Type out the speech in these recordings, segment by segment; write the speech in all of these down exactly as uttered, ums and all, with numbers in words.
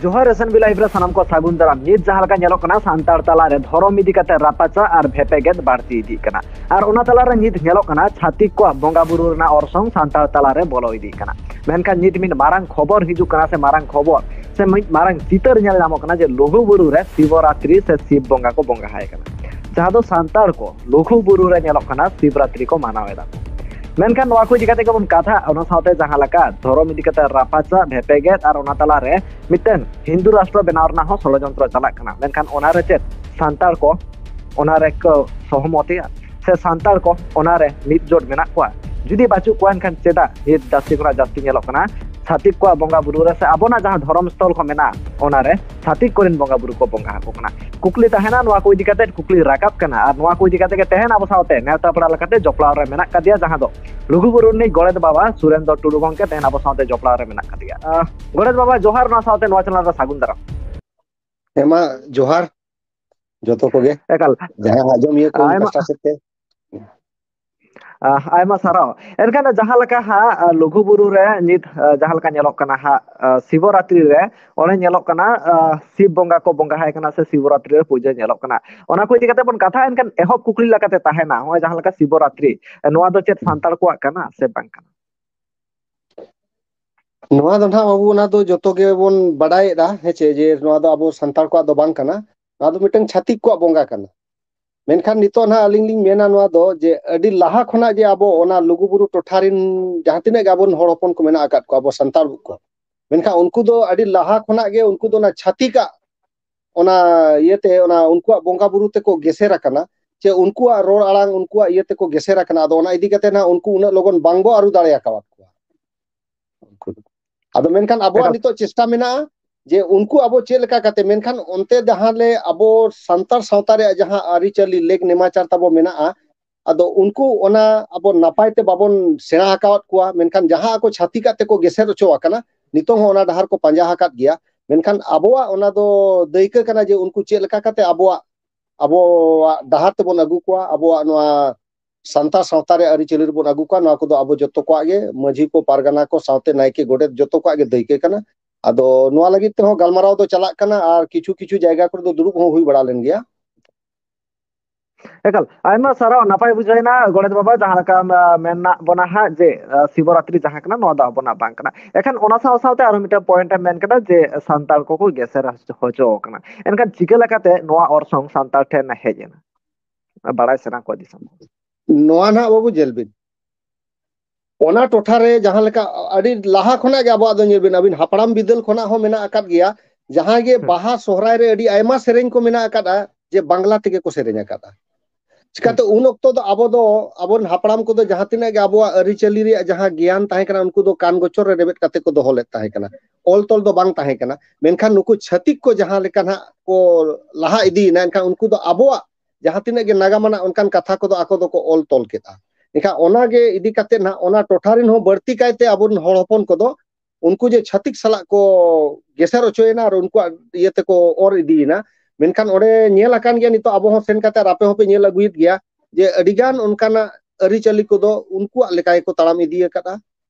ᱡᱚᱦᱟᱨ, S N B Live ᱨᱮ ᱥᱟᱱᱟᱢ ᱠᱚ ᱥᱟᱹᱜᱩᱱ ᱫᱟᱨᱟᱢ᱾ ᱱᱤᱛ ᱡᱟᱦᱟᱸ ᱞᱮᱠᱟ ᱧᱮᱞᱚᱜ ᱠᱟᱱᱟ, ᱥᱟᱱᱛᱟᱲ ᱛᱟᱞᱟᱨᱮ ᱫᱷᱚᱨᱚᱢ ᱤᱫᱤ ᱠᱟᱛᱮ ᱨᱟᱯᱟᱪᱟᱜ ᱟᱨ ᱵᱷᱮᱯᱮᱜᱮᱫ ᱵᱟᱹᱲᱛᱤ ᱤᱫᱤᱜ ᱠᱟᱱᱟ᱾ ᱟᱨ ᱚᱱᱟ ᱛᱟᱞᱟᱨᱮ ᱱᱤᱛ ᱧᱮᱞᱚᱜ ᱠᱟᱱᱟ, ᱪᱷᱟᱹᱛᱤᱠ ᱠᱚᱣᱟᱜ ᱵᱚᱸᱜᱟ ᱵᱩᱨᱩ ᱨᱮᱱᱟᱜ ᱚᱨᱥᱚᱝ ᱥᱟᱱᱛᱟᱲ ᱛᱟᱞᱟᱨᱮ ᱵᱚᱞᱚ ᱤᱫᱤᱜ ᱠᱟᱱᱟ᱾ ᱢᱮᱱᱠᱷᱟᱱ ᱱᱤᱛ ᱢᱤᱫ ᱢᱟᱨᱟᱝ ᱠᱷᱚᱵᱚᱨ ᱦᱤᱡᱩᱜ ᱠᱟᱱᱟ, ᱥᱮ ᱢᱟᱨᱟᱝ ᱠᱷᱚᱵᱚᱨ, ᱥᱮ ᱢᱤᱫ ᱢᱟᱨᱟᱝ ᱪᱤᱛᱟᱹᱨ ᱧᱮᱞ ᱧᱟᱢᱚᱜ ᱠᱟᱱᱟ ᱡᱮ ᱞᱩᱜᱩ ᱵᱩᱨᱩ ᱨᱮ ᱥᱤᱵᱚᱨᱟᱛᱨᱤ ᱥᱮ ᱥᱤᱵ ᱵᱚᱸᱜᱟ ᱠᱚ ᱵᱚᱸᱜᱟ ᱟᱭ ᱠᱟᱱᱟ, ᱡᱟᱦᱟᱸ ᱫᱚ ᱥᱟᱱᱛᱟᱲ ᱠᱚ ᱞᱩᱜᱩ ᱵᱩᱨᱩ ᱨᱮ ᱧᱮᱞᱚᱜ ᱠᱟᱱᱟ ᱥᱤᱵᱨᱟᱛᱨᱤ ᱠᱚ ᱢᱟᱱᱟᱣ ᱮᱫᱟ ᱠᱚ᱾ ᱢᱮᱱᱠᱷᱟᱱ ᱱᱚᱣᱟ ᱠᱚ ᱤᱫᱤ ᱠᱟᱛᱮ ᱜᱮᱵᱚᱱ ᱠᱟᱛᱷᱟ, ᱚᱱᱟ ᱥᱟᱶᱛᱮ ᱡᱟᱦᱟᱸ ᱞᱮᱠᱟ ᱫᱷᱚᱨᱚᱢ ᱤᱫᱤ ᱠᱟᱛᱮ ᱨᱟᱯᱟᱪᱟᱜ, ᱵᱷᱮᱯᱮᱜᱮᱫ ᱟᱨ ᱚᱱᱟ ᱛᱟᱞᱟᱨᱮ ᱢᱤᱫᱴᱮᱱ ᱦᱤᱱᱫᱩ ᱨᱟᱥᱴᱨᱚ ᱵᱮᱱᱟᱣ ᱨᱮᱱᱟᱜ ᱦᱚᱸ ᱥᱚᱲᱚᱡᱚᱱᱛᱨᱚ ᱪᱟᱞᱟᱜ ᱠᱟᱱᱟ᱾ ᱢᱮᱱᱠᱷᱟᱱ ᱚᱱᱟᱨᱮ ᱪᱮᱫ ᱥᱟᱱᱛᱟᱲ ᱠᱚ ᱚᱱᱟᱨᱮ ᱠᱚ ᱥᱚᱦᱚᱢᱚᱛᱮᱜᱼᱟ, ᱥᱮ ᱥᱟᱱᱛᱟᱲ ᱠᱚ ᱚᱱᱟᱨᱮ ᱢᱤᱫ ᱡᱳᱴ ᱢᱮᱱᱟᱜ ᱠᱚᱣᱟ? ᱡᱩᱫᱤ ᱵᱟᱹᱪᱩᱜ ᱠᱚᱣᱟ, ᱮᱱᱠᱷᱟᱱ ᱪᱮᱫᱟᱜ ᱱᱤᱛ ᱡᱟᱹᱥᱛᱤ ᱠᱷᱚᱱᱟᱜ ᱡᱟᱹᱥᱛᱤ ᱧᱮᱞᱚᱜ ᱠᱟᱱᱟ ᱪᱷᱟᱹᱛᱤᱠ ᱠᱚᱣᱟᱜ ᱵᱚᱸᱜᱟ ᱵᱩᱨᱩ ᱨᱮ ᱥᱮ ᱟᱵᱚᱱᱟᱜ ᱡᱟᱦᱟᱸ ᱫᱷᱚᱨᱚᱢ ᱥᱛᱷᱚᱞ ᱠᱚ ᱢᱮᱱᱟᱜᱼᱟ, ᱚᱱᱟᱨᱮ ᱪᱷᱟᱹᱛᱤᱠ ᱠᱚᱨᱮᱱ ᱵᱚᱸᱜᱟ ᱵᱩᱨᱩ ᱠᱚ ᱵᱚᱸᱜᱟ ᱟᱠᱚ ᱠᱟᱱᱟ? ᱠᱩᱠᱞᱤ ᱛᱟᱦᱮᱱᱟ, ᱱᱚᱣᱟ ᱠᱚ ᱤᱫᱤ ᱠᱟᱛᱮ ᱠᱩᱠᱞᱤ ᱨᱟᱠᱟᱵ ᱠᱟᱱᱟ᱾ ᱟᱨ ᱱᱚᱣᱟ ᱠᱚ ᱤᱫᱤ ᱠᱟᱛᱮ ᱜᱮ ᱛᱮᱦᱮᱧ ᱟᱵᱚ ᱥᱟᱶᱛᱮ ᱱᱮᱣᱛᱟ ᱯᱮᱲᱟ ᱞᱮᱠᱟᱛᱮ ᱡᱚᱯᱲᱟᱣ ᱨᱮ ᱢᱮᱱᱟᱜ ᱠᱟᱫᱮᱭᱟ, ᱡᱟᱦᱟᱸ ᱫᱚ ᱞᱩᱜᱩ ᱵᱩᱨᱩ ᱨᱤᱱᱤᱡ ᱜᱚᱰᱮᱛ ᱵᱟᱵᱟ ᱥᱩᱨᱮᱱᱫᱨᱚ ᱴᱩᱰᱩ ᱜᱚᱢᱠᱮ ᱛᱮᱦᱮᱧ ᱟᱵᱚ ᱥᱟᱶᱛᱮ ᱡᱚᱯᱲᱟᱣ ᱨᱮ ᱢᱮᱱᱟᱜ ᱠᱟᱫᱮᱭᱟ᱾ ᱟᱦ, ᱜᱚᱰᱮᱛ ᱵᱟᱵᱟ, ᱡᱚᱦᱟᱨ, ᱱᱚᱣᱟ ᱥᱟᱶᱛᱮ ᱱᱚᱣᱟ ᱪᱮᱱᱮᱞ ᱨᱮ ᱥᱟᱹᱜᱩᱱ ᱫᱟᱨᱟᱢ᱾ ᱦᱮᱸ ᱢᱟ, ᱡᱚᱦᱟᱨ ᱡᱚᱛᱚ ᱠᱚᱜᱮ, ᱮᱠᱟᱞ᱾ ᱡᱟᱦᱟᱸ ᱟᱸᱡᱚᱢᱤᱭᱟᱹ ᱠᱚ ᱟᱭᱢᱟ ᱯᱟᱥᱴᱟ ᱥᱮᱫ ᱛᱮ᱾ ᱟᱦ, ᱟᱭᱢᱟ ᱥᱟᱨᱦᱟᱣ᱾ ᱮᱱᱠᱷᱟᱱ ᱡᱟᱦᱟᱸ ᱞᱮᱠᱟ ᱦᱟᱸᱜ, ᱟᱦ, ᱞᱩᱜᱩ ᱵᱩᱨᱩ ᱨᱮ ᱱᱤᱛ, ᱟᱦ, ᱡᱟᱦᱟᱸ ᱞᱮᱠᱟ ᱧᱮᱞᱚᱜ ᱠᱟᱱᱟ ᱦᱟᱸᱜ, ᱟᱦ, ᱥᱤᱵᱚᱨᱟᱛᱨᱤ ᱨᱮ ᱚᱸᱰᱮ ᱧᱮᱞᱚᱜ ᱠᱟᱱᱟ, ᱟᱦ, ᱥᱤᱵ ᱵᱚᱸᱜᱟ ᱠᱚ ᱵᱚᱸᱜᱟ ᱟᱭ ᱠᱟᱱᱟ ᱥᱮ ᱥᱤᱵᱚᱨᱟᱛᱨᱤ ᱨᱮ ᱯᱩᱡᱟᱹ ᱧᱮᱞᱚᱜ ᱠᱟᱱᱟ᱾ ᱚᱱᱟ ᱠᱚ ᱤᱫᱤ ᱠᱟᱛᱮ ᱵᱚᱱ ᱠᱟᱛᱷᱟ, ᱮᱱᱠᱷᱟᱱ ᱮᱦᱚᱵ ᱠᱩᱠᱞᱤ ᱞᱮᱠᱟᱛᱮ ᱛᱟᱦᱮᱱᱟ, ᱱᱚᱜᱼᱚᱭ ᱡᱟᱦᱟᱸ ᱞᱮᱠᱟ ᱥᱤᱵᱚᱨᱟᱛᱨᱤ, ᱱᱚᱣᱟ ᱫᱚ ᱪᱮᱫ ᱥᱟᱱᱛᱟᱲ ᱠᱚᱣᱟᱜ ᱠᱟᱱᱟ ᱥᱮ ᱵᱟᱝ ᱠᱟᱱᱟ? ᱱᱚᱣᱟ ᱫᱚ ᱱᱟᱦᱟᱜ ᱵᱟᱹᱵᱩ, ᱚᱱᱟ ᱫᱚ ᱡᱚᱛᱚ ᱜᱮᱵᱚᱱ ᱵᱟᱰᱟᱭᱮᱫᱟ, ᱦᱮᱸ ᱪᱮ, ᱡᱮ ᱱᱚᱣᱟ ᱫᱚ ᱟᱵᱚ ᱥᱟᱱᱛᱟᱲ ᱠᱚᱣᱟᱜ ᱫᱚ ᱵᱟᱝ ᱠᱟᱱᱟ, ᱱᱚᱣᱟ ᱫᱚ ᱢᱤᱫᱴᱟᱝ ᱪᱷᱟᱹᱛᱤᱠ ᱠᱚᱣᱟᱜ ᱵᱚᱸᱜᱟ ᱠᱟᱱᱟ᱾ ᱢᱮᱱᱠᱷᱟᱱ ᱱᱤᱛᱚᱜ ᱱᱟᱦᱟᱜ ᱟᱹᱞᱤᱧ ᱞᱤᱧ ᱢᱮᱱᱟ ᱱᱚᱣᱟ ᱫᱚ, ᱡᱮ ᱟᱹᱰᱤ ᱞᱟᱦᱟ ᱠᱷᱚᱱᱟᱜ ᱡᱮ ᱟᱵᱚ ᱚᱱᱟ ᱞᱩᱜᱩᱵᱩᱨᱩ ᱴᱚᱴᱷᱟ ᱨᱮᱱ ᱡᱟᱦᱟᱸ ᱛᱤᱱᱟᱹᱜ ᱜᱮ ᱟᱵᱚᱨᱮᱱ ᱦᱚᱲ ᱦᱚᱯᱚᱱ ᱠᱚ ᱢᱮᱱᱟᱜ ᱟᱠᱟᱫ ᱠᱚᱣᱟ, ᱟᱵᱚ ᱥᱟᱱᱛᱟᱲ ᱠᱚ, ᱢᱮᱱᱠᱷᱟᱱ ᱩᱱᱠᱩ ᱫᱚ ᱟᱹᱰᱤ ᱞᱟᱦᱟ ᱠᱷᱚᱱᱟᱜ ᱜᱮ ᱩᱱᱠᱩ ᱫᱚ ᱚᱱᱟ ᱪᱷᱟᱹᱛᱤᱠᱟᱜ ᱚᱱᱟ ᱤᱭᱟᱹᱛᱮ, ᱚᱱᱟ ᱩᱱᱠᱩᱣᱟᱜ ᱵᱚᱸᱜᱟ ᱵᱩᱨᱩ ᱛᱮᱠᱚ ᱜᱮᱥᱮᱨ ᱟᱠᱟᱱᱟ, ᱪᱮ ᱩᱱᱠᱩᱣᱟᱜ ᱨᱚᱲ ᱟᱲᱟᱝ, ᱩᱱᱠᱩᱣᱟᱜ ᱤᱭᱟᱹ ᱛᱮᱠᱚ ᱜᱮᱥᱮᱨ ᱟᱠᱟᱱᱟ᱾ ᱟᱫᱚ ᱚᱱᱟ ᱤᱫᱤ ᱠᱟᱛᱮ ᱱᱟᱜ ᱩᱱᱠᱩ ᱩᱱᱟᱹᱜ ᱞᱚᱜᱚᱱ ᱵᱟᱝᱵᱚ ᱟᱹᱨᱩ ᱫᱟᱲᱮ ᱟᱠᱟᱣᱟᱫ ᱠᱚᱣᱟ᱾ ᱩᱱᱠᱩ ᱫᱚ᱾ ᱟᱫᱚ ᱢᱮᱱᱠᱷᱟᱱ ᱟᱵᱚᱣᱟᱜ ᱮᱠᱟᱞ᱾ ᱱᱤᱛᱚᱜ ᱪᱮᱥᱴᱟ ᱢᱮᱱᱟᱜᱼᱟ ᱡᱮ ᱩᱱᱠᱩ ᱟᱵᱚ ᱪᱮᱫ ᱞᱮᱠᱟ ᱠᱟᱛᱮ, ᱢᱮᱱᱠᱷᱟᱱ ᱚᱱᱛᱮ ᱡᱟᱦᱟᱸ ᱞᱮ ᱟᱵᱚ ᱥᱟᱱᱛᱟᱲ ᱥᱟᱶᱛᱟ ᱨᱮᱭᱟᱜ ᱡᱟᱦᱟᱸ ᱟᱹᱨᱤᱪᱟᱹᱞᱤ, ᱞᱮᱠ ᱱᱮᱢᱟᱪᱟᱨ ᱛᱟᱵᱚ ᱢᱮᱱᱟᱜᱼᱟ, ᱟᱫᱚ ᱩᱱᱠᱩ ᱚᱱᱟ ᱟᱵᱚ ᱱᱟᱯᱟᱭ ᱛᱮ ᱵᱟᱵᱚᱱ ᱥᱮᱬᱟ ᱟᱠᱟᱣᱟᱫ ᱠᱚᱣᱟ, ᱢᱮᱱᱠᱷᱟᱱ ᱡᱟᱦᱟᱸ ᱟᱠᱚ ᱪᱷᱟᱹᱛᱤᱠᱟᱜ ᱛᱮᱠᱚ ᱜᱮᱥᱮᱨ ᱦᱚᱪᱚ ᱟᱠᱟᱱᱟ, ᱱᱤᱛᱚᱝ ᱦᱚᱸ ᱚᱱᱟ ᱰᱟᱦᱟᱨ ᱠᱚ ᱯᱟᱸᱡᱟ ᱟᱠᱟᱫ ᱜᱮᱭᱟ᱾ ᱢᱮᱱᱠᱷᱟᱱ ᱟᱵᱚᱣᱟᱜ ᱚᱱᱟ ᱫᱚ ᱫᱟᱹᱭᱠᱟᱹ ᱠᱟᱱᱟ ᱡᱮ ᱩᱱᱠᱩ ᱪᱮᱫ ᱞᱮᱠᱟ ᱠᱟᱛᱮ ᱟᱵᱚᱣᱟᱜ, ᱟᱵᱚᱣᱟᱜ ᱰᱟᱦᱟᱨ ᱛᱮᱵᱚᱱ ᱟᱹᱜᱩ ᱠᱚᱣᱟ, ᱟᱵᱚᱣᱟᱜ ᱱᱚᱣᱟ ᱥᱟᱱᱛᱟᱲ ᱥᱟᱶᱛᱟ ᱨᱮ ᱟᱹᱨᱤᱪᱟᱹᱞᱤ ᱨᱮᱵᱚᱱ ᱟᱹᱜᱩ ᱠᱚᱣᱟ᱾ ᱱᱚᱣᱟ ᱠᱚᱫᱚ ᱟᱵᱚ ᱡᱚᱛᱚ ᱠᱚᱣᱟᱜ ᱜᱮ, ᱢᱟᱹᱡᱷᱤ ᱠᱚ, ᱯᱟᱨᱜᱟᱱᱟ ᱠᱚ, ᱥᱟᱶᱛᱮ ᱱᱟᱭᱠᱮ, ᱜᱚᱰᱮᱛ, ᱡᱚᱛᱚ ᱠᱚᱣᱟᱜ ᱜᱮ ᱫᱟᱹᱭᱠᱟᱹ ᱠᱟᱱᱟ᱾ ᱟᱫᱚ ᱱᱚᱣᱟ ᱞᱟᱹᱜᱤᱫ ᱛᱮᱦᱚᱸ ᱜᱟᱞᱢᱟᱨᱟᱣ ᱫᱚ ᱪᱟᱞᱟᱜ ᱠᱟᱱᱟ ᱟᱨ ᱠᱤᱪᱷᱩ ᱠᱤᱪᱷᱩ ᱡᱟᱭᱜᱟ ᱠᱚᱨᱮ ᱫᱚ ᱫᱩᱲᱩᱵ ᱦᱚᱸ ᱦᱩᱭ ᱵᱟᱲᱟ ᱞᱮᱱ ᱜᱮᱭᱟ᱾ ᱮᱠᱟᱞ, ᱟᱭᱢᱟ ᱥᱟᱨᱦᱟᱣ, ᱱᱟᱯᱟᱭ ᱵᱩᱡᱷᱟᱹᱣ ᱮᱱᱟ ᱜᱚᱰᱮᱛ ᱵᱟᱵᱟ, ᱡᱟᱦᱟᱸ ᱞᱮᱠᱟ ᱢᱮᱱᱟᱜ ᱵᱚᱱᱟ ᱦᱟᱸᱜ ᱡᱮ ᱥᱤᱵᱚᱨᱟᱛᱨᱤ ᱡᱟᱦᱟᱸ ᱠᱟᱱᱟ, ᱱᱚᱣᱟ ᱫᱚ ᱟᱵᱚᱱᱟᱜ ᱵᱟᱝ ᱠᱟᱱᱟ᱾ ᱮᱠᱷᱟᱱ ᱚᱱᱟ ᱥᱟᱶ ᱥᱟᱶᱛᱮ ᱟᱨᱦᱚᱸ ᱢᱤᱫᱴᱟᱝ ᱯᱚᱭᱮᱱᱴ ᱮᱢ ᱢᱮᱱ ᱠᱮᱫᱟ ᱡᱮ ᱥᱟᱱᱛᱟᱲ ᱠᱚᱠᱚ ᱜᱮᱥᱮᱨ ᱦᱚᱪᱚ ᱟᱠᱟᱱᱟ᱾ ᱮᱱᱠᱷᱟᱱ ᱪᱤᱠᱟᱹ ᱞᱮᱠᱟᱛᱮ ᱱᱚᱣᱟ ᱚᱨᱥᱚᱝ ᱥᱟᱱᱛᱟᱲ ᱴᱷᱮᱱ ᱦᱮᱡ ᱮᱱᱟ, ᱵᱟᱲᱟᱭ ᱥᱟᱱᱟ ᱠᱚᱣᱟ ᱫᱤᱥᱚᱢ ᱦᱚᱲ᱾ ᱱᱚᱣᱟ ᱱᱟᱦᱟᱜ ᱵᱟᱹᱵᱩ ᱧᱮᱞ ᱵᱤᱱ, ᱚᱱᱟ ᱴᱚᱴᱷᱟ ᱨᱮ ᱡᱟᱦᱟᱸ ᱞᱮᱠᱟ ᱟᱹᱰᱤ ᱞᱟᱦᱟ ᱠᱷᱚᱱᱟᱜ ᱜᱮ ᱟᱵᱚᱣᱟᱜ ᱫᱚ ᱧᱮᱞ ᱵᱤᱱ, ᱟᱹᱵᱤᱱ ᱦᱟᱯᱲᱟᱢ ᱵᱤᱫᱟᱹᱞ ᱠᱷᱚᱱᱟᱜ ᱦᱚᱸ ᱢᱮᱱᱟᱜ ᱟᱠᱟᱫ ᱜᱮᱭᱟ᱾ ᱡᱟᱦᱟᱸ ᱜᱮ ᱵᱟᱦᱟ ᱥᱚᱦᱨᱟᱭ ᱨᱮ ᱟᱹᱰᱤ ᱟᱭᱢᱟ ᱥᱮᱨᱮᱧ ᱠᱚ ᱢᱮᱱᱟᱜ ᱟᱠᱟᱫᱟ ᱡᱮ ᱵᱟᱝᱞᱟ ᱛᱮᱜᱮ ᱠᱚ ᱥᱮᱨᱮᱧ ᱟᱠᱟᱫᱟ᱾ ᱪᱤᱠᱟᱹᱛᱮ ᱩᱱ ᱚᱠᱛᱚ ᱫᱚ ᱟᱵᱚ ᱫᱚ, ᱟᱵᱚᱨᱮᱱ ᱦᱟᱯᱲᱟᱢ ᱠᱚᱫᱚ ᱡᱟᱦᱟᱸ ᱛᱤᱱᱟᱹᱜ ᱜᱮ ᱟᱵᱚᱣᱟᱜ ᱟᱹᱨᱤᱪᱟᱹᱞᱤ ᱨᱮᱭᱟᱜ ᱡᱟᱦᱟᱸ ᱜᱮᱭᱟᱱ ᱛᱟᱦᱮᱸ ᱠᱟᱱᱟ, ᱩᱱᱠᱩ ᱫᱚ ᱠᱟᱱ ᱜᱚᱪᱚᱨ ᱨᱮ ᱨᱮᱵᱮᱫ ᱠᱟᱛᱮ ᱠᱚ ᱫᱚᱦᱚ ᱞᱮᱫ ᱛᱟᱦᱮᱸ ᱠᱟᱱᱟ᱾ ᱚᱞ ᱛᱚᱞ ᱫᱚ ᱵᱟᱝ ᱛᱟᱦᱮᱸ ᱠᱟᱱᱟ᱾ ᱢᱮᱱᱠᱷᱟᱱ ᱱᱩᱠᱩ ᱪᱷᱟᱹᱛᱤᱠ ᱠᱚ ᱡᱟᱦᱟᱸ ᱞᱮᱠᱟ ᱱᱟᱦᱟᱜ ᱠᱚ ᱞᱟᱦᱟ ᱤᱫᱤᱭᱮᱱᱟ, ᱮᱱᱠᱷᱟᱱ ᱩᱱᱠᱩ ᱫᱚ ᱟᱵᱚᱣᱟᱜ ᱡᱟᱦᱟᱸ ᱛᱤᱱᱟᱹᱜ ᱜᱮ ᱱᱟᱜᱟᱢ ᱟᱱᱟᱜ ᱚᱱᱠᱟᱱ ᱠᱟᱛᱷᱟ ᱠᱚᱫᱚ ᱟᱠᱚ ᱫᱚᱠᱚ ᱚᱞ ᱛᱚᱞ ᱠᱮᱫᱟ᱾ ᱮᱱᱠᱷᱟᱱ ᱚᱱᱟ ᱜᱮ ᱤᱫᱤ ᱠᱟᱛᱮ ᱱᱟᱦᱟᱜ ᱚᱱᱟ ᱴᱚᱴᱷᱟ ᱨᱮᱱ ᱦᱚᱸ ᱵᱟᱹᱲᱛᱤ ᱠᱟᱭᱛᱮ ᱟᱵᱚᱨᱮᱱ ᱦᱚᱲ ᱦᱚᱯᱚᱱ ᱠᱚᱫᱚ ᱩᱱᱠᱩ ᱡᱮ ᱪᱷᱟᱹᱛᱤᱠ ᱥᱟᱞᱟᱜ ᱠᱚ ᱜᱮᱥᱮᱨ ᱦᱚᱪᱚᱭᱮᱱᱟ ᱟᱨ ᱩᱱᱠᱩᱣᱟᱜ ᱤᱭᱟᱹ ᱛᱮᱠᱚ ᱚᱨ ᱤᱫᱤᱭᱮᱱᱟ᱾ ᱢᱮᱱᱠᱷᱟᱱ ᱚᱸᱰᱮ ᱧᱮᱞ ᱟᱠᱟᱱ ᱜᱮᱭᱟ, ᱱᱤᱛᱚᱜ ᱟᱵᱚ ᱦᱚᱸ ᱥᱮᱱ ᱠᱟᱛᱮ ᱟᱨ ᱟᱯᱮ ᱦᱚᱸᱯᱮ ᱧᱮᱞ ᱟᱹᱜᱩᱭᱮᱫ ᱜᱮᱭᱟ ᱡᱮ ᱟᱹᱰᱤᱜᱟᱱ ᱚᱱᱠᱟᱱᱟᱜ ᱟᱹᱨᱤᱪᱟᱹᱞᱤ ᱠᱚᱫᱚ ᱩᱱᱠᱩᱣᱟᱜ ᱞᱮᱠᱟ ᱜᱮᱠᱚ ᱛᱟᱲᱟᱢ ᱤᱫᱤ ᱟᱠᱟᱫᱼᱟ᱾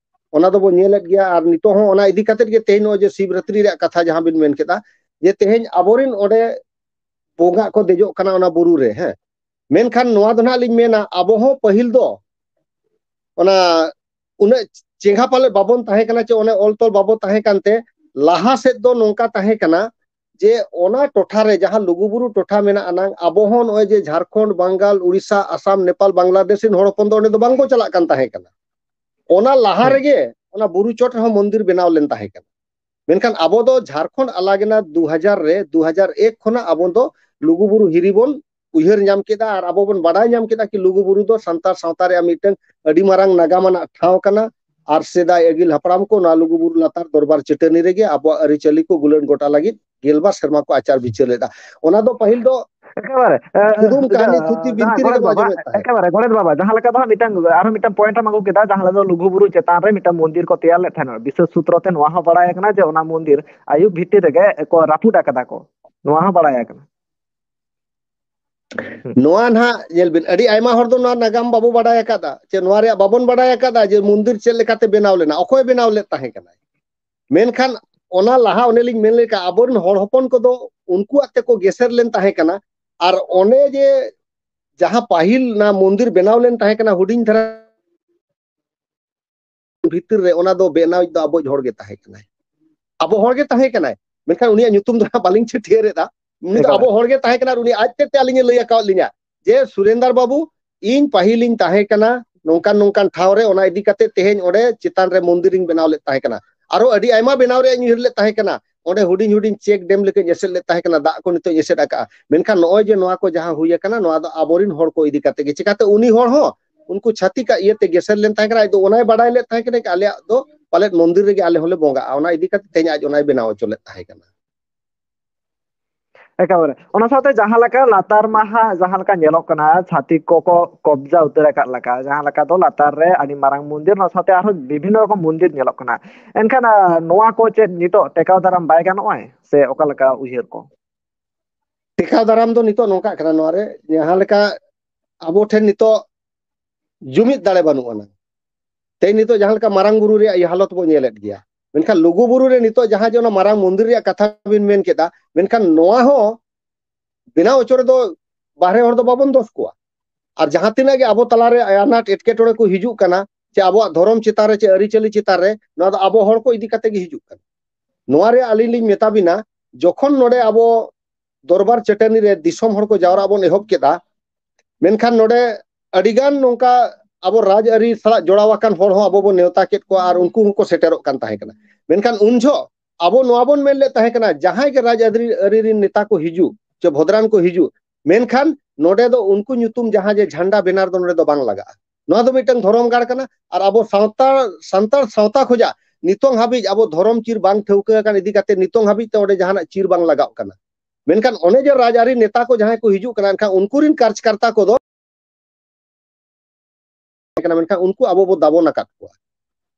ᱚᱱᱟ ᱫᱚᱵᱚ ᱧᱮᱞᱮᱫ ᱜᱮᱭᱟ᱾ ᱟᱨ ᱱᱤᱛᱚᱜ ᱦᱚᱸ ᱚᱱᱟ ᱤᱫᱤ ᱠᱟᱛᱮ ᱜᱮ ᱛᱮᱦᱮᱧ ᱱᱚᱜᱼᱚᱭ ᱡᱮ ᱥᱤᱵᱨᱟᱛᱨᱤ ᱨᱮᱭᱟᱜ ᱠᱟᱛᱷᱟ ᱡᱟᱦᱟᱸ ᱵᱤᱱ ᱢᱮᱱ ᱠᱮᱫᱟ, ᱡᱮ ᱛᱮᱦᱮᱧ ᱟᱵᱚᱨᱮᱱ ᱚᱸᱰᱮ ᱵᱚᱸᱜᱟ ᱠᱚ ᱫᱮᱡᱚᱜ ᱠᱟᱱᱟ ᱚᱱᱟ ᱵᱩᱨᱩ ᱨᱮ, ᱦᱮᱸ᱾ ᱢᱮᱱᱠᱷᱟᱱ ᱱᱚᱣᱟ ᱫᱚ ᱱᱟᱦᱟᱜ ᱞᱤᱧ ᱢᱮᱱᱟ, ᱟᱵᱚ ᱦᱚᱸ ᱯᱟᱹᱦᱤᱞ ᱫᱚ ᱚᱱᱟ ᱩᱱᱟᱹᱜ ᱪᱮᱸᱜᱷᱟ ᱯᱟᱞᱮ ᱵᱟᱵᱚᱱ ᱛᱟᱦᱮᱸ ᱠᱟᱱᱟ, ᱪᱮ ᱚᱱᱮ ᱚᱞ ᱛᱚᱞ ᱵᱟᱵᱚ ᱛᱟᱦᱮᱸ ᱠᱟᱱᱛᱮ, ᱞᱟᱦᱟ ᱥᱮᱫ ᱫᱚ ᱱᱚᱝᱠᱟ ᱛᱟᱦᱮᱸ ᱠᱟᱱᱟ ᱡᱮ ᱚᱱᱟ ᱴᱚᱴᱷᱟ ᱨᱮ ᱡᱟᱦᱟᱸ ᱞᱩᱜᱩᱵᱩᱨᱩ ᱴᱚᱴᱷᱟ ᱢᱮᱱᱟᱜ ᱟᱱᱟᱝ, ᱟᱵᱚ ᱦᱚᱸ ᱱᱚᱜᱼᱚᱭ ᱡᱮ ᱡᱷᱟᱲᱠᱷᱚᱸᱰ, ᱵᱟᱝᱜᱟᱞ, ᱩᱲᱤᱥᱥᱟ, ᱟᱥᱟᱢ, ᱱᱮᱯᱟᱞ, ᱵᱟᱝᱞᱟᱫᱮᱥ ᱨᱮᱱ ᱦᱚᱲ ᱦᱚᱯᱚᱱ ᱫᱚ ᱚᱸᱰᱮ ᱫᱚ ᱵᱟᱝᱠᱚ ᱪᱟᱞᱟᱜ ᱠᱟᱱ ᱛᱟᱦᱮᱸ ᱠᱟᱱᱟ᱾ ᱚᱱᱟ ᱞᱟᱦᱟ ᱨᱮᱜᱮ ᱚᱱᱟ ᱵᱩᱨᱩ ᱪᱚᱴ ᱨᱮᱦᱚᱸ ᱢᱚᱱᱫᱤᱨ ᱵᱮᱱᱟᱣ ᱞᱮᱱ ᱛᱟᱦᱮᱸ ᱠᱟᱱᱟ᱾ ᱢᱮᱱᱠᱷᱟᱱ ᱟᱵᱚ ᱫᱚ ᱡᱷᱟᱲᱠᱷᱚᱸᱰ ᱟᱞᱟᱜᱮᱱᱟ ᱫᱩ ᱦᱟᱡᱟᱨ ᱨᱮ, ᱫᱩ ᱦᱟᱡᱟᱨ ᱮᱠ ᱠᱷᱚᱱᱟᱜ ᱟᱵᱚ ᱫᱚ ᱞᱩᱜᱩᱵᱩᱨᱩ ᱦᱤᱨᱤ ᱵᱚᱱ ᱩᱭᱦᱟᱹᱨ ᱧᱟᱢ ᱠᱮᱫᱟ ᱟᱨ ᱟᱵᱚ ᱵᱚᱱ ᱵᱟᱰᱟᱭ ᱧᱟᱢ ᱠᱮᱫᱟ ᱠᱤ ᱞᱩᱜᱩᱵᱩᱨᱩ ᱫᱚ ᱥᱟᱱᱛᱟᱲ ᱥᱟᱶᱛᱟ ᱨᱮᱭᱟᱜ ᱢᱤᱫᱴᱟᱝ ᱟᱹᱰᱤ ᱢᱟᱨᱟᱝ ᱱᱟᱜᱟᱢ ᱟᱱᱟᱜ ᱴᱷᱟᱶ ᱠᱟᱱᱟ᱾ ᱟᱨ ᱥᱮᱫᱟᱭ ᱟᱹᱜᱤᱞ ᱦᱟᱯᱲᱟᱢ ᱠᱚ ᱱᱚᱣᱟ ᱞᱩᱜᱩᱵᱩᱨᱩ ᱞᱟᱛᱟᱨ ᱫᱚᱨᱵᱟᱨ ᱪᱟᱹᱴᱟᱹᱱᱤ ᱨᱮᱜᱮ ᱟᱵᱚᱣᱟᱜ ᱟᱹᱨᱤᱪᱟᱹᱞᱤ ᱠᱚ ᱜᱩᱞᱟᱹᱱ ᱜᱚᱴᱟ ᱞᱟᱹᱜᱤᱫ ᱜᱮᱞᱵᱟᱨ ᱥᱮᱨᱢᱟ ᱠᱚ ᱟᱪᱟᱨ ᱵᱤᱪᱟᱹᱨ ᱞᱮᱫᱟ᱾ ᱚᱱᱟ ᱫᱚ ᱯᱟᱹᱦᱤᱞ ᱫᱚ ᱮᱠᱮᱵᱟᱨᱮ, ᱮ, ᱠᱩᱫᱩᱢ, ᱠᱟᱹᱦᱱᱤ, ᱡᱟ-, ᱛᱷᱩᱛᱤ, ᱡᱟᱦᱟᱸ ᱵᱤᱱᱛᱤ ᱨᱮᱜᱮ ᱜᱚᱰᱮᱛ ᱵᱚ ᱵᱟᱵᱟ, ᱟᱸᱡᱚᱢᱮᱫ ᱛᱟᱦᱮᱸᱫ᱾ ᱮᱠᱮᱵᱟᱨᱮ ᱜᱚᱰᱮᱛ ᱵᱟᱵᱟ, ᱡᱟᱦᱟᱸ ᱞᱮᱠᱟ ᱫᱚ ᱦᱟᱸᱜ ᱢᱤᱫᱴᱟᱝ, ᱟᱨᱦᱚᱸ ᱢᱤᱫᱴᱟᱝ ᱯᱚᱭᱮᱱᱴ ᱮᱢ ᱟᱹᱜᱩ ᱠᱮᱫᱟ, ᱡᱟᱦᱟᱸ ᱫᱚ ᱞᱩᱜᱩᱵᱩᱨᱩ ᱪᱮᱛᱟᱱ ᱨᱮ ᱢᱤᱫᱴᱟᱝ ᱢᱚᱱᱫᱤᱨ ᱠᱚ ᱛᱮᱭᱟᱨ ᱞᱮᱫ ᱛᱟᱦᱮᱱᱟ᱾ ᱵᱤᱥᱮᱥ ᱥᱩᱛᱨᱚ ᱛᱮ ᱱᱚᱣᱟ ᱦᱚᱸ ᱵᱟᱲᱟᱭ ᱟᱠᱟᱱᱟ ᱡᱮ ᱚᱱᱟ ᱢᱚᱱᱫᱤᱨ ᱟᱹᱭᱩᱵ ᱵᱷᱤᱛᱤᱨ ᱨᱮᱜᱮ ᱠᱚ ᱨᱟᱹᱯᱩᱫ ᱟᱠᱟᱫᱟ ᱠᱚ, ᱱᱚᱣᱟ ᱦᱚᱸ ᱵᱟᱲᱟᱭ ᱟᱠᱟᱱᱟ᱾ ᱱᱚᱣᱟ ᱱᱟᱦᱟᱜ ᱧᱮᱞ ᱵᱤᱱ, ᱟᱹᱰᱤ ᱟᱭᱢᱟ ᱦᱚᱲ ᱫᱚ ᱱᱚᱣᱟ ᱱᱟᱜᱟᱢ ᱵᱟᱵᱚ ᱵᱟᱰᱟᱭ ᱟᱠᱟᱫᱟ, ᱪᱮ ᱱᱚᱣᱟ ᱨᱮᱭᱟᱜ ᱵᱟᱵᱚᱱ ᱵᱟᱰᱟᱭ ᱟᱠᱟᱫᱟ ᱡᱮ ᱢᱚᱱᱫᱤᱨ ᱪᱮᱫ ᱞᱮᱠᱟᱛᱮ ᱵᱮᱱᱟᱣ ᱞᱮᱱᱟ, ᱚᱠᱚᱭ ᱵᱮᱱᱟᱣ ᱞᱮᱫ ᱛᱟᱦᱮᱸ ᱠᱟᱱᱟᱭ᱾ ᱢᱮᱱᱠᱷᱟᱱ ᱚᱱᱟ ᱞᱟᱦᱟ ᱚᱱᱮ ᱞᱤᱧ ᱢᱮᱱ ᱞᱮᱠᱟ, ᱟᱵᱚᱨᱮᱱ ᱦᱚᱲ ᱦᱚᱯᱚᱱ ᱠᱚᱫᱚ ᱩᱱᱠᱩᱣᱟᱜ ᱛᱮᱠᱚ ᱜᱮᱥᱮᱨ ᱞᱮᱱ ᱛᱟᱦᱮᱸ ᱠᱟᱱᱟ᱾ ᱟᱨ ᱚᱱᱮ ᱡᱮ ᱡᱟᱦᱟᱸ ᱯᱟᱹᱦᱤᱞ ᱚᱱᱟ ᱢᱚᱱᱫᱤᱨ ᱵᱮᱱᱟᱣ ᱞᱮᱱ ᱛᱟᱦᱮᱸ ᱠᱟᱱᱟ ᱦᱩᱰᱤᱧ ᱫᱷᱟᱨᱟ ᱵᱷᱤᱛᱤᱨ ᱨᱮ, ᱚᱱᱟ ᱫᱚ ᱵᱮᱱᱟᱣᱤᱡ ᱫᱚ ᱟᱵᱚ ᱦᱚᱲ ᱜᱮ ᱛᱟᱦᱮᱸ ᱠᱟᱱᱟᱭ᱾ ᱟᱵᱚ ᱦᱚᱲ ᱜᱮ ᱛᱟᱦᱮᱸ ᱠᱟᱱᱟᱭ᱾ ᱢᱮᱱᱠᱷᱟᱱ ᱩᱱᱤᱭᱟᱜ ᱧᱩᱛᱩᱢ ᱫᱚ ᱦᱟᱸᱜ ᱵᱟᱹᱞᱤᱧ ᱪᱷᱟᱹᱴᱭᱟᱹᱨ ᱮᱫᱟ᱾ ᱩᱱᱤ ᱫᱚ ᱮᱠᱟᱞ᱾ ᱟᱵᱚ ᱦᱚᱲ ᱜᱮ ᱛᱟᱦᱮᱸ ᱠᱟᱱᱟ, ᱟᱨ ᱩᱱᱤ ᱟᱡ ᱛᱮ ᱟᱹᱞᱤᱧ ᱮ ᱞᱟᱹᱭ ᱟᱠᱟᱣᱟᱫ ᱞᱤᱧᱟ ᱡᱮ, "ᱥᱩᱨᱮᱱᱫᱟᱨ ᱵᱟᱹᱵᱩ, ᱤᱧ ᱯᱟᱹᱦᱤᱞᱤᱧ ᱛᱟᱦᱮᱸ ᱠᱟᱱᱟ ᱱᱚᱝᱠᱟᱱ ᱱᱚᱝᱠᱟᱱ ᱴᱷᱟᱶ ᱨᱮ, ᱚᱱᱟ ᱤᱫᱤ ᱠᱟᱛᱮ ᱛᱮᱦᱮᱧ ᱚᱸᱰᱮ ᱪᱮᱛᱟᱱ ᱨᱮ ᱢᱚᱱᱫᱤᱨᱤᱧ ᱵᱮᱱᱟᱣ ᱞᱮᱫ ᱛᱟᱦᱮᱸ ᱠᱟᱱᱟ᱾ ᱟᱨᱚ ᱟᱹᱰᱤ ᱟᱭᱢᱟ ᱵᱮᱱᱟᱣ ᱨᱮᱭᱟᱜ ᱤᱧ ᱩᱭᱦᱟᱹᱨ ᱞᱮᱫ ᱛᱟᱦᱮᱸ ᱠᱟᱱᱟ, ᱚᱸᱰᱮ ᱦᱩᱰᱤᱧ ᱦᱩᱰᱤᱧ ᱪᱮᱠ ᱰᱮᱢ ᱞᱮᱠᱟᱧ ᱮᱥᱮᱫ ᱞᱮᱫ ᱛᱟᱦᱮᱸ ᱠᱟᱱᱟ, ᱫᱟᱜ ᱠᱚ ᱱᱤᱛᱚᱜ ᱤᱧ ᱮᱥᱮᱫ ᱟᱠᱟᱫᱼᱟ, ᱢᱮᱱᱠᱷᱟᱱ ᱱᱚᱜᱼᱚᱭ ᱡᱮ ᱱᱚᱣᱟ ᱠᱚ ᱡᱟᱦᱟᱸ ᱦᱩᱭ ᱟᱠᱟᱱᱟ, ᱱᱚᱣᱟ ᱫᱚ ᱟᱵᱚᱨᱤᱱ ᱦᱚᱲ ᱠᱚ ᱤᱫᱤ ᱠᱟᱛᱮ ᱜᱮ, ᱪᱤᱠᱟᱛᱮ ᱩᱱᱤ ᱦᱚᱲ ᱦᱚᱸ ᱩᱱᱠᱩ ᱪᱷᱟᱹᱛᱤᱠᱟᱜ ᱤᱭᱟᱹᱛᱮ ᱜᱮᱥᱮᱨ ᱞᱮᱱ ᱛᱟᱦᱮᱸ ᱠᱟᱱᱟ, ᱟᱡ ᱫᱚ ᱚᱱᱟᱭ ᱵᱟᱰᱟᱭ ᱞᱮᱫ ᱛᱟᱦᱮᱸ ᱠᱟᱱᱟ ᱡᱮ ᱟᱞᱮᱭᱟᱜ ᱫᱚ ᱯᱟᱞᱮᱫ ᱢᱚᱱᱫᱤᱨ ᱨᱮᱜᱮ ᱟᱞᱮ ᱦᱚᱸᱞᱮ ᱵᱚᱸᱜᱟᱜᱼᱟ, ᱚᱱᱟ ᱤᱫᱤ ᱠᱟᱛᱮ ᱛᱮᱦᱮᱧ ᱟᱡ ᱚᱱᱟᱭ ᱵᱮᱱᱟᱣ ᱦᱚᱪᱚ ᱞᱮᱫ ᱛᱟᱦᱮᱸ ᱠᱟᱱᱟ᱾" ᱮᱠᱮᱵᱟᱨᱮ ᱚᱱᱟ ᱥᱟᱶᱛᱮ ᱡᱟᱦᱟᱸ ᱞᱮᱠᱟ ᱞᱟᱛᱟᱨ ᱢᱟᱦᱟ ᱡᱟᱦᱟᱸ ᱞᱮᱠᱟ ᱧᱮᱞᱚᱜ ᱠᱟᱱᱟ, ᱪᱷᱟᱹᱛᱤᱠ ᱠᱚᱠᱚ ᱠᱚᱵᱡᱟ ᱩᱛᱟᱹᱨ ᱟᱠᱟᱫ ᱞᱮᱠᱟ, ᱡᱟᱦᱟᱸ ᱞᱮᱠᱟ ᱫᱚ ᱞᱟᱛᱟᱨ ᱨᱮ ᱟᱹᱰᱤ ᱢᱟᱨᱟᱝ ᱢᱚᱱᱫᱤᱨ, ᱚᱱᱟ ᱥᱟᱶᱛᱮ ᱟᱨᱦᱚᱸ ᱵᱤᱵᱷᱤᱱᱱᱚ ᱨᱚᱠᱚᱢ ᱢᱚᱱᱫᱤᱨ ᱧᱮᱞᱚᱜ ᱠᱟᱱᱟ᱾ ᱮᱱᱠᱷᱟᱱ ᱟᱨ, ᱱᱚᱣᱟ ᱠᱚ ᱪᱮᱫ ᱱᱤᱛᱚᱜ ᱴᱮᱠᱟᱣ ᱫᱟᱨᱟᱢ ᱵᱟᱭ ᱜᱟᱱᱚᱜᱼᱟ ᱥᱮ ᱚᱠᱟ ᱞᱮᱠᱟ ᱩᱭᱦᱟᱹᱨ ᱠᱚ? ᱴᱮᱠᱟᱣ ᱫᱟᱨᱟᱢ ᱫᱚ ᱱᱤᱛᱚᱜ ᱱᱚᱝᱠᱟᱜ ᱠᱟᱱᱟ, ᱱᱚᱣᱟ ᱨᱮ ᱡᱟᱦᱟᱸ ᱞᱮᱠᱟ ᱟᱵᱚ ᱴᱷᱮᱱ ᱱᱤᱛᱚᱜ ᱡᱩᱢᱤᱫ ᱫᱟᱲᱮ ᱵᱟᱹᱱᱩᱜ ᱟᱱᱟ᱾ ᱛᱮᱦᱮᱧ ᱱᱤᱛᱚᱜ ᱡᱟᱦᱟᱸ ᱞᱮᱠᱟ ᱢᱟᱨᱟᱝ ᱵᱩᱨᱩ ᱨᱮᱭᱟᱜ ᱤᱭᱟᱹ ᱦᱟᱞᱚᱛ ᱵᱚᱱ ᱧᱮᱞᱮᱫ ᱜᱮᱭᱟ, ᱢᱮᱱᱠᱷᱟᱱ ᱞᱩᱜᱩ ᱵᱩᱨᱩ ᱨᱮ ᱱᱤᱛᱚᱜ ᱡᱟᱦᱟᱸ ᱡᱮ ᱚᱱᱟ ᱢᱟᱨᱟᱝ ᱢᱚᱱᱫᱤᱨ ᱨᱮᱭᱟᱜ ᱠᱟᱛᱷᱟ ᱵᱤᱱ ᱢᱮᱱ ᱠᱮᱫᱟ, ᱢᱮᱱᱠᱷᱟᱱ ᱱᱚᱣᱟ ᱦᱚᱸ ᱵᱮᱱᱟᱣ ᱦᱚᱪᱚ ᱨᱮᱫᱚ ᱵᱟᱦᱨᱮ ᱦᱚᱲ ᱫᱚ ᱵᱟᱵᱚᱱ ᱫᱳᱥ ᱠᱚᱣᱟ᱾ ᱟᱨ ᱡᱟᱦᱟᱸ ᱛᱤᱱᱟᱹᱜ ᱜᱮ ᱟᱵᱚ ᱛᱟᱞᱟᱨᱮ ᱟᱱᱟᱴ ᱮᱴᱠᱮᱴᱚᱬᱮ ᱠᱚ ᱦᱤᱡᱩᱜ ᱠᱟᱱᱟ, ᱪᱮ ᱟᱵᱚᱣᱟᱜ ᱫᱷᱚᱨᱚᱢ ᱪᱮᱛᱟᱱ ᱨᱮ, ᱪᱮ ᱟᱹᱨᱤᱪᱟᱹᱞᱤ ᱪᱮᱛᱟᱱ ᱨᱮ, ᱱᱚᱣᱟ ᱫᱚ ᱟᱵᱚ ᱦᱚᱲ ᱠᱚ ᱤᱫᱤ ᱠᱟᱛᱮ ᱜᱮ ᱦᱤᱡᱩᱜ ᱠᱟᱱᱟ᱾ ᱱᱚᱣᱟ ᱨᱮ ᱟᱹᱞᱤᱧ ᱞᱤᱧ ᱢᱮᱛᱟ ᱵᱤᱱᱟ, ᱡᱚᱠᱷᱚᱱ ᱱᱚᱰᱮ ᱟᱵᱚ ᱫᱚᱨᱵᱟᱨ ᱪᱟᱹᱴᱟᱹᱱᱤ ᱨᱮ ᱫᱤᱥᱚᱢ ᱦᱚᱲ ᱠᱚ ᱡᱟᱣᱨᱟᱜ ᱵᱚᱱ ᱮᱦᱚᱵ ᱠᱮᱫᱟ, ᱢᱮᱱᱠᱷᱟᱱ ᱱᱚᱰᱮ ᱟᱹᱰᱤᱜᱟᱱ ᱱᱚᱝᱠᱟ ᱟᱵᱚ ᱨᱟᱡᱽ ᱟᱹᱨᱤ ᱥᱟᱞᱟᱜ ᱡᱚᱲᱟᱣ ᱟᱠᱟᱱ ᱦᱚᱲ ᱦᱚᱸ ᱟᱵᱚ ᱵᱚᱱ ᱱᱮᱣᱛᱟ ᱠᱮᱫ ᱠᱚᱣᱟ ᱟᱨ ᱩᱱᱠᱩ ᱦᱚᱸᱠᱚ ᱥᱮᱴᱮᱨᱚᱜ ᱠᱟᱱ ᱛᱟᱦᱮᱸ ᱠᱟᱱᱟ᱾ ᱢᱮᱱᱠᱷᱟᱱ ᱩᱱ ᱡᱚᱦᱚᱜ ᱟᱵᱚ ᱱᱚᱣᱟ ᱵᱚᱱ ᱢᱮᱱ ᱞᱮᱫ ᱛᱟᱦᱮᱸ ᱠᱟᱱᱟ, ᱡᱟᱦᱟᱸᱭ ᱜᱮ ᱨᱟᱡᱽ ᱟᱹᱨᱤ, ᱟᱹᱨᱤ ᱨᱤᱱ ᱱᱮᱛᱟ ᱠᱚ ᱦᱤᱡᱩᱜ, ᱪᱮ ᱵᱷᱚᱫᱽᱨᱟᱱ ᱠᱚ ᱦᱤᱡᱩᱜ, ᱢᱮᱱᱠᱷᱟᱱ ᱱᱚᱰᱮ ᱫᱚ ᱩᱱᱠᱩ ᱧᱩᱛᱩᱢ ᱡᱟᱦᱟᱸ ᱡᱮ ᱡᱷᱟᱱᱰᱟ ᱵᱮᱱᱟᱨ ᱫᱚ ᱱᱚᱰᱮ ᱫᱚ ᱵᱟᱝ ᱞᱟᱜᱟᱜᱼᱟ᱾ ᱱᱚᱣᱟ ᱫᱚ ᱢᱤᱫᱴᱟᱝ ᱫᱷᱚᱨᱚᱢ ᱜᱟᱲ ᱠᱟᱱᱟ ᱟᱨ ᱟᱵᱚ ᱥᱟᱶᱛᱟ, ᱥᱟᱱᱛᱟᱲ ᱥᱟᱶᱛᱟ ᱠᱷᱚᱡᱟᱜ ᱱᱤᱛᱚᱝ ᱦᱟᱹᱵᱤᱡ ᱟᱵᱚ ᱫᱷᱚᱨᱚᱢ ᱪᱤᱨ ᱵᱟᱝ ᱴᱷᱟᱹᱣᱠᱟᱹ ᱟᱠᱟᱱ ᱤᱫᱤ ᱠᱟᱛᱮ ᱱᱤᱛᱚᱝ ᱦᱟᱹᱵᱤᱡ ᱛᱮ ᱚᱸᱰᱮ ᱡᱟᱦᱟᱱᱟᱜ ᱪᱤᱨ ᱵᱟᱝ ᱞᱟᱜᱟᱣ ᱠᱟᱱᱟ᱾ ᱢᱮᱱᱠᱷᱟᱱ ᱚᱱᱮ ᱡᱮ ᱨᱟᱡᱽᱟᱹᱨᱤ ᱱᱮᱛᱟ ᱠᱚ ᱡᱟᱦᱟᱸᱭ ᱠᱚ ᱦᱤᱡᱩᱜ ᱠᱟᱱᱟ, ᱮᱱᱠᱷᱟᱱ ᱩᱱᱠᱩ ᱨᱤᱱ ᱠᱟᱨᱡᱽᱠᱟᱨᱛᱟ ᱠᱚᱫᱚ ᱠᱟᱱᱟ, ᱢᱮᱱᱠᱷᱟᱱ ᱩᱱᱠᱩ ᱟᱵᱚ ᱵᱚ ᱫᱟᱵᱚᱱ ᱟᱠᱟᱫ ᱠᱚᱣᱟ,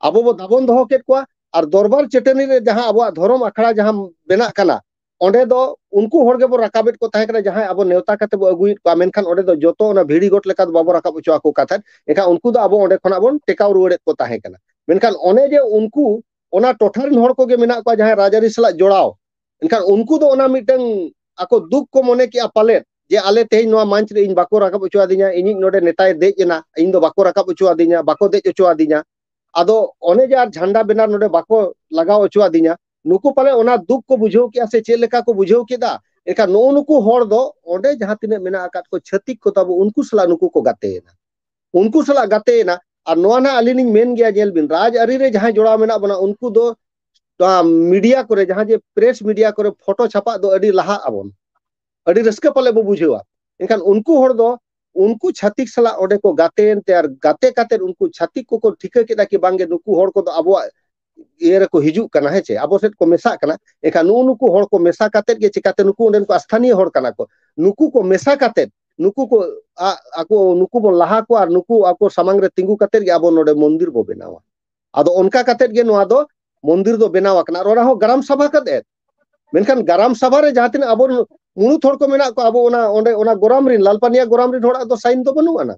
ᱟᱵᱚ ᱵᱚ ᱫᱟᱵᱚᱱ ᱫᱚᱦᱚ ᱠᱮᱫ ᱠᱚᱣᱟ᱾ ᱟᱨ ᱫᱚᱨᱵᱟᱨ ᱪᱟᱹᱴᱟᱹᱱᱤ ᱨᱮ ᱡᱟᱦᱟᱸ ᱟᱵᱚᱣᱟᱜ ᱫᱷᱚᱨᱚᱢ ᱟᱠᱷᱲᱟ ᱡᱟᱦᱟᱸ ᱵᱮᱱᱟᱜ ᱠᱟᱱᱟ, ᱚᱸᱰᱮ ᱫᱚ ᱩᱱᱠᱩ ᱦᱚᱲ ᱜᱮᱵᱚ ᱨᱟᱠᱟᱵᱮᱫ ᱠᱚ ᱛᱟᱦᱮᱸ ᱠᱟᱱᱟ, ᱡᱟᱦᱟᱸᱭ ᱟᱵᱚ ᱱᱮᱣᱛᱟ ᱠᱟᱛᱮ ᱵᱚ ᱟᱹᱜᱩᱭᱮᱫ ᱠᱚᱣᱟ, ᱢᱮᱱᱠᱷᱟᱱ ᱚᱸᱰᱮ ᱫᱚ ᱡᱚᱛᱚ ᱚᱱᱟ ᱵᱷᱤᱲᱤ ᱜᱚᱴ ᱞᱮᱠᱟ ᱫᱚ ᱵᱟᱵᱚ ᱨᱟᱠᱟᱵ ᱦᱚᱪᱚ ᱟᱠᱚ ᱠᱟᱱ ᱛᱟᱦᱮᱸᱫ᱾ ᱮᱱᱠᱷᱟᱱ ᱩᱱᱠᱩ ᱫᱚ ᱟᱵᱚ ᱚᱸᱰᱮ ᱠᱷᱚᱱᱟᱜ ᱵᱚᱱ ᱴᱮᱠᱟᱣ ᱨᱩᱣᱟᱹᱲᱮᱫ ᱠᱚ ᱛᱟᱦᱮᱸ ᱠᱟᱱᱟ᱾ ᱢᱮᱱᱠᱷᱟᱱ ᱚᱱᱮ ᱡᱮ ᱩᱱᱠᱩ ᱚᱱᱟ ᱴᱚᱴᱷᱟ ᱨᱮᱱ ᱦᱚᱲ ᱠᱚᱜᱮ ᱢᱮᱱᱟᱜ ᱠᱚᱣᱟ ᱡᱟᱦᱟᱸᱭ ᱨᱟᱡᱽᱟᱹᱨᱤ ᱥᱟᱞᱟᱜ ᱡᱚᱲᱟᱣ᱾ ᱮᱱᱠᱷᱟᱱ ᱩᱱᱠᱩ ᱫᱚ ᱚᱱᱟ ᱢᱤᱫᱴᱟᱝ ᱟᱠᱚ ᱫᱩᱠ ᱠᱚ ᱢᱚᱱᱮ ᱠᱮᱜᱼᱟ ᱯᱟᱞᱮᱫ, ᱡᱮ ᱟᱞᱮ ᱛᱮᱦᱮᱧ ᱱᱚᱣᱟ ᱢᱚᱧᱪ ᱨᱮ ᱤᱧ ᱵᱟᱠᱚ ᱨᱟᱠᱟᱵ ᱦᱚᱪᱚ ᱟᱫᱤᱧᱟ, ᱤᱧᱤᱡ ᱱᱚᱰᱮ ᱱᱮᱛᱟᱭ ᱫᱮᱡ ᱮᱱᱟ, ᱤᱧ ᱫᱚ ᱵᱟᱠᱚ ᱨᱟᱠᱟᱵ ᱦᱚᱪᱚ ᱟᱫᱤᱧᱟ, ᱵᱟᱠᱚ ᱫᱮᱡ ᱦᱚᱪᱚ ᱟᱫᱤᱧᱟ᱾ ᱟᱫᱚ ᱚᱱᱮ ᱡᱮ ᱟᱨ ᱡᱷᱟᱱᱰᱟ ᱵᱮᱱᱟᱨ ᱱᱚᱰᱮ ᱵᱟᱠᱚ ᱞᱟᱜᱟᱣ ᱦᱚᱪᱚ ᱟᱫᱤᱧᱟ, ᱱᱩᱠᱩ ᱯᱟᱞᱮ ᱚᱱᱟ ᱫᱩᱠ ᱠᱚ ᱵᱩᱡᱷᱟᱹᱣ ᱠᱮᱜᱼᱟ ᱥᱮ ᱪᱮᱫ ᱞᱮᱠᱟ ᱠᱚ ᱵᱩᱡᱷᱟᱹᱣ ᱠᱮᱫᱟ᱾ ᱮᱱᱠᱷᱟᱱ ᱱᱩᱜᱼᱩ ᱱᱩᱠᱩ ᱦᱚᱲ ᱫᱚ ᱚᱸᱰᱮ ᱡᱟᱦᱟᱸ ᱛᱤᱱᱟᱹᱜ ᱢᱮᱱᱟᱜ ᱟᱠᱟᱫ ᱠᱚ ᱪᱷᱟᱹᱛᱤᱠ ᱠᱚ ᱛᱟᱵᱚ, ᱩᱱᱠᱩ ᱥᱟᱞᱟᱜ ᱱᱩᱠᱩ ᱠᱚ ᱜᱟᱛᱮᱭᱮᱱᱟ᱾ ᱩᱱᱠᱩ ᱥᱟᱞᱟᱜ ᱜᱟᱛᱮᱭᱮᱱᱟ᱾ ᱟᱨ ᱱᱚᱣᱟ ᱱᱟᱜ ᱟᱹᱞᱤᱧ ᱞᱤᱧ ᱢᱮᱱ ᱜᱮᱭᱟ, ᱧᱮᱞ ᱵᱤᱱ, ᱨᱟᱡᱽ ᱟᱹᱨᱤ ᱨᱮ ᱡᱟᱦᱟᱸᱭ ᱡᱚᱲᱟᱣ ᱢᱮᱱᱟᱜ ᱵᱚᱱᱟ, ᱩᱱᱠᱩ ᱫᱚ ᱢᱤᱰᱤᱭᱟ ᱠᱚᱨᱮ, ᱡᱟᱦᱟᱸ ᱡᱮ ᱯᱨᱮᱥ ᱢᱤᱰᱤᱭᱟ ᱠᱚᱨᱮ ᱯᱷᱳᱴᱳ ᱪᱷᱟᱯᱟᱜ ᱫᱚ ᱟᱹᱰᱤ ᱞᱟᱦᱟᱜ ᱟᱵᱚᱱ, ᱟᱹᱰᱤ ᱨᱟᱹᱥᱠᱟᱹ ᱯᱟᱞᱮ ᱵᱚ ᱵᱩᱡᱷᱟᱹᱣᱟ᱾ ᱮᱱᱠᱷᱟᱱ ᱩᱱᱠᱩ ᱦᱚᱲ ᱫᱚ ᱩᱱᱠᱩ ᱪᱷᱟᱹᱛᱤᱠ ᱥᱟᱞᱟᱜ ᱚᱸᱰᱮ ᱠᱚ ᱜᱟᱛᱮᱭᱮᱱ ᱛᱮ, ᱟᱨ ᱜᱟᱛᱮ ᱠᱟᱛᱮᱫ ᱩᱱᱠᱩ ᱪᱷᱟᱹᱛᱤᱠ ᱠᱚᱠᱚ ᱴᱷᱤᱠᱟᱹ ᱠᱮᱫᱟ ᱠᱤ ᱵᱟᱝᱜᱮ ᱱᱩᱠᱩ ᱦᱚᱲ ᱠᱚᱫᱚ ᱟᱵᱚᱣᱟᱜ ᱤᱭᱟᱹ ᱨᱮᱠᱚ ᱦᱤᱡᱩᱜ ᱠᱟᱱᱟ, ᱦᱮᱸ ᱪᱮ, ᱟᱵᱚ ᱥᱮᱫ ᱠᱚ ᱢᱮᱥᱟᱜ ᱠᱟᱱᱟ᱾ ᱮᱱᱠᱷᱟᱱ ᱱᱩᱜᱼᱩ ᱱᱩᱠᱩ ᱦᱚᱲ ᱠᱚ ᱢᱮᱥᱟ ᱠᱟᱛᱮᱫ ᱜᱮ ᱪᱤᱠᱟᱛᱮ ᱱᱩᱠᱩ ᱚᱸᱰᱮᱱ ᱠᱚ ᱟᱥᱛᱷᱟᱱᱤᱭᱚ ᱦᱚᱲ ᱠᱟᱱᱟ ᱠᱚ, ᱱᱩᱠᱩ ᱠᱚ ᱢᱮᱥᱟ ᱠᱟᱛᱮᱫ ᱱᱩᱠᱩ ᱠᱚ ᱟ-, ᱟᱠᱚ, ᱱᱩᱠᱩ ᱵᱚᱱ ᱞᱟᱦᱟ ᱠᱚᱣᱟ ᱟᱨ ᱱᱩᱠᱩ ᱟᱠᱚ ᱥᱟᱢᱟᱝ ᱨᱮ ᱛᱤᱸᱜᱩ ᱠᱟᱛᱮᱫ ᱜᱮ ᱟᱵᱚ ᱱᱚᱰᱮ ᱢᱚᱱᱫᱤᱨ ᱵᱚ ᱵᱮᱱᱟᱣᱟ᱾ ᱟᱫᱚ ᱚᱱᱠᱟ ᱠᱟᱛᱮᱫ ᱜᱮ ᱱᱚᱣᱟ ᱫᱚ ᱢᱚᱱᱫᱤᱨ ᱫᱚ ᱵᱮᱱᱟᱣ ᱟᱠᱟᱱᱟ᱾ ᱟᱨ ᱚᱱᱟ ᱦᱚᱸ ᱜᱨᱟᱢ ᱥᱟᱵᱷᱟ ᱠᱟᱛᱮᱫ᱾ ᱢᱮᱱᱠᱷᱟᱱ ᱜᱨᱟᱢ ᱥᱟᱵᱷᱟ ᱨᱮ ᱡᱟᱦᱟᱸ ᱛᱤᱱᱟᱹᱜ ᱟᱵᱚ ᱢᱩᱬᱩᱛ ᱦᱚᱲ ᱠᱚ ᱢᱮᱱᱟᱜ ᱠᱚᱣᱟ, ᱟᱵᱚ ᱚᱱᱟ, ᱚᱸᱰᱮ ᱚᱱᱟ ᱜᱚᱨᱟᱢ ᱨᱤᱱ, ᱞᱟᱞᱯᱟᱱᱤᱭᱟ ᱜᱚᱨᱟᱢ ᱨᱤᱱ ᱦᱚᱲᱟᱜ ᱫᱚ ᱥᱟᱭᱤᱱ ᱫᱚ ᱵᱟᱹᱱᱩᱜ ᱟᱱᱟ᱾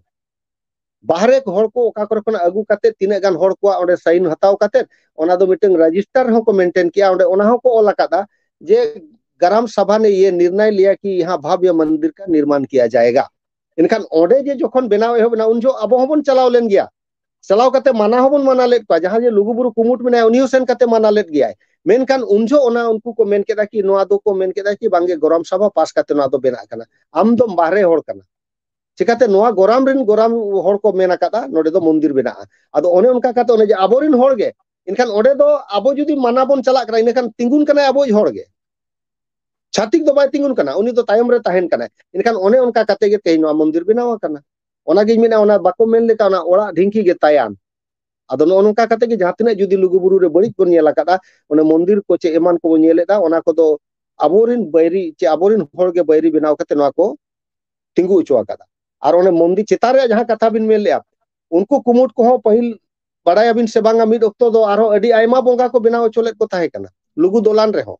ᱵᱟᱦᱨᱮ ᱦᱚᱲ ᱠᱚ ᱚᱠᱟ ᱠᱚᱨᱮ ᱠᱷᱚᱱᱟᱜ ᱟᱹᱜᱩ ᱠᱟᱛᱮᱫ, ᱛᱤᱱᱟᱹᱜ ᱜᱟᱱ ᱦᱚᱲ ᱠᱚᱣᱟᱜ ᱚᱸᱰᱮ ᱥᱟᱭᱤᱱ ᱦᱟᱛᱟᱣ ᱠᱟᱛᱮᱫ, ᱚᱱᱟ ᱫᱚ ᱢᱤᱫᱴᱟᱝ ᱨᱮᱡᱤᱥᱴᱟᱨ ᱦᱚᱸᱠᱚ ᱢᱮᱱᱴᱮᱱ ᱠᱮᱜᱼᱟ᱾ ᱚᱸᱰᱮ ᱚᱱᱟ ᱦᱚᱸᱠᱚ ᱚᱞ ᱟᱠᱟᱫᱟ ᱡᱮ ᱜᱨᱟᱢ ᱥᱟᱵᱷᱟ ᱱᱮ ᱭᱮ ᱱᱤᱨᱱᱟᱭ ᱞᱤᱭᱟ ᱠᱤ ᱭᱟᱦᱟᱸ ᱵᱷᱟᱵᱽᱭᱚ ᱢᱚᱱᱫᱤᱨ ᱠᱟ ᱱᱤᱨᱢᱟᱱ ᱠᱤᱭᱟ ᱡᱟᱭᱮᱜᱟ᱾ ᱮᱱᱠᱷᱟᱱ ᱚᱸᱰᱮ ᱡᱮ ᱡᱚᱠᱷᱚᱱ ᱵᱮᱱᱟᱣ ᱮᱦᱚᱵ ᱮᱱᱟ, ᱩᱱ ᱡᱚᱦᱚᱜ ᱟᱵᱚ ᱦᱚᱸᱵᱚᱱ ᱪᱟᱞᱟᱣ ᱞᱮᱱ ᱜᱮᱭᱟ᱾ ᱪᱟᱞᱟᱣ ᱠᱟᱛᱮ ᱢᱟᱱᱟ ᱦᱚᱸᱵᱚᱱ ᱢᱟᱱᱟ ᱞᱮᱫ ᱠᱚᱣᱟ᱾ ᱡᱟᱦᱟᱸ ᱡᱮ ᱞᱩᱜᱩᱵᱩᱨᱩ ᱠᱩᱢᱩᱴ ᱢᱮᱱᱟᱭᱟ, ᱩᱱᱤ ᱦᱚᱸ ᱥᱮᱱ ᱠᱟᱛᱮ ᱢᱟᱱᱟ ᱞᱮᱫ ᱜᱮᱭᱟᱭ᱾ ᱢᱮᱱᱠᱷᱟᱱ ᱩᱱ ᱡᱚᱦᱚᱜ ᱚᱱᱟ ᱩᱱᱠᱩ ᱠᱚ ᱢᱮᱱ ᱠᱮᱫᱟ ᱠᱤ, ᱱᱚᱣᱟ ᱫᱚᱠᱚ ᱢᱮᱱ ᱠᱮᱫᱟ ᱠᱤ, ᱵᱟᱝᱜᱮ, ᱜᱚᱨᱟᱢ ᱥᱟᱵᱷᱟ ᱯᱟᱥ ᱠᱟᱛᱮ ᱱᱚᱣᱟ ᱫᱚ ᱵᱮᱱᱟᱜ ᱠᱟᱱᱟ, ᱟᱢ ᱫᱚᱢ ᱵᱟᱦᱨᱮ ᱦᱚᱲ ᱠᱟᱱᱟ᱾ ᱪᱤᱠᱟᱛᱮ ᱱᱚᱣᱟ ᱜᱚᱨᱟᱢ ᱨᱮᱱ ᱜᱚᱨᱟᱢ ᱦᱚᱲ ᱠᱚ ᱢᱮᱱ ᱟᱠᱟᱫᱟ ᱱᱚᱰᱮ ᱫᱚ ᱢᱚᱱᱫᱤᱨ ᱵᱮᱱᱟᱜᱼᱟ? ᱟᱫᱚ ᱚᱱᱮ ᱚᱱᱠᱟ ᱠᱟᱛᱮ ᱚᱱᱮ ᱡᱮ ᱟᱵᱚᱨᱮᱱ ᱦᱚᱲ ᱜᱮ, ᱮᱱᱠᱷᱟᱱ ᱚᱸᱰᱮ ᱫᱚ ᱟᱵᱚ ᱡᱩᱫᱤ ᱢᱟᱱᱟ ᱵᱚᱱ ᱪᱟᱞᱟᱜ ᱠᱟᱱᱟ, ᱤᱱᱟᱹᱠᱷᱟᱱ ᱛᱤᱸᱜᱩᱱ ᱠᱟᱱᱟᱭ ᱟᱵᱚᱭᱤᱡ ᱦᱚᱲ ᱜᱮ᱾ ᱪᱷᱟᱹᱛᱤᱠ ᱫᱚ ᱵᱟᱭ ᱛᱤᱸᱜᱩᱱ ᱠᱟᱱᱟ, ᱩᱱᱤ ᱫᱚ ᱛᱟᱭᱚᱢ ᱨᱮ ᱛᱟᱦᱮᱱ ᱠᱟᱱᱟᱭ᱾ ᱮᱱᱠᱷᱟᱱ ᱚᱱᱮ ᱚᱱᱠᱟ ᱠᱟᱛᱮ ᱜᱮ ᱛᱮᱦᱮᱧ ᱱᱚᱣᱟ ᱢᱚᱱᱫᱤᱨ ᱵᱮᱱᱟᱣ ᱟᱠᱟᱱᱟ᱾ ᱚᱱᱟᱜᱤᱧ ᱢᱮᱱᱟ, ᱚᱱᱟ ᱵᱟᱠᱚ ᱢᱮᱱ ᱞᱮᱠᱟ, ᱚᱱᱟ ᱚᱲᱟᱜ ᱰᱷᱤᱝᱠᱤ ᱜᱮ ᱛᱟᱭᱟᱱ᱾ ᱟᱫᱚ ᱱᱚᱜᱼᱚ ᱱᱚᱝᱠᱟ ᱠᱟᱛᱮ ᱜᱮ ᱡᱟᱦᱟᱸ ᱛᱤᱱᱟᱹᱜ ᱡᱩᱫᱤ ᱞᱩᱜᱩᱵᱩᱨᱩ ᱨᱮ ᱵᱟᱹᱲᱤᱡ ᱵᱚᱱ ᱧᱮᱞ ᱟᱠᱟᱫᱟ, ᱚᱱᱮ ᱢᱚᱱᱫᱤᱨ ᱠᱚ ᱪᱮ ᱮᱢᱟᱱ ᱠᱚᱵᱚᱱ ᱧᱮᱞᱮᱫᱟ, ᱚᱱᱟ ᱠᱚᱫᱚ ᱟᱵᱚᱨᱮᱱ ᱵᱟᱹᱭᱨᱤ ᱪᱮ ᱟᱵᱚᱨᱮᱱ ᱦᱚᱲ ᱜᱮ ᱵᱟᱹᱭᱨᱤ ᱵᱮᱱᱟᱣ ᱠᱟᱛᱮ ᱱᱚᱣᱟ ᱠᱚ ᱛᱤᱸᱜᱩ ᱦᱚᱪᱚ ᱟᱠᱟᱫᱟ᱾ ᱟᱨ ᱚᱱᱮ ᱢᱚᱱᱫᱤᱨ ᱪᱮᱛᱟᱱ ᱨᱮᱭᱟᱜ ᱡᱟᱦᱟᱸ ᱠᱟᱛᱷᱟ ᱵᱤᱱ ᱢᱮᱱ ᱞᱮᱜᱼᱟ, ᱩᱱᱠᱩ ᱠᱩᱢᱩᱴ ᱠᱚᱦᱚᱸ ᱯᱟᱹᱦᱤᱞ, ᱵᱟᱲᱟᱭᱟᱵᱤᱱ ᱥᱮ ᱵᱟᱝᱟ, ᱢᱤᱫ ᱚᱠᱛᱚ ᱫᱚ ᱟᱨᱦᱚᱸ ᱟᱹᱰᱤ ᱟᱭᱢᱟ ᱵᱚᱸᱜᱟ ᱠᱚ ᱵᱮᱱᱟᱣ ᱦᱚᱪᱚ ᱞᱮᱫ ᱠᱚ ᱛᱟᱦᱮᱸ ᱠᱟᱱᱟ ᱞᱩᱜᱩ ᱫᱚᱞᱟᱱ ᱨᱮᱦᱚᱸ᱾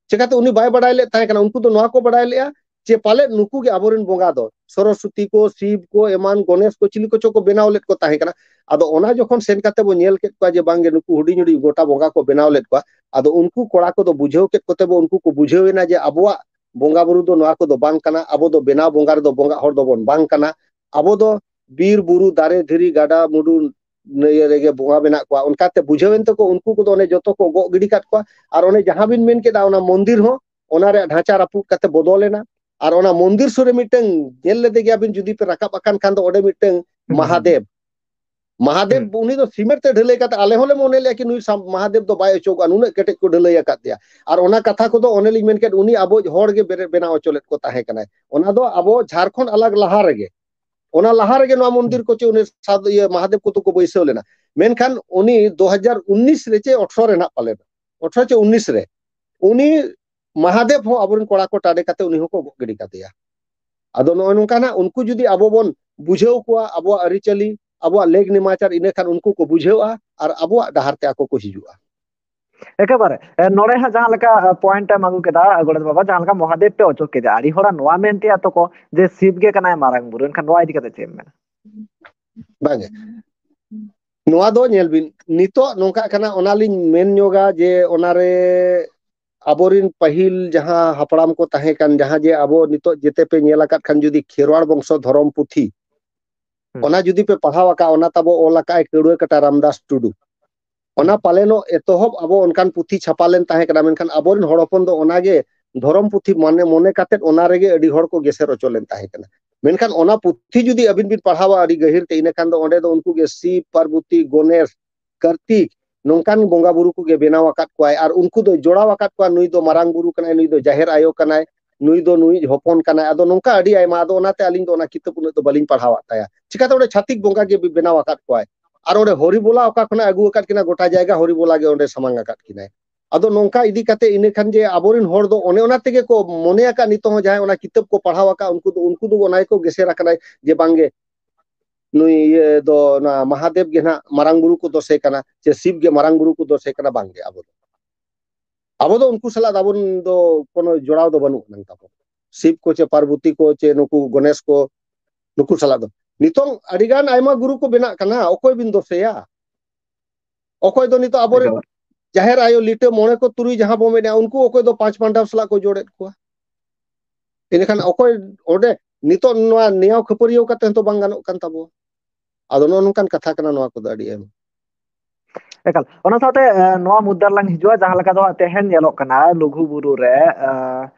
ᱪᱮᱠᱟᱛᱮ ᱩᱱᱤ ᱵᱟᱭ ᱵᱟᱲᱟᱭ ᱞᱮᱫ ᱛᱟᱦᱮᱸ ᱠᱟᱱᱟ? ᱩᱱᱠᱩ ᱫᱚ ᱱᱚᱣᱟ ᱠᱚ ᱵᱟᱲᱟᱭ ᱞᱮᱜᱼᱟ ᱡᱮ ᱯᱟᱞᱮᱫ ᱱᱩᱠᱩ ᱜᱮ ᱟᱵᱚᱨᱮᱱ ᱵᱚᱸᱜᱟ ᱫᱚ, ᱥᱚᱨᱚᱥᱚᱛᱤ ᱠᱚ, ᱥᱤᱵ ᱠᱚ, ᱮᱢᱟᱱ ᱜᱚᱱᱮᱥ ᱠᱚ, ᱪᱤᱞᱤ ᱠᱚᱪᱚ ᱠᱚ ᱵᱮᱱᱟᱣ ᱞᱮᱫ ᱠᱚ ᱛᱟᱦᱮᱸ ᱠᱟᱱᱟ᱾ ᱟᱫᱚ ᱚᱱᱟ ᱡᱚᱠᱷᱚᱱ ᱥᱮᱱ ᱠᱟᱛᱮ ᱵᱚ ᱧᱮᱞ ᱠᱮᱫ ᱠᱚᱣᱟ ᱡᱮ ᱵᱟᱝᱜᱮ ᱱᱩᱠᱩ ᱦᱩᱰᱤᱧ ᱦᱩᱰᱤᱧ ᱜᱚᱴᱟ ᱵᱚᱸᱜᱟ ᱠᱚ ᱵᱮᱱᱟᱣ ᱞᱮᱫ ᱠᱚᱣᱟ, ᱟᱫᱚ ᱩᱱᱠᱩ ᱠᱚᱲᱟ ᱠᱚᱫᱚ ᱵᱩᱡᱷᱟᱹᱣ ᱠᱮᱫ ᱠᱚᱛᱮ ᱵᱚ ᱩᱱᱠᱩ ᱠᱚ ᱵᱩᱡᱷᱟᱹᱣ ᱮᱱᱟ ᱡᱮ ᱟᱵᱚᱣᱟᱜ ᱵᱚᱸᱜᱟ ᱵᱩᱨᱩ ᱫᱚ ᱱᱚᱣᱟ ᱠᱚᱫᱚ ᱵᱟᱝ ᱠᱟᱱᱟ, ᱟᱵᱚ ᱫᱚ ᱵᱮᱱᱟᱣ ᱵᱚᱸᱜᱟ ᱨᱮᱫᱚ ᱵᱚᱸᱜᱟ ᱦᱚᱲ ᱫᱚᱵᱚᱱ ᱵᱟᱝ ᱠᱟᱱᱟ, ᱟᱵᱚ ᱫᱚ ᱵᱤᱨ ᱵᱩᱨᱩ ᱫᱟᱨᱮ ᱫᱷᱤᱨᱤ ᱜᱟᱰᱟ ᱢᱩᱰᱩ ᱱᱤᱭᱟᱹ ᱨᱮᱜᱮ ᱵᱚᱸᱜᱟ ᱢᱮᱱᱟᱜ ᱠᱚᱣᱟ᱾ ᱚᱱᱠᱟᱛᱮ ᱵᱩᱡᱷᱟᱹᱣ ᱮᱱ ᱛᱮᱠᱚ ᱩᱱᱠᱩ ᱠᱚᱫᱚ ᱚᱱᱮ ᱡᱚᱛᱚ ᱠᱚ ᱜᱚᱜ ᱜᱤᱰᱤ ᱠᱟᱫ ᱠᱚᱣᱟ᱾ ᱟᱨ ᱚᱱᱮ ᱡᱟᱦᱟᱸ ᱵᱤᱱ ᱢᱮᱱ ᱠᱮᱫᱟ ᱚᱱᱟ ᱢᱚᱱᱫᱤᱨ ᱦᱚᱸ ᱚᱱᱟ ᱨᱮᱭᱟᱜ ᱰᱷᱟᱸᱪᱟ ᱨᱟᱹᱯᱩᱫ ᱠᱟᱛᱮ ᱵᱚᱫᱚᱞ ᱮᱱᱟ᱾ ᱟᱨ ᱚᱱᱟ ᱢᱚᱱᱫᱤᱨ ᱥᱩᱨ ᱨᱮ ᱢᱤᱫᱴᱟᱝ ᱧᱮᱞ ᱞᱮᱫᱮ ᱜᱮᱭᱟ ᱵᱤᱱ ᱡᱩᱫᱤ ᱯᱮ ᱨᱟᱠᱟᱵ ᱟᱠᱟᱱ ᱠᱷᱟᱱ ᱫᱚ ᱚᱸᱰᱮ ᱢᱤᱫᱴᱟᱝ ᱦᱩᱸ, ᱦᱩᱸ᱾ ᱢᱟᱦᱟᱫᱮᱵ, ᱢᱟᱦᱟᱫᱮᱵ ᱦᱩᱸ᱾ ᱩᱱᱤ ᱫᱚ ᱥᱤᱢᱮᱱᱴ ᱛᱮ ᱰᱷᱟᱹᱞᱟᱹᱭ ᱠᱟᱛᱮ ᱟᱞᱮ ᱦᱚᱸᱞᱮ ᱢᱚᱱᱮ ᱞᱮᱜᱼᱟ ᱠᱤ ᱱᱩᱭ ᱥᱟᱢ-, ᱢᱟᱦᱟᱫᱮᱵ ᱫᱚ ᱵᱟᱭ ᱚᱪᱚᱜᱚᱜᱼᱟ, ᱱᱩᱱᱟᱹᱜ ᱠᱮᱴᱮᱡ ᱠᱚ ᱰᱷᱟᱹᱞᱟᱹᱭ ᱟᱠᱟᱫ ᱫᱮᱭᱟ᱾ ᱟᱨ ᱚᱱᱟ ᱠᱟᱛᱷᱟ ᱠᱚᱫᱚ ᱚᱱᱮ ᱞᱤᱧ ᱢᱮᱱ ᱠᱮᱫ ᱩᱱᱤ ᱟᱵᱚᱭᱤᱡ ᱦᱚᱲ ᱜᱮ ᱵᱮᱨᱮᱫ ᱵᱮᱱᱟᱣ ᱦᱚᱪᱚ ᱞᱮᱫ ᱠᱚ ᱛᱟᱦᱮᱸ ᱠᱟᱱᱟᱭ᱾ ᱚᱱᱟ ᱫᱚ ᱟᱵᱚ ᱡᱷᱟᱲᱠᱷᱚᱸᱰ ᱟᱞᱟᱜᱽ ᱞᱟᱦᱟ ᱨᱮᱜᱮ ᱚᱱᱟ ᱞᱟᱦᱟ ᱨᱮᱜᱮ ᱱᱚᱣᱟ ᱢᱚᱱᱫᱤᱨ ᱦᱩᱸ᱾ ᱠᱚ ᱪᱮ ᱩᱱᱤ ᱥᱟᱫ-, ᱤᱭᱟᱹ ᱢᱟᱦᱟᱫᱮᱵ ᱠᱚᱫᱚ ᱠᱚ ᱵᱟᱹᱭᱥᱟᱹᱣ ᱞᱮᱱᱟ᱾ ᱢᱮᱱᱠᱷᱟᱱ ᱩᱱᱤ ᱫᱩ ᱦᱟᱡᱟᱨ ᱩᱱᱤᱥ ᱨᱮ ᱪᱮ ᱟᱴᱷᱨᱚ ᱨᱮ ᱱᱟᱜ ᱯᱟᱞᱮᱱ, ᱟᱴᱷᱨᱚ ᱪᱮ ᱩᱱᱤᱥ ᱨᱮ ᱩᱱᱤ ᱢᱟᱦᱟᱫᱮᱵ ᱦᱚᱸ ᱟᱵᱚᱨᱮᱱ ᱠᱚᱲᱟ ᱠᱚ ᱴᱟᱰᱮ ᱠᱟᱛᱮ ᱩᱱᱤ ᱦᱚᱸᱠᱚ ᱜᱚᱜ ᱜᱤᱰᱤ ᱠᱟᱫᱮᱭᱟ᱾ ᱟᱫᱚ ᱱᱚᱜᱼᱚᱭ ᱱᱚᱝᱠᱟ ᱱᱟᱜ ᱩᱱᱠᱩ ᱡᱩᱫᱤ ᱟᱵᱚ ᱵᱚᱱ ᱵᱩᱡᱷᱟᱹᱣ ᱠᱚᱣᱟ ᱟᱵᱚᱣᱟᱜ ᱟᱹᱨᱤᱪᱟᱹᱞᱤ, ᱟᱵᱚᱣᱟᱜ ᱞᱮᱜᱽ ᱱᱮᱢᱟᱪᱟᱨ, ᱤᱱᱟᱹ ᱠᱷᱟᱱ ᱩᱱᱠᱩ ᱠᱚ ᱵᱩᱡᱷᱟᱹᱣᱟ ᱟᱨ ᱟᱵᱚᱣᱟᱜ ᱰᱟᱦᱟᱨ ᱛᱮ ᱟᱠᱚ ᱠᱚ ᱦᱤᱡᱩᱜᱼᱟ᱾ ᱮᱠᱮᱵᱟᱨᱮ, ᱮ, ᱱᱚᱰᱮ ᱦᱟᱸᱜ ᱡᱟᱦᱟᱸ ᱞᱮᱠᱟ, ᱮ, ᱯᱚᱭᱮᱱᱴ ᱮᱢ ᱟᱹᱜᱩ ᱠᱮᱫᱟ, ᱮ, ᱜᱚᱰᱮᱛ ᱵᱟᱵᱟ, ᱡᱟᱦᱟᱸ ᱞᱮᱠᱟ ᱢᱚᱦᱟᱫᱮᱵ ᱯᱮ ᱚᱪᱚ ᱠᱮᱫᱟ, ᱟᱹᱰᱤ ᱦᱚᱲᱟᱜ ᱱᱚᱣᱟ ᱢᱮᱱ ᱛᱮᱭᱟᱜ ᱛᱚᱠᱚ ᱡᱮ ᱥᱤᱵ ᱜᱮ ᱠᱟᱱᱟᱭ ᱢᱟᱨᱟᱝ ᱵᱩᱨᱩ, ᱮᱱᱠᱷᱟᱱ ᱱᱚᱣᱟ ᱤᱫᱤ ᱠᱟᱛᱮ ᱪᱮᱫ ᱮᱢ ᱢᱮᱱᱟ? ᱵᱟᱝᱜᱮ, ᱱᱚᱣᱟ ᱫᱚ ᱧᱮᱞ ᱵᱤᱱ, ᱱᱤᱛᱚᱜ ᱱᱚᱝᱠᱟᱜ ᱠᱟᱱᱟ, ᱚᱱᱟᱞᱤᱧ ᱢᱮᱱ ᱧᱚᱜᱟ ᱡᱮ ᱚᱱᱟᱨᱮ ᱟᱵᱚᱨᱤᱱ ᱯᱟᱹᱦᱤᱞ ᱡᱟᱦᱟᱸ ᱦᱟᱯᱲᱟᱢ ᱠᱚ ᱛᱟᱦᱮᱸ ᱠᱟᱱ, ᱡᱟᱦᱟᱸ ᱡᱮ ᱟᱵᱚ ᱱᱤᱛᱚᱜ ᱡᱮᱛᱮ ᱯᱮ ᱧᱮᱞ ᱟᱠᱟᱫ ᱠᱷᱟᱱ ᱡᱩᱫᱤ ᱠᱷᱮᱨᱣᱟᱲ ᱵᱚᱝᱥᱚ ᱫᱷᱚᱨᱚᱢ ᱯᱩᱛᱷᱤ, ᱦᱩᱸ᱾ ᱚᱱᱟ ᱡᱩᱫᱤ ᱯᱮ ᱯᱟᱲᱦᱟᱣ ᱟᱠᱟᱫ, ᱚᱱᱟ ᱛᱟᱵᱚ ᱚᱞ ᱟᱠᱟᱫ ᱟᱭ ᱠᱟᱹᱲᱩᱣᱟᱹ ᱠᱟᱴᱟ ᱨᱟᱢᱫᱟᱥ ᱴᱩᱰᱩ᱾ ᱚᱱᱟ ᱯᱟᱞᱮᱱᱚᱜ ᱮᱛᱚᱦᱚᱵ ᱟᱵᱚ ᱚᱱᱠᱟᱱ ᱯᱩᱛᱷᱤ ᱪᱷᱟᱯᱟ ᱞᱮᱱ ᱛᱟᱦᱮᱸ ᱠᱟᱱᱟ, ᱢᱮᱱᱠᱷᱟᱱ ᱟᱵᱚᱨᱮᱱ ᱦᱚᱲ ᱦᱚᱯᱚᱱ ᱫᱚ ᱚᱱᱟᱜᱮ ᱫᱷᱚᱨᱚᱢ ᱯᱩᱛᱷᱤ ᱢᱚᱱᱮ, ᱢᱚᱱᱮ ᱠᱟᱛᱮᱫ ᱚᱱᱟ ᱨᱮᱜᱮ ᱟᱹᱰᱤ ᱦᱚᱲ ᱠᱚ ᱜᱮᱥᱮᱨ ᱦᱚᱪᱚ ᱞᱮᱱ ᱛᱟᱦᱮᱸ ᱠᱟᱱᱟ᱾ ᱢᱮᱱᱠᱷᱟᱱ ᱚᱱᱟ ᱯᱩᱛᱷᱤ ᱡᱩᱫᱤ ᱟᱹᱵᱤᱱ ᱵᱤᱱ ᱯᱟᱲᱦᱟᱣᱟ ᱟᱹᱰᱤ ᱜᱟᱹᱦᱤᱨ ᱛᱮ, ᱤᱱᱟᱹ ᱠᱷᱟᱱ ᱫᱚ ᱚᱸᱰᱮ ᱫᱚ ᱩᱱᱠᱩ ᱜᱮ ᱥᱤᱵ, ᱯᱟᱨᱵᱚᱛᱤ, ᱜᱚᱱᱮᱥ, ᱠᱟᱨᱛᱤᱠ, ᱱᱚᱝᱠᱟᱱ ᱵᱚᱸᱜᱟ ᱵᱩᱨᱩ ᱠᱚᱜᱮ ᱵᱮᱱᱟᱣ ᱟᱠᱟᱫ ᱠᱚᱣᱟᱭ᱾ ᱟᱨ ᱩᱱᱠᱩ ᱫᱚ ᱡᱚᱲᱟᱣ ᱟᱠᱟᱫ ᱠᱚᱣᱟ, ᱱᱩᱭ ᱫᱚ ᱢᱟᱨᱟᱝ ᱵᱩᱨᱩ ᱠᱟᱱᱟᱭ, ᱱᱩᱭ ᱫᱚ ᱡᱟᱦᱮᱨ ᱟᱭᱳ ᱠᱟᱱᱟᱭ, ᱱᱩᱭ ᱫᱚ ᱱᱩᱭᱤᱡ ᱦᱚᱯᱚᱱ ᱠᱟᱱᱟᱭ᱾ ᱟᱫᱚ ᱱᱚᱝᱠᱟ ᱟᱹᱰᱤ ᱟᱭᱢᱟ, ᱟᱫᱚ ᱚᱱᱟᱛᱮ ᱟᱹᱞᱤᱧ ᱫᱚ ᱚᱱᱟ ᱠᱤᱛᱟᱹᱵ ᱩᱱᱟᱹᱜ ᱫᱚ ᱵᱟᱹᱞᱤᱧ ᱯᱟᱲᱦᱟᱣᱟᱜ ᱛᱟᱭᱟ᱾ ᱪᱤᱠᱟᱹᱛᱮ ᱚᱸᱰᱮ ᱪᱷᱟᱹᱛᱤᱠ ᱵᱚᱸᱜᱟ ᱜᱮ ᱵᱮᱱᱟᱣ ᱟᱠᱟᱫ ᱠᱚᱣᱟᱭ᱾ ᱟᱨ ᱚᱸᱰᱮ ᱦᱚᱨᱤᱵᱚᱞᱟ ᱚᱠᱟ ᱠᱷᱚᱱᱟᱜ ᱟᱹᱜᱩ ᱟᱠᱟᱫ ᱠᱤᱱᱟ, ᱜᱚᱴᱟ ᱡᱟᱭᱜᱟ ᱦᱚᱨᱤᱵᱚᱞᱟ ᱜᱮ ᱚᱸᱰᱮ ᱥᱟᱢᱟᱝ ᱟᱠᱟᱫ ᱠᱤᱱᱟᱭ᱾ ᱟᱫᱚ ᱱᱚᱝᱠᱟ ᱤᱫᱤ ᱠᱟᱛᱮ ᱤᱱᱟᱹ ᱠᱷᱟᱱ ᱡᱮ ᱟᱵᱚᱨᱮᱱ ᱦᱚᱲ ᱫᱚ ᱚᱱᱮ ᱚᱱᱟ ᱛᱮᱜᱮ ᱠᱚ ᱢᱚᱱᱮ ᱟᱠᱟᱫ, ᱱᱤᱛᱚᱜ ᱦᱚᱸ ᱡᱟᱦᱟᱸᱭ ᱚᱱᱟ ᱠᱤᱛᱟᱹᱵ ᱠᱚ ᱯᱟᱲᱦᱟᱣ ᱟᱠᱟᱫ ᱩᱱᱠᱩ ᱫᱚ, ᱩᱱᱠᱩ ᱫᱚ ᱚᱱᱟ ᱜᱮᱠᱚ ᱜᱮᱥᱮᱨ ᱟᱠᱟᱱᱟ ᱡᱮ ᱵᱟᱝᱜᱮ ᱱᱩᱭ ᱤᱭᱟᱹ ᱫᱚ ᱚᱱᱟ ᱢᱟᱦᱟᱫᱮᱵ ᱜᱮ ᱱᱟᱦᱟᱜ ᱢᱟᱨᱟᱝ ᱵᱩᱨᱩ ᱠᱚ ᱫᱚᱥᱮ ᱠᱟᱱᱟ, ᱥᱮ ᱥᱤᱵ ᱜᱮ ᱢᱟᱨᱟᱝ ᱵᱩᱨᱩ ᱠᱚ ᱫᱚᱥᱮ ᱠᱟᱱᱟ, ᱵᱟᱝᱜᱮ᱾ ᱟᱵᱚ ᱫᱚ, ᱟᱵᱚ ᱫᱚ ᱩᱱᱠᱩ ᱥᱟᱞᱟᱜ ᱫᱚ ᱟᱵᱚ ᱫᱚ ᱠᱳᱱᱳ ᱡᱚᱲᱟᱣ ᱫᱚ ᱵᱟᱹᱱᱩᱜ ᱟᱱᱟᱝ ᱛᱟᱵᱚᱱ᱾ ᱥᱤᱵ ᱠᱚ ᱪᱮ ᱯᱟᱨᱵᱚᱛᱤ ᱠᱚ ᱪᱮ ᱱᱩᱠᱩ ᱜᱚᱱᱮᱥ ᱠᱚ, ᱱᱩᱠᱩ ᱥᱟᱞᱟᱜ ᱫᱚ᱾ ᱱᱤᱛᱚᱝ ᱟᱹᱰᱤᱜᱟᱱ ᱟᱭᱢᱟ ᱜᱩᱨᱩ ᱠᱚ ᱵᱮᱱᱟᱜ ᱠᱟᱱᱟ, ᱚᱠᱚᱭ ᱵᱤᱱ ᱫᱚᱥᱮᱭᱟ? ᱚᱠᱚᱭ ᱫᱚ ᱱᱤᱛᱚᱜ ᱟᱵᱚᱨᱮᱱ ᱮᱠᱟᱞ᱾ ᱡᱟᱦᱮᱨ ᱟᱭᱳ ᱞᱤᱴᱟᱹ ᱢᱚᱬᱮ ᱠᱚ ᱛᱩᱨᱩᱭ ᱡᱟᱦᱟᱸ ᱵᱚ ᱢᱮᱱᱮᱫᱼᱟ, ᱩᱱᱠᱩ ᱚᱠᱚᱭ ᱫᱚ ᱯᱟᱸᱪ ᱯᱟᱱᱰᱟᱣ ᱥᱟᱞᱟᱜ ᱠᱚ ᱡᱚᱲᱮᱫ ᱠᱚᱣᱟ᱾ ᱮᱸᱰᱮᱠᱷᱟᱱ ᱚᱠᱚᱭ ᱚᱸᱰᱮ ᱱᱤᱛᱚᱜ ᱱᱚᱣᱟ ᱱᱮᱭᱟᱣ ᱠᱷᱟᱹᱯᱟᱹᱨᱤᱭᱟᱹᱣ ᱠᱟᱛᱮ ᱦᱚᱸᱛᱚ ᱵᱟᱝ ᱜᱟᱱᱚᱜ ᱠᱟᱱ ᱛᱟᱵᱚᱣᱟ᱾ ᱟᱫᱚ ᱱᱚᱜᱼᱚ ᱱᱚᱝᱠᱟᱱ ᱠᱟᱛᱷᱟ ᱠᱟᱱᱟ ᱱᱚᱣᱟ ᱠᱚᱫᱚ ᱟᱹᱰᱤ ᱟᱭᱢᱟ᱾ ᱮᱠᱟᱞ᱾ ᱚᱱᱟ ᱥᱟᱶᱛᱮ, ᱮ, ᱱᱚᱣᱟ ᱢᱩᱫᱽᱫᱟ ᱨᱮᱞᱟᱝ ᱦᱤᱡᱩᱜᱼᱟ, ᱡᱟᱦᱟᱸ ᱞᱮᱠᱟ ᱫᱚ ᱦᱟᱸᱜ ᱛᱮᱦᱮᱧ ᱧᱮᱞᱚᱜ ᱠᱟᱱᱟ ᱞᱩᱜᱩ ᱵᱩᱨᱩ ᱨᱮ, ᱮ,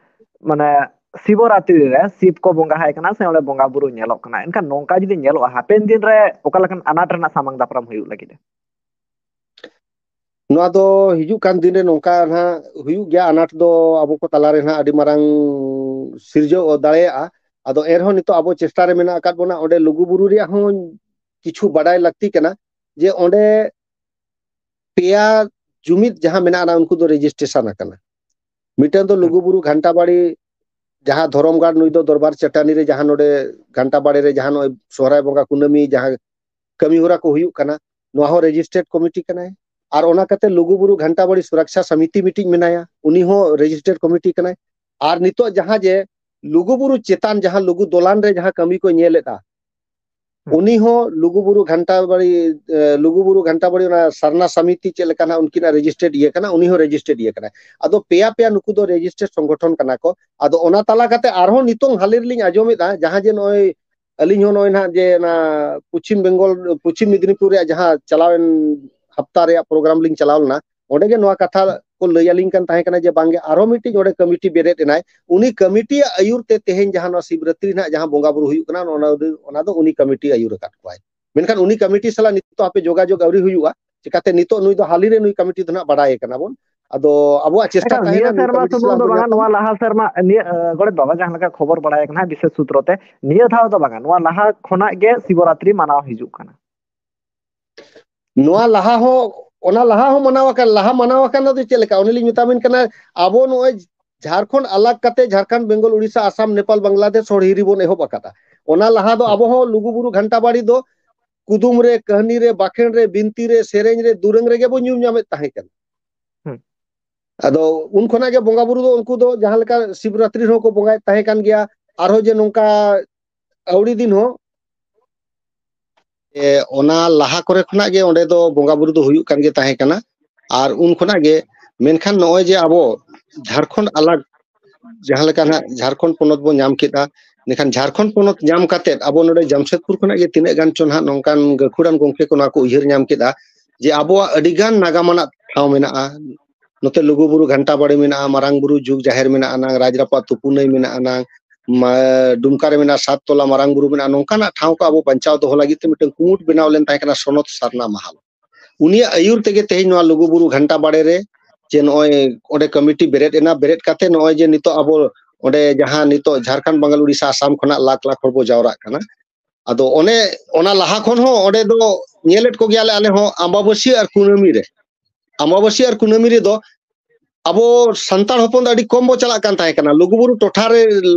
ᱢᱟᱱᱮ ᱥᱤᱵᱚᱨᱟᱛᱨᱤ ᱨᱮ ᱥᱤᱵ ᱠᱚ ᱵᱚᱸᱜᱟ ᱟᱭ ᱠᱟᱱᱟ ᱥᱮ ᱚᱸᱰᱮ ᱵᱚᱸᱜᱟ ᱵᱩᱨᱩ ᱧᱮᱞᱚᱜ ᱠᱟᱱᱟ᱾ ᱮᱱᱠᱷᱟᱱ ᱱᱚᱝᱠᱟ ᱡᱩᱫᱤ ᱧᱮᱞᱚᱜᱼᱟ, ᱦᱟᱯᱮᱱ ᱫᱤᱱ ᱨᱮ ᱚᱠᱟ ᱞᱮᱠᱟᱱ ᱟᱱᱟᱴ ᱨᱮᱱᱟᱜ ᱥᱟᱢᱟᱝ ᱫᱟᱯᱨᱟᱢ ᱦᱩᱭᱩᱜ ᱞᱟᱹᱜᱤᱫ? ᱱᱚᱣᱟ ᱫᱚ ᱦᱤᱡᱩᱜ ᱠᱟᱱ ᱫᱤᱱ ᱨᱮ ᱱᱚᱝᱠᱟ ᱱᱟᱦᱟᱜ ᱦᱩᱭᱩᱜ ᱜᱮᱭᱟ, ᱟᱱᱟᱴ ᱫᱚ ᱟᱵᱚ ᱠᱚ ᱛᱟᱞᱟᱨᱮ ᱱᱟᱦᱟᱜ ᱟᱹᱰᱤ ᱢᱟᱨᱟᱝ ᱥᱤᱨᱡᱟᱹᱣ ᱫᱟᱲᱮᱭᱟᱜᱼᱟ᱾ ᱟᱫᱚ ᱮᱱᱨᱮᱦᱚᱸ ᱱᱤᱛᱚᱜ ᱟᱵᱚ ᱪᱮᱥᱴᱟ ᱨᱮ ᱢᱮᱱᱟᱜ ᱟᱠᱟᱫ ᱵᱚᱱᱟ, ᱚᱸᱰᱮ ᱞᱩᱜᱩ ᱵᱩᱨᱩ ᱨᱮᱭᱟᱜ ᱦᱚᱸ ᱠᱤᱪᱷᱩ ᱵᱟᱰᱟᱭ ᱞᱟᱹᱠᱛᱤ ᱠᱟᱱᱟ ᱡᱮ ᱚᱸᱰᱮ ᱯᱮᱭᱟ ᱡᱩᱢᱤᱫ ᱡᱟᱦᱟᱸ ᱢᱮᱱᱟᱜᱼᱟ, ᱩᱱᱠᱩ ᱫᱚ ᱨᱮᱡᱤᱥᱴᱨᱮᱥᱚᱱ ᱟᱠᱟᱱᱟ᱾ ᱢᱤᱫᱴᱟᱝ ᱫᱚ ᱦᱩᱸ᱾ ᱞᱩᱜᱩ ᱵᱩᱨᱩ ᱜᱷᱟᱱᱴᱟ ᱵᱟᱲᱤ, ᱡᱟᱦᱟᱸ ᱫᱷᱚᱨᱚᱢ ᱜᱟᱲ, ᱱᱩᱭ ᱫᱚ ᱫᱚᱨᱵᱟᱨ ᱪᱟᱹᱴᱟᱹᱱᱤ ᱨᱮ ᱡᱟᱦᱟᱸ ᱱᱚᱰᱮ ᱜᱷᱟᱱᱴᱟ ᱵᱟᱲᱮ ᱨᱮ ᱡᱟᱦᱟᱸ ᱱᱚᱜᱼᱚᱭ ᱥᱚᱦᱨᱟᱭ ᱵᱚᱸᱜᱟ ᱠᱩᱱᱟᱹᱢᱤ ᱡᱟᱦᱟᱸ ᱠᱟᱹᱢᱤ ᱦᱚᱨᱟ ᱠᱚ ᱦᱩᱭᱩᱜ ᱠᱟᱱᱟ, ᱱᱚᱣᱟ ᱦᱚᱸ ᱨᱮᱡᱤᱥᱴᱟᱨᱰ ᱠᱚᱢᱤᱴᱤ ᱠᱟᱱᱟᱭ᱾ ᱟᱨ ᱚᱱᱟ ᱠᱟᱛᱮ ᱞᱩᱜᱩ ᱵᱩᱨᱩ ᱜᱷᱟᱱᱴᱟ ᱵᱟᱲᱤ ᱥᱩᱨᱚᱠᱥᱟ ᱥᱚᱢᱤᱛᱤ ᱢᱤᱫᱴᱤᱡ ᱢᱮᱱᱟᱭᱟ, ᱩᱱᱤ ᱦᱚᱸ ᱨᱮᱡᱤᱥᱴᱟᱨᱰ ᱠᱚᱢᱤᱴᱤ ᱠᱟᱱᱟᱭ᱾ ᱟᱨ ᱱᱤᱛᱚᱜ ᱡᱟᱦᱟᱸ ᱡᱮ ᱞᱩᱜᱩ ᱵᱩᱨᱩ ᱪᱮᱛᱟᱱ ᱡᱟᱦᱟᱸ ᱞᱩᱜᱩ ᱫᱚᱞᱟᱱ ᱨᱮ ᱡᱟᱦᱟᱸ ᱠᱟᱹᱢᱤ ᱠᱚ ᱧᱮᱞᱮᱫᱼᱟ, ᱦᱩᱸ᱾ ᱩᱱᱤ ᱦᱚᱸ ᱞᱩᱜᱩ ᱵᱩᱨᱩ ᱜᱷᱟᱱᱴᱟ ᱵᱟᱲᱤ, ᱮ, ᱞᱩᱜᱩ ᱵᱩᱨᱩ ᱜᱷᱟᱱᱴᱟ ᱵᱟᱲᱤ ᱚᱱᱟ ᱥᱟᱨᱱᱟ ᱥᱚᱢᱤᱛᱤ ᱪᱮᱫ ᱞᱮᱠᱟ ᱱᱟᱜ ᱩᱱᱠᱤᱱᱟᱜ ᱨᱮᱡᱤᱥᱴᱟᱨᱰ ᱤᱭᱟᱹ ᱠᱟᱱᱟ, ᱩᱱᱤ ᱦᱚᱸ ᱨᱮᱡᱤᱥᱴᱟᱨᱰ ᱤᱭᱟᱹ ᱠᱟᱱᱟᱭ᱾ ᱟᱫᱚ ᱯᱮᱭᱟ ᱯᱮᱭᱟ ᱱᱩᱠᱩ ᱫᱚ ᱨᱮᱡᱤᱥᱴᱟᱨᱰ ᱥᱚᱝᱜᱚᱴᱷᱚᱱ ᱠᱟᱱᱟ ᱠᱚ᱾ ᱟᱫᱚ ᱚᱱᱟ ᱛᱟᱞᱟ ᱠᱟᱛᱮ ᱟᱨᱦᱚᱸ ᱱᱤᱛᱚᱝ ᱦᱟᱞᱮ ᱨᱮᱞᱤᱧ ᱟᱸᱡᱚᱢᱮᱫᱼᱟ, ᱡᱟᱦᱟᱸ ᱡᱮ ᱱᱚᱜᱼᱚᱭ ᱟᱹᱞᱤᱧ ᱦᱚᱸ ᱱᱚᱜᱼᱚᱭ ᱱᱟᱦᱟᱜ ᱡᱮ ᱚᱱᱟ ᱯᱚᱪᱷᱤᱢ ᱵᱮᱝᱜᱚᱞ, ᱯᱚᱪᱷᱤᱢ ᱢᱮᱫᱽᱱᱤᱯᱩᱨ ᱨᱮᱭᱟᱜ ᱡᱟᱦᱟᱸ ᱪᱟᱞᱟᱣᱮᱱ ᱦᱟᱯᱛᱟ ᱨᱮᱭᱟᱜ ᱯᱨᱳᱜᱨᱟᱢ ᱞᱤᱧ ᱪᱟᱞᱟᱣ ᱞᱮᱱᱟ, ᱚᱸᱰᱮ ᱜᱮ ᱱᱚᱣᱟ ᱠᱟᱛᱷᱟ ᱠᱚ ᱞᱟᱹᱭ ᱟᱹᱞᱤᱧ ᱠᱟᱱ ᱛᱟᱦᱮᱸ ᱠᱟᱱᱟ ᱡᱮ ᱵᱟᱝᱜᱮ ᱟᱨᱦᱚᱸ ᱢᱤᱫᱴᱤᱡ ᱚᱸᱰᱮ ᱠᱚᱢᱤᱴᱤ ᱵᱮᱨᱮᱫ ᱮᱱᱟᱭ, ᱩᱱᱤ ᱠᱚᱢᱤᱴᱤᱭᱟᱜ ᱟᱹᱭᱩᱨ ᱛᱮ ᱛᱮᱦᱮᱧ ᱡᱟᱦᱟᱸ ᱱᱚᱣᱟ ᱥᱤᱵᱨᱟᱛᱨᱤ ᱨᱮᱱᱟᱜ ᱡᱟᱦᱟᱸ ᱵᱚᱸᱜᱟ ᱵᱩᱨᱩ ᱦᱩᱭᱩᱜ ᱠᱟᱱᱟ, ᱚᱱᱟ ᱫᱚ, ᱚᱱᱟ ᱫᱚ ᱩᱱᱤ ᱠᱚᱢᱤᱴᱤ ᱟᱹᱭᱩᱨ ᱟᱠᱟᱫ ᱠᱚᱣᱟᱭ᱾ ᱢᱮᱱᱠᱷᱟᱱ ᱩᱱᱤ ᱠᱚᱢᱤᱴᱤ ᱥᱟᱞᱟᱜ ᱱᱤᱛᱚᱜ ᱦᱟᱯᱮ ᱡᱳᱜᱟᱡᱳᱜᱽ ᱟᱹᱣᱨᱤ ᱦᱩᱭᱩᱜᱼᱟ᱾ ᱪᱤᱠᱟᱛᱮ ᱱᱤᱛᱚᱜ ᱱᱩᱭ ᱫᱚ ᱦᱟᱹᱞᱤ ᱨᱮ ᱱᱩᱭ ᱠᱚᱢᱤᱴᱤ ᱫᱚ ᱱᱟᱜ ᱵᱟᱰᱟᱭᱮ ᱠᱟᱱᱟ ᱵᱚᱱ᱾ ᱟᱫᱚ ᱟᱵᱚᱣᱟᱜ ᱪᱮᱥᱴᱟ ᱮᱠᱟᱞ, ᱛᱟᱦᱮᱱᱟ ᱱᱤᱭᱟᱹ ᱱᱩᱭ ᱥᱮᱨᱢᱟ ᱠᱚᱢᱤᱴᱤ ᱥᱩᱢᱩᱝ ᱥᱟᱞᱟᱜ ᱫᱚ ᱵᱚᱱ ᱵᱟᱝᱟ, ᱧᱟᱯᱟᱢ ᱱᱚᱣᱟ ᱞᱟᱦᱟ ᱥᱮᱨᱢᱟ, ᱱᱤᱭᱟᱹ, ᱮ, ᱜᱚᱰᱮᱛ ᱵᱟᱵᱟ, ᱡᱟᱦᱟᱸ ᱞᱮᱠᱟ ᱠᱷᱚᱵᱚᱨ ᱵᱟᱲᱟᱭ ᱠᱟᱱᱟ ᱵᱤᱥᱮᱥ ᱥᱩᱛᱨᱚ ᱛᱮ, ᱱᱤᱭᱟᱹ ᱫᱷᱟᱣ ᱫᱚ ᱵᱟᱝᱟ, ᱱᱚᱣᱟ ᱞᱟᱦᱟ ᱠᱷᱚᱱᱟᱜ ᱜᱮ ᱥᱤᱵᱚᱨᱟᱛᱨᱤ ᱢᱟᱱᱟᱣ ᱦᱤᱡᱩᱜ ᱠᱟᱱᱟ᱾ ᱱᱚᱣᱟ ᱞᱟᱦᱟ ᱦᱚᱸ, ᱚᱱᱟ ᱞᱟᱦᱟ ᱦᱚᱸ ᱢᱟᱱᱟᱣ ᱟᱠᱟᱱ, ᱞᱟᱦᱟ ᱢᱟᱱᱟᱣ ᱟᱠᱟᱱ ᱫᱚ ᱪᱮᱫ ᱞᱮᱠᱟ? ᱚᱱᱮ ᱞᱤᱧ ᱢᱮᱛᱟᱵᱤᱱ ᱠᱟᱱᱟ, ᱟᱵᱚ ᱱᱚᱜᱼᱚᱭ ᱡᱷᱟᱲᱠᱷᱚᱸᱰ ᱟᱞᱟᱜᱽ ᱠᱟᱛᱮ ᱡᱷᱟᱲᱠᱷᱚᱸᱰ, ᱵᱮᱝᱜᱚᱞ, ᱩᱲᱤᱥᱥᱟ, ᱟᱥᱟᱢ, ᱱᱮᱯᱟᱞ, ᱵᱟᱝᱞᱟᱫᱮᱥ ᱦᱚᱲ ᱦᱤᱨᱤ ᱵᱚᱱ ᱮᱦᱚᱵ ᱟᱠᱟᱫᱟ᱾ ᱚᱱᱟ ᱞᱟᱦᱟ ᱫᱚ ᱦᱩᱸ᱾ ᱟᱵᱚ ᱦᱚᱸ ᱞᱩᱜᱩᱵᱩᱨᱩ ᱜᱷᱟᱱᱴᱟ ᱵᱟᱲᱤ ᱫᱚ ᱠᱩᱫᱩᱢ ᱨᱮ, ᱠᱟᱹᱦᱱᱤ ᱨᱮ, ᱵᱟᱠᱷᱮᱬ ᱨᱮ, ᱵᱤᱱᱛᱤ ᱨᱮ, ᱥᱮᱨᱮᱧ ᱨᱮ, ᱫᱩᱨᱟᱹᱝ ᱨᱮᱜᱮ ᱵᱚᱱ ᱧᱩᱢ ᱧᱟᱢᱮᱫ ᱛᱟᱦᱮᱸ ᱠᱟᱱᱟ᱾ ᱦᱩᱸ᱾ ᱟᱫᱚ ᱩᱱ ᱠᱷᱚᱱᱟᱜ ᱜᱮ ᱵᱚᱸᱜᱟ ᱵᱩᱨᱩ ᱫᱚ ᱩᱱᱠᱩ ᱫᱚ ᱡᱟᱦᱟᱸ ᱞᱮᱠᱟ ᱥᱤᱵᱨᱟᱛᱨᱤ ᱨᱮᱦᱚᱸ ᱠᱚ ᱵᱚᱸᱜᱟᱭᱮᱫ ᱛᱟᱦᱮᱸ ᱠᱟᱱ ᱜᱮᱭᱟ, ᱟᱨᱦᱚᱸ ᱡᱮ ᱱᱚᱝᱠᱟ ᱟᱹᱣᱲᱤ ᱫᱤᱱ ᱦᱚᱸ᱾ ᱮ, ᱚᱱᱟ ᱞᱟᱦᱟ ᱠᱚᱨᱮ ᱠᱷᱚᱱᱟᱜ ᱜᱮ ᱚᱸᱰᱮ ᱫᱚ ᱵᱚᱸᱜᱟ ᱵᱩᱨᱩ ᱫᱚ ᱦᱩᱭᱩᱜ ᱠᱟᱱ ᱜᱮ ᱛᱟᱦᱮᱸ ᱠᱟᱱᱟ᱾ ᱟᱨ ᱩᱱ ᱠᱷᱚᱱᱟᱜ ᱜᱮ, ᱢᱮᱱᱠᱷᱟᱱ ᱱᱚᱜᱼᱚᱭ ᱡᱮ ᱟᱵᱚ ᱡᱷᱟᱲᱠᱷᱚᱸᱰ ᱟᱞᱟᱜᱽ, ᱡᱟᱦᱟᱸ ᱞᱮᱠᱟ ᱱᱟᱜ ᱡᱷᱟᱲᱠᱷᱚᱸᱰ ᱯᱚᱱᱚᱛ ᱵᱚᱱ ᱧᱟᱢ ᱠᱮᱫᱟ, ᱢᱮᱱᱠᱷᱟᱱ ᱡᱷᱟᱲᱠᱷᱚᱸᱰ ᱯᱚᱱᱚᱛ ᱧᱟᱢ ᱠᱟᱛᱮᱫ ᱟᱵᱚ ᱱᱚᱰᱮ ᱡᱟᱢᱥᱮᱫᱽᱯᱩᱨ ᱠᱷᱚᱱᱟᱜ ᱜᱮ ᱛᱤᱱᱟᱹᱜ ᱜᱟᱱ ᱪᱚ ᱱᱟᱦᱟᱜ ᱱᱚᱝᱠᱟᱱ ᱜᱟᱹᱠᱷᱩᱲᱟᱱ ᱜᱚᱢᱠᱮ ᱠᱚ ᱱᱚᱣᱟ ᱠᱚ ᱩᱭᱦᱟᱹᱨ ᱧᱟᱢ ᱠᱮᱫᱟ ᱡᱮ ᱟᱵᱚᱣᱟᱜ ᱟᱹᱰᱤ ᱜᱟᱱ ᱱᱟᱜᱟᱢ ᱟᱱᱟᱜ ᱴᱷᱟᱶ ᱢᱮᱱᱟᱜᱼᱟ᱾ ᱱᱚᱛᱮ ᱞᱩᱜᱩ ᱵᱩᱨᱩ ᱜᱷᱟᱱᱴᱟ ᱵᱟᱲᱮ ᱢᱮᱱᱟᱜᱼᱟ, ᱢᱟᱨᱟᱝ ᱵᱩᱨᱩ ᱡᱩᱜᱽ ᱡᱟᱦᱮᱨ ᱢᱮᱱᱟᱜᱼᱟ ᱱᱟᱝ, ᱨᱟᱡᱽ ᱨᱟᱯᱟᱜ ᱛᱩᱯᱩ ᱱᱟᱹᱭ ᱢᱮᱱᱟᱜᱼᱟ ᱱᱟᱝ, ᱢᱟ-, ᱰᱩᱢᱠᱟ ᱨᱮ ᱢᱮᱱᱟᱜᱼᱟ ᱥᱟᱛ ᱛᱚᱞᱟ ᱢᱟᱨᱟᱝ ᱵᱩᱨᱩ ᱢᱮᱱᱟᱜᱼᱟ᱾ ᱱᱚᱝᱠᱟᱱᱟᱜ ᱴᱷᱟᱶ ᱠᱚ ᱟᱵᱚ ᱵᱟᱧᱪᱟᱣ ᱫᱚᱦᱚ ᱞᱟᱹᱜᱤᱫ ᱛᱮ ᱢᱤᱫᱴᱟᱝ ᱠᱩᱢᱩᱴ ᱵᱮᱱᱟᱣ ᱞᱮᱱ ᱛᱟᱦᱮᱸ ᱠᱟᱱᱟ ᱥᱚᱱᱚᱛ ᱥᱟᱨᱱᱟ ᱢᱟᱦᱟᱞ᱾ ᱩᱱᱤᱭᱟᱜ ᱟᱹᱭᱩᱨ ᱛᱮᱜᱮ ᱛᱮᱦᱮᱧ ᱱᱚᱣᱟ ᱞᱩᱜᱩ ᱵᱩᱨᱩ ᱜᱷᱟᱱᱴᱟ ᱵᱟᱲᱮ ᱨᱮ ᱡᱮ ᱱᱚᱜᱼᱚᱭ ᱚᱸᱰᱮ ᱠᱚᱢᱤᱴᱤ ᱵᱮᱨᱮᱫ ᱮᱱᱟ, ᱵᱮᱨᱮᱫ ᱠᱟᱛᱮ ᱱᱚᱜᱼᱚᱭ ᱡᱮ ᱱᱤᱛᱚᱜ ᱟᱵᱚ ᱚᱸᱰᱮ ᱡᱟᱦᱟᱸ ᱱᱤᱛᱚᱜ ᱡᱷᱟᱲᱠᱷᱚᱸᱰ, ᱵᱟᱝᱜᱟᱞ, ᱩᱲᱤᱥᱥᱟ, ᱟᱥᱟᱢ ᱠᱷᱚᱱᱟᱜ ᱞᱟᱠᱷ ᱞᱟᱠᱷ ᱦᱚᱲ ᱵᱚ ᱡᱟᱣᱨᱟᱜ ᱠᱟᱱᱟ᱾ ᱟᱫᱚ ᱚᱱᱮ ᱚᱱᱟ ᱞᱟᱦᱟ ᱠᱷᱚᱱ ᱦᱚᱸ ᱚᱸᱰᱮ ᱫᱚ ᱧᱮᱞᱮᱫ ᱠᱚᱜᱮᱭᱟᱞᱮ ᱟᱞᱮ ᱦᱚᱸ ᱟᱢᱵᱟᱵᱟᱹᱥᱭᱟᱹ ᱟᱨ ᱠᱩᱱᱟᱹᱢᱤ ᱨᱮ, ᱟᱢᱵᱟᱵᱟᱹᱥᱭᱟᱹ ᱟᱨ ᱠᱩᱱᱟᱹᱢᱤ ᱨᱮᱫᱚ ᱟᱵᱚ ᱥᱟᱱᱛᱟᱲ ᱦᱚᱯᱚᱱ ᱫᱚ ᱟᱹᱰᱤ ᱠᱚᱢ ᱵᱚ ᱪᱟᱞᱟᱜ ᱠᱟᱱ ᱛᱟᱦᱮᱸ ᱠᱟᱱᱟ᱾ ᱞᱩᱜᱩᱵᱩᱨᱩ ᱴᱚᱴᱷᱟ ᱨᱮ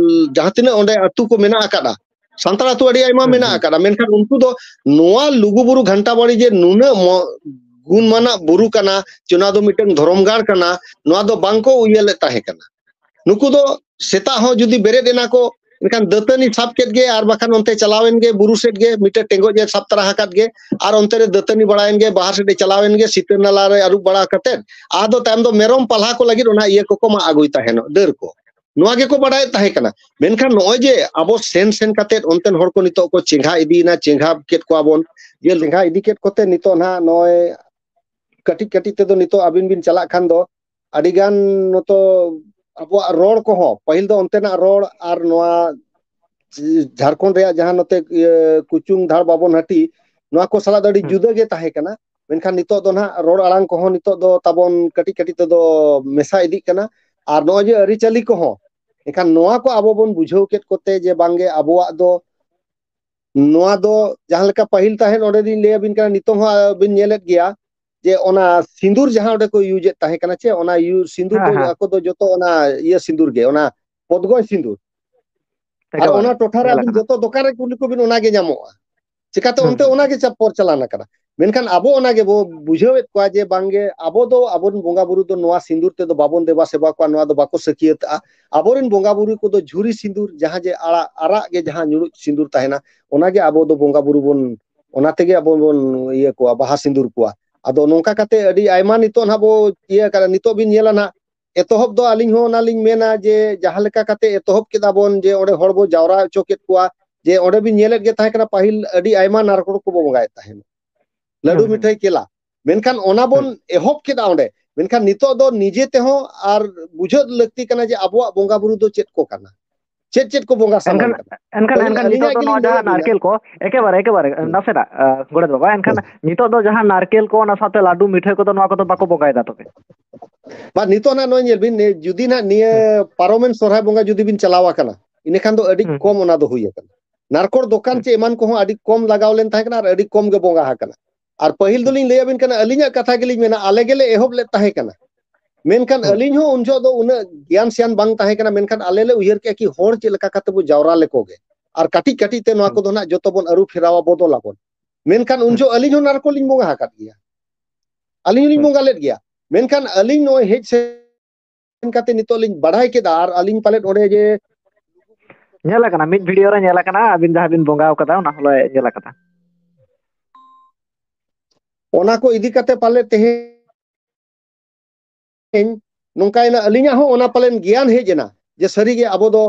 ᱡᱟᱦᱟᱸ ᱛᱤᱱᱟᱹᱜ ᱚᱸᱰᱮ ᱟᱹᱛᱩ ᱠᱚ ᱢᱮᱱᱟᱜ ᱟᱠᱟᱫᱼᱟ, ᱥᱟᱱᱛᱟᱲ ᱟᱹᱛᱩ ᱟᱹᱰᱤ ᱟᱭᱢᱟ ᱦᱩᱸ, ᱢᱮᱱᱟᱜ ᱦᱩᱸ᱾ ᱟᱠᱟᱫᱼᱟ, ᱢᱮᱱᱠᱷᱟᱱ ᱩᱱᱠᱩ ᱫᱚ ᱱᱚᱣᱟ ᱞᱩᱜᱩᱵᱩᱨᱩ ᱜᱷᱟᱱᱴᱟ ᱵᱟᱲᱮ ᱡᱮ ᱱᱩᱱᱟᱹᱜ ᱢᱚ-, ᱜᱩᱱᱢᱟᱱᱟᱜ ᱵᱩᱨᱩ ᱠᱟᱱᱟ, ᱡᱮ ᱱᱚᱣᱟ ᱫᱚ ᱢᱤᱫᱴᱟᱝ ᱫᱷᱚᱨᱚᱢ ᱜᱟᱲ ᱠᱟᱱᱟ, ᱱᱚᱣᱟ ᱫᱚ ᱵᱟᱝ ᱠᱚ ᱩᱭᱦᱟᱹᱨ ᱞᱮᱫ ᱛᱟᱦᱮᱸ ᱠᱟᱱᱟ᱾ ᱱᱩᱠᱩ ᱫᱚ ᱥᱮᱛᱟᱜ ᱦᱚᱸ ᱡᱩᱫᱤ ᱵᱮᱨᱮᱫ ᱮᱱᱟ ᱠᱚ, ᱮᱱᱠᱷᱟᱱ ᱫᱟᱹᱛᱟᱹᱱᱤ ᱥᱟᱵ ᱠᱮᱫ ᱜᱮ ᱟᱨ ᱵᱟᱠᱷᱟᱱ ᱚᱱᱛᱮ ᱪᱟᱞᱟᱣᱮᱱ ᱜᱮ ᱵᱩᱨᱩ ᱥᱮᱫ ᱜᱮ, ᱢᱤᱫᱴᱮᱱ ᱴᱮᱸᱜᱚᱡ ᱮ ᱥᱟᱵ ᱛᱟᱨᱟ ᱟᱠᱟᱫ ᱜᱮ, ᱟᱨ ᱚᱱᱛᱮ ᱨᱮ ᱫᱟᱹᱛᱟᱹᱱᱤ ᱵᱟᱲᱟᱭᱮᱱ ᱜᱮ, ᱵᱟᱦᱟᱨ ᱥᱮᱫ ᱮ ᱪᱟᱞᱟᱣᱮᱱ ᱜᱮ, ᱥᱤᱛᱟᱹ ᱱᱟᱞᱟ ᱨᱮ ᱟᱹᱨᱩᱵ ᱵᱟᱲᱟ ᱠᱟᱛᱮᱫ, ᱟᱫᱚ ᱛᱟᱭᱚᱢ ᱫᱚ ᱢᱮᱨᱚᱢ ᱯᱟᱞᱦᱟ ᱠᱚ ᱞᱟᱹᱜᱤᱫ ᱚᱱᱟ ᱤᱭᱟᱹ ᱠᱚᱠᱚ ᱢᱟᱜ ᱟᱹᱜᱩᱭ ᱛᱟᱦᱮᱱᱚᱜ, ᱰᱟᱹᱨ ᱠᱚ᱾ ᱱᱚᱣᱟ ᱜᱮᱠᱚ ᱵᱟᱰᱟᱭᱮᱫ ᱛᱟᱦᱮᱸ ᱠᱟᱱᱟ᱾ ᱢᱮᱱᱠᱷᱟᱱ ᱱᱚᱜᱼᱚᱭ ᱡᱮ ᱟᱵᱚ ᱥᱮᱱ ᱥᱮᱱ ᱠᱟᱛᱮᱫ ᱚᱱᱛᱮᱱ ᱦᱚᱲ ᱠᱚ ᱱᱤᱛᱚᱜ ᱠᱚ ᱪᱮᱸᱜᱷᱟ ᱤᱫᱤᱭᱮᱱᱟ, ᱪᱮᱸᱜᱷᱟ ᱠᱮᱫ ᱠᱚᱣᱟ ᱵᱚᱱ, ᱡᱮ ᱪᱮᱸᱜᱷᱟ ᱤᱫᱤ ᱠᱮᱫ ᱠᱚᱛᱮ ᱱᱤᱛᱚᱜ ᱱᱟᱦᱟᱜ ᱱᱚᱜᱼᱚᱭ ᱠᱟᱹᱴᱤᱡ ᱠᱟᱹᱴᱤᱡ ᱛᱮᱫᱚ ᱱᱤᱛᱚᱜ ᱟᱹᱵᱤᱱ ᱵᱤᱱ ᱪᱟᱞᱟᱜ ᱠᱷᱟᱱ ᱫᱚ ᱟᱹᱰᱤ ᱜᱟᱱ ᱱᱚᱛᱚ ᱟᱵᱚᱣᱟᱜ ᱨᱚᱲ ᱠᱚᱦᱚᱸ, ᱯᱟᱹᱦᱤᱞ ᱫᱚ ᱚᱱᱛᱮᱱᱟᱜ ᱨᱚᱲ ᱟᱨ ᱱᱚᱣᱟ ᱡᱷᱟᱲᱠᱷᱚᱸᱰ ᱨᱮᱭᱟᱜ ᱡᱟᱦᱟᱸ ᱱᱚᱛᱮ, ᱤᱭᱟᱹ, ᱠᱩᱪᱩᱝ ᱫᱷᱟᱲ ᱵᱟᱵᱚᱱ ᱦᱟᱹᱴᱤ, ᱱᱚᱣᱟ ᱠᱚ ᱥᱟᱞᱟᱜ ᱫᱚ ᱟᱹᱰᱤ ᱦᱩᱸ᱾ ᱡᱩᱫᱟᱹ ᱜᱮ ᱛᱟᱦᱮᱸ ᱠᱟᱱᱟ᱾ ᱢᱮᱱᱠᱷᱟᱱ ᱱᱤᱛᱚᱜ ᱫᱚ ᱱᱟᱦᱟᱜ ᱨᱚᱲ ᱟᱲᱟᱝ ᱠᱚᱦᱚᱸ ᱱᱤᱛᱚᱜ ᱫᱚ ᱛᱟᱵᱚᱱ ᱠᱟᱹᱴᱤᱡ ᱠᱟᱹᱴᱤᱡ ᱛᱮᱫᱚ ᱢᱮᱥᱟ ᱤᱫᱤᱜ ᱠᱟᱱᱟ᱾ ᱟᱨ ᱱᱚᱜᱼᱚᱭ ᱡᱮ ᱟᱹᱨᱤᱪᱟᱹᱞᱤ ᱠᱚᱦᱚᱸ, ᱮᱱᱠᱷᱟᱱ ᱱᱚᱣᱟ ᱠᱚ ᱟᱵᱚ ᱵᱚᱱ ᱵᱩᱡᱷᱟᱹᱣ ᱠᱮᱫ ᱠᱚᱛᱮ ᱡᱮ ᱵᱟᱝᱜᱮ ᱟᱵᱚᱣᱟᱜ ᱫᱚ ᱱᱚᱣᱟ ᱫᱚ ᱡᱟᱦᱟᱸ ᱞᱮᱠᱟ ᱯᱟᱹᱦᱤᱞ ᱛᱟᱦᱮᱸᱫ, ᱚᱸᱰᱮ ᱞᱤᱧ ᱞᱟᱹᱭ ᱟᱵᱤᱱ ᱠᱟᱱᱟ, ᱱᱤᱛᱚᱝ ᱦᱚᱸ ᱵᱤᱱ ᱧᱮᱞᱮᱫ ᱜᱮᱭᱟ ᱡᱮ ᱚᱱᱟ ᱥᱤᱸᱫᱩᱨ ᱡᱟᱦᱟᱸ ᱚᱸᱰᱮ ᱠᱚ ᱤᱭᱩᱡᱮᱫ ᱛᱟᱦᱮᱸ ᱠᱟᱱᱟ ᱪᱮ, ᱚᱱᱟ ᱤᱭᱩ-, ᱥᱤᱸᱫᱩᱨ ᱦᱮᱸ, ᱫᱚ ᱦᱮᱸ᱾ ᱟᱠᱚ ᱫᱚ ᱡᱚᱛᱚ ᱚᱱᱟ ᱤᱭᱟᱹ ᱥᱤᱸᱫᱩᱨ ᱜᱮ, ᱚᱱᱟ ᱯᱚᱫᱽᱜᱚᱭ ᱥᱤᱸᱫᱩᱨ᱾ ᱟᱨ ᱮᱠᱮᱵᱟᱨᱮ, ᱚᱱᱟ ᱴᱚᱴᱷᱟ ᱨᱮ ᱧᱮᱞ ᱟᱹᱵᱤᱱ ᱟᱠᱟᱱᱟ᱾ ᱡᱚᱛᱚ ᱫᱚᱠᱟᱱ ᱨᱮ ᱠᱩᱞᱤ ᱠᱚᱵᱤᱱ, ᱚᱱᱟ ᱜᱮ ᱧᱟᱢᱚᱜᱼᱟ᱾ ᱪᱤᱠᱟᱛᱮ ᱦᱩᱸ, ᱚᱱᱛᱮ ᱦᱩᱸ᱾ ᱚᱱᱟ ᱜᱮ ᱪᱟᱯ ᱯᱚᱨ ᱪᱟᱞᱟᱱ ᱟᱠᱟᱱᱟ᱾ ᱢᱮᱱᱠᱷᱟᱱ ᱟᱵᱚ ᱚᱱᱟ ᱜᱮᱵᱚ ᱵᱩᱡᱷᱟᱹᱣᱮᱫ ᱠᱚᱣᱟ ᱡᱮ ᱵᱟᱝᱜᱮ, ᱟᱵᱚ ᱫᱚ ᱟᱵᱚᱨᱮᱱ ᱵᱚᱸᱜᱟ ᱵᱩᱨᱩ ᱫᱚ ᱱᱚᱣᱟ ᱥᱤᱸᱫᱩᱨ ᱛᱮᱫᱚ ᱵᱟᱵᱚᱱ ᱫᱮᱵᱟ ᱥᱮᱵᱟ ᱠᱚᱣᱟ, ᱱᱚᱣᱟ ᱫᱚ ᱵᱟᱠᱚ ᱥᱟᱹᱠᱷᱭᱟᱹᱛᱟᱜᱼᱟ᱾ ᱟᱵᱚᱨᱮᱱ ᱵᱚᱸᱜᱟ ᱵᱩᱨᱩ ᱠᱚᱫᱚ ᱡᱷᱩᱨᱤ ᱥᱤᱸᱫᱩᱨ, ᱡᱟᱦᱟᱸ ᱡᱮ ᱟᱲᱟᱜ, ᱟᱨᱟᱜ ᱜᱮ ᱡᱟᱦᱟᱸ ᱧᱩᱲᱩᱡ ᱥᱤᱸᱫᱩᱨ ᱛᱟᱦᱮᱱᱟ, ᱚᱱᱟᱜᱮ ᱟᱵᱚ ᱫᱚ ᱵᱚᱸᱜᱟ ᱵᱩᱨᱩ ᱵᱚᱱ, ᱚᱱᱟ ᱛᱮᱜᱮ ᱟᱵᱚ ᱵᱚᱱ ᱤᱭᱟᱹ ᱠᱚᱣᱟ, ᱵᱟᱦᱟ ᱥᱤᱸᱫᱩᱨ ᱠᱚᱣᱟ᱾ ᱟᱫᱚ ᱱᱚᱝᱠᱟ ᱠᱟᱛᱮ ᱟᱹᱰᱤ ᱟᱭᱢᱟ ᱱᱤᱛᱚᱜ ᱱᱟᱦᱟᱜ ᱵᱚ ᱤᱭᱟᱹ ᱠᱟᱱᱟ᱾ ᱱᱤᱛᱚᱜ ᱵᱤᱱ ᱧᱮᱞᱟ ᱱᱟᱦᱟᱜ, ᱮᱛᱚᱦᱚᱵ ᱫᱚ ᱟᱹᱞᱤᱧ ᱦᱚᱸ ᱚᱱᱟ ᱞᱤᱧ ᱢᱮᱱᱟ ᱡᱮ ᱡᱟᱦᱟᱸ ᱞᱮᱠᱟ ᱠᱟᱛᱮ ᱮᱛᱚᱦᱚᱵ ᱠᱮᱫᱟ ᱵᱚᱱ, ᱡᱮ ᱚᱸᱰᱮ ᱦᱚᱲ ᱵᱚ ᱡᱟᱣᱨᱟ ᱦᱚᱪᱚ ᱠᱮᱫ ᱠᱚᱣᱟ, ᱡᱮ ᱚᱸᱰᱮ ᱵᱤᱱ ᱧᱮᱞᱮᱫ ᱜᱮ ᱛᱟᱦᱮᱸ ᱠᱟᱱᱟ, ᱯᱟᱹᱦᱤᱞ ᱟᱹᱰᱤ ᱟᱭᱢᱟ ᱱᱟᱨᱠᱳᱲ ᱠᱚᱵᱚ ᱵᱚᱸᱜᱟᱭᱮᱫ ᱛᱟᱦᱮᱱᱟ᱾ ᱞᱟᱹᱰᱩ, ᱦᱩᱸ, ᱦᱩᱸ᱾ ᱢᱤᱴᱷᱟᱹᱭ, ᱠᱮᱞᱟ᱾ ᱢᱮᱱᱠᱷᱟᱱ ᱚᱱᱟ ᱵᱚᱱ ᱦᱩᱸ᱾ ᱮᱦᱚᱵ ᱠᱮᱫᱟ ᱚᱸᱰᱮ᱾ ᱢᱮᱱᱠᱷᱟᱱ ᱱᱤᱛᱚᱜ ᱫᱚ ᱱᱤᱡᱮ ᱛᱮᱦᱚᱸ ᱟᱨ ᱵᱩᱡᱷᱟᱹᱣ ᱞᱟᱹᱠᱛᱤ ᱠᱟᱱᱟ ᱡᱮ ᱟᱵᱚᱣᱟᱜ ᱵᱚᱸᱜᱟ ᱵᱩᱨᱩ ᱫᱚ ᱪᱮᱫ ᱠᱚ ᱠᱟᱱᱟ, ᱪᱮᱫ ᱪᱮᱫ ᱠᱚ ᱵᱚᱸᱜᱟ ᱥᱟᱢᱟᱱ ᱮᱱᱠᱷᱟᱱ, ᱠᱟᱱᱟ᱾ ᱮᱱᱠᱷᱟᱱ, ᱟᱹᱞᱤᱧ, ᱮᱱᱠᱷᱟᱱ ᱟᱹᱞᱤᱧᱟᱜ ᱱᱤᱛᱚᱜ ᱫᱚ ᱜᱮᱞᱤᱧ ᱱᱚᱣᱟ ᱡᱟᱦᱟᱸ ᱞᱟᱹᱭᱟᱵᱤᱱᱟ᱾ ᱱᱟᱨᱠᱮᱞ ᱠᱚ, ᱮᱠᱮᱵᱟᱨᱮ, ᱮᱠᱮᱵᱟᱨᱮ, ᱦᱩᱸ᱾ ᱱᱟᱥᱮᱱᱟᱜ, ᱟ, ᱜᱚᱰᱮᱛ ᱵᱟᱵᱟ, ᱮᱱᱠᱷᱟᱱ ᱦᱩᱸ᱾ ᱱᱤᱛᱚᱜ ᱫᱚ ᱡᱟᱦᱟᱸ ᱱᱟᱨᱠᱮᱞ ᱠᱚ, ᱚᱱᱟ ᱥᱟᱶᱛᱮ ᱞᱟᱹᱰᱩ, ᱢᱤᱴᱷᱟᱹᱭ ᱠᱚᱫᱚ ᱱᱚᱣᱟ ᱠᱚᱫᱚ ᱵᱟᱠᱚ ᱵᱚᱸᱜᱟᱭᱮᱫᱟ ᱛᱚᱵᱮ? ᱵᱟ, ᱱᱤᱛᱚᱜ ᱱᱟᱜ ᱱᱚᱜᱼᱚᱭ ᱧᱮᱞ ᱵᱤᱱ, ᱱᱤᱭᱟᱹ ᱡᱩᱫᱤ ᱱᱟᱜ ᱱᱤᱭᱟᱹ ᱦᱩᱸ᱾ ᱯᱟᱨᱚᱢᱮᱱ ᱥᱚᱨᱦᱟᱭ ᱵᱚᱸᱜᱟ ᱡᱩᱫᱤ ᱵᱤᱱ ᱪᱟᱞᱟᱣ ᱟᱠᱟᱱᱟ, ᱤᱱᱟᱹ ᱠᱷᱟᱱ ᱫᱚ ᱟᱹᱰᱤ ᱦᱩᱸ, ᱠᱚᱢ ᱦᱩᱸ᱾ ᱚᱱᱟ ᱫᱚ ᱦᱩᱭ ᱟᱠᱟᱱᱟ᱾ ᱱᱟᱨᱠᱳᱲ ᱫᱚᱠᱟᱱ ᱦᱩᱸ᱾ ᱪᱮ ᱮᱢᱟᱱ ᱠᱚᱦᱚᱸ ᱟᱹᱰᱤ ᱠᱚᱢ ᱞᱟᱜᱟᱣ ᱞᱮᱱ ᱛᱟᱦᱮᱸ ᱠᱟᱱᱟ ᱟᱨ ᱟᱹᱰᱤ ᱠᱚᱢ ᱜᱮ ᱵᱚᱸᱜᱟ ᱟᱠᱟᱱᱟ᱾ ᱟᱨ ᱯᱟᱹᱦᱤᱞ ᱦᱩᱸ᱾ ᱫᱚᱞᱤᱧ ᱞᱟᱹᱭ ᱟᱵᱤᱱ ᱠᱟᱱᱟ, ᱟᱹᱞᱤᱧᱟᱜ ᱠᱟᱛᱷᱟ ᱜᱮᱞᱤᱧ ᱢᱮᱱᱟ, ᱟᱞᱮ ᱜᱮᱞᱮ ᱮᱦᱚᱵ ᱞᱮᱫ ᱛᱟᱦᱮᱸ ᱠᱟᱱᱟ᱾ ᱢᱮᱱᱠᱷᱟᱱ ᱦᱩᱸ᱾ ᱟᱹᱞᱤᱧ ᱦᱚᱸ ᱩᱱ ᱡᱚᱦᱚᱜ ᱫᱚ ᱩᱱᱟᱹᱜ ᱜᱮᱭᱟᱱ ᱥᱮᱭᱟᱱ ᱵᱟᱝ ᱛᱟᱦᱮᱸ ᱠᱟᱱᱟ, ᱢᱮᱱᱠᱷᱟᱱ ᱟᱞᱮ ᱞᱮ ᱩᱭᱦᱟᱹᱨ ᱠᱮᱜᱼᱟ ᱠᱤ ᱦᱚᱲ ᱪᱮᱫ ᱞᱮᱠᱟ ᱠᱟᱛᱮ ᱵᱚ ᱡᱟᱣᱨᱟ ᱞᱮᱠᱚ ᱜᱮ᱾ ᱟᱨ ᱠᱟᱹᱴᱤᱡ ᱠᱟᱹᱴᱤᱡ ᱛᱮ ᱱᱚᱣᱟ ᱦᱩᱸ᱾ ᱠᱚᱫᱚ ᱱᱟᱜ ᱡᱚᱛᱚ ᱵᱚᱱ ᱟᱹᱨᱩ ᱯᱷᱮᱨᱟᱣᱟ, ᱵᱚᱫᱚᱞ ᱟᱵᱚᱱ᱾ ᱢᱮᱱᱠᱷᱟᱱ ᱩᱱ ᱦᱩᱸ᱾ ᱡᱚᱦᱚᱜ ᱟᱹᱞᱤᱧ ᱦᱚᱸ ᱱᱟᱨᱠᱳᱞ ᱞᱤᱧ ᱵᱚᱸᱜᱟ ᱟᱠᱟᱫ ᱜᱮᱭᱟ᱾ ᱟᱹᱞᱤᱧ ᱦᱚᱸᱞᱤᱧ ᱦᱩᱸ᱾ ᱵᱚᱸᱜᱟ ᱞᱮᱫ ᱜᱮᱭᱟ᱾ ᱢᱮᱱᱠᱷᱟᱱ ᱟᱹᱞᱤᱧ ᱱᱚᱜᱼᱚᱭ ᱦᱮᱡ ᱥᱮᱱ ᱠᱟᱛᱮ ᱱᱤᱛᱚᱜ ᱞᱤᱧ ᱵᱟᱲᱟᱭ ᱠᱮᱫᱟ, ᱟᱨ ᱟᱹᱞᱤᱧ ᱯᱟᱞᱮᱫ ᱚᱸᱰᱮ ᱡᱮ ᱧᱮᱞ ᱟᱠᱟᱱᱟ, ᱢᱤᱫ ᱵᱷᱤᱰᱤᱭᱳ ᱨᱮ ᱧᱮᱞ ᱟᱠᱟᱱᱟ, ᱟᱹᱵᱤᱱ ᱡᱟᱦᱟᱸ ᱵᱤᱱ ᱵᱚᱸᱜᱟ ᱟᱠᱟᱫᱟ, ᱚᱱᱟ ᱦᱚᱸᱞᱮ ᱧᱮᱞ ᱟᱠᱟᱫᱟ᱾ ᱚᱱᱟ ᱠᱚ ᱤᱫᱤ ᱠᱟᱛᱮ ᱯᱟᱞᱮ ᱛᱮᱦᱮᱧ ᱱᱚᱝᱠᱟᱭᱮᱱᱟ, ᱟᱹᱞᱤᱧᱟᱜ ᱦᱚᱸ ᱚᱱᱟ ᱯᱟᱞᱮᱱ ᱜᱮᱭᱟᱱ ᱦᱮᱡ ᱮᱱᱟ ᱡᱮ ᱥᱟᱹᱨᱤᱜᱮ ᱟᱵᱚ ᱫᱚ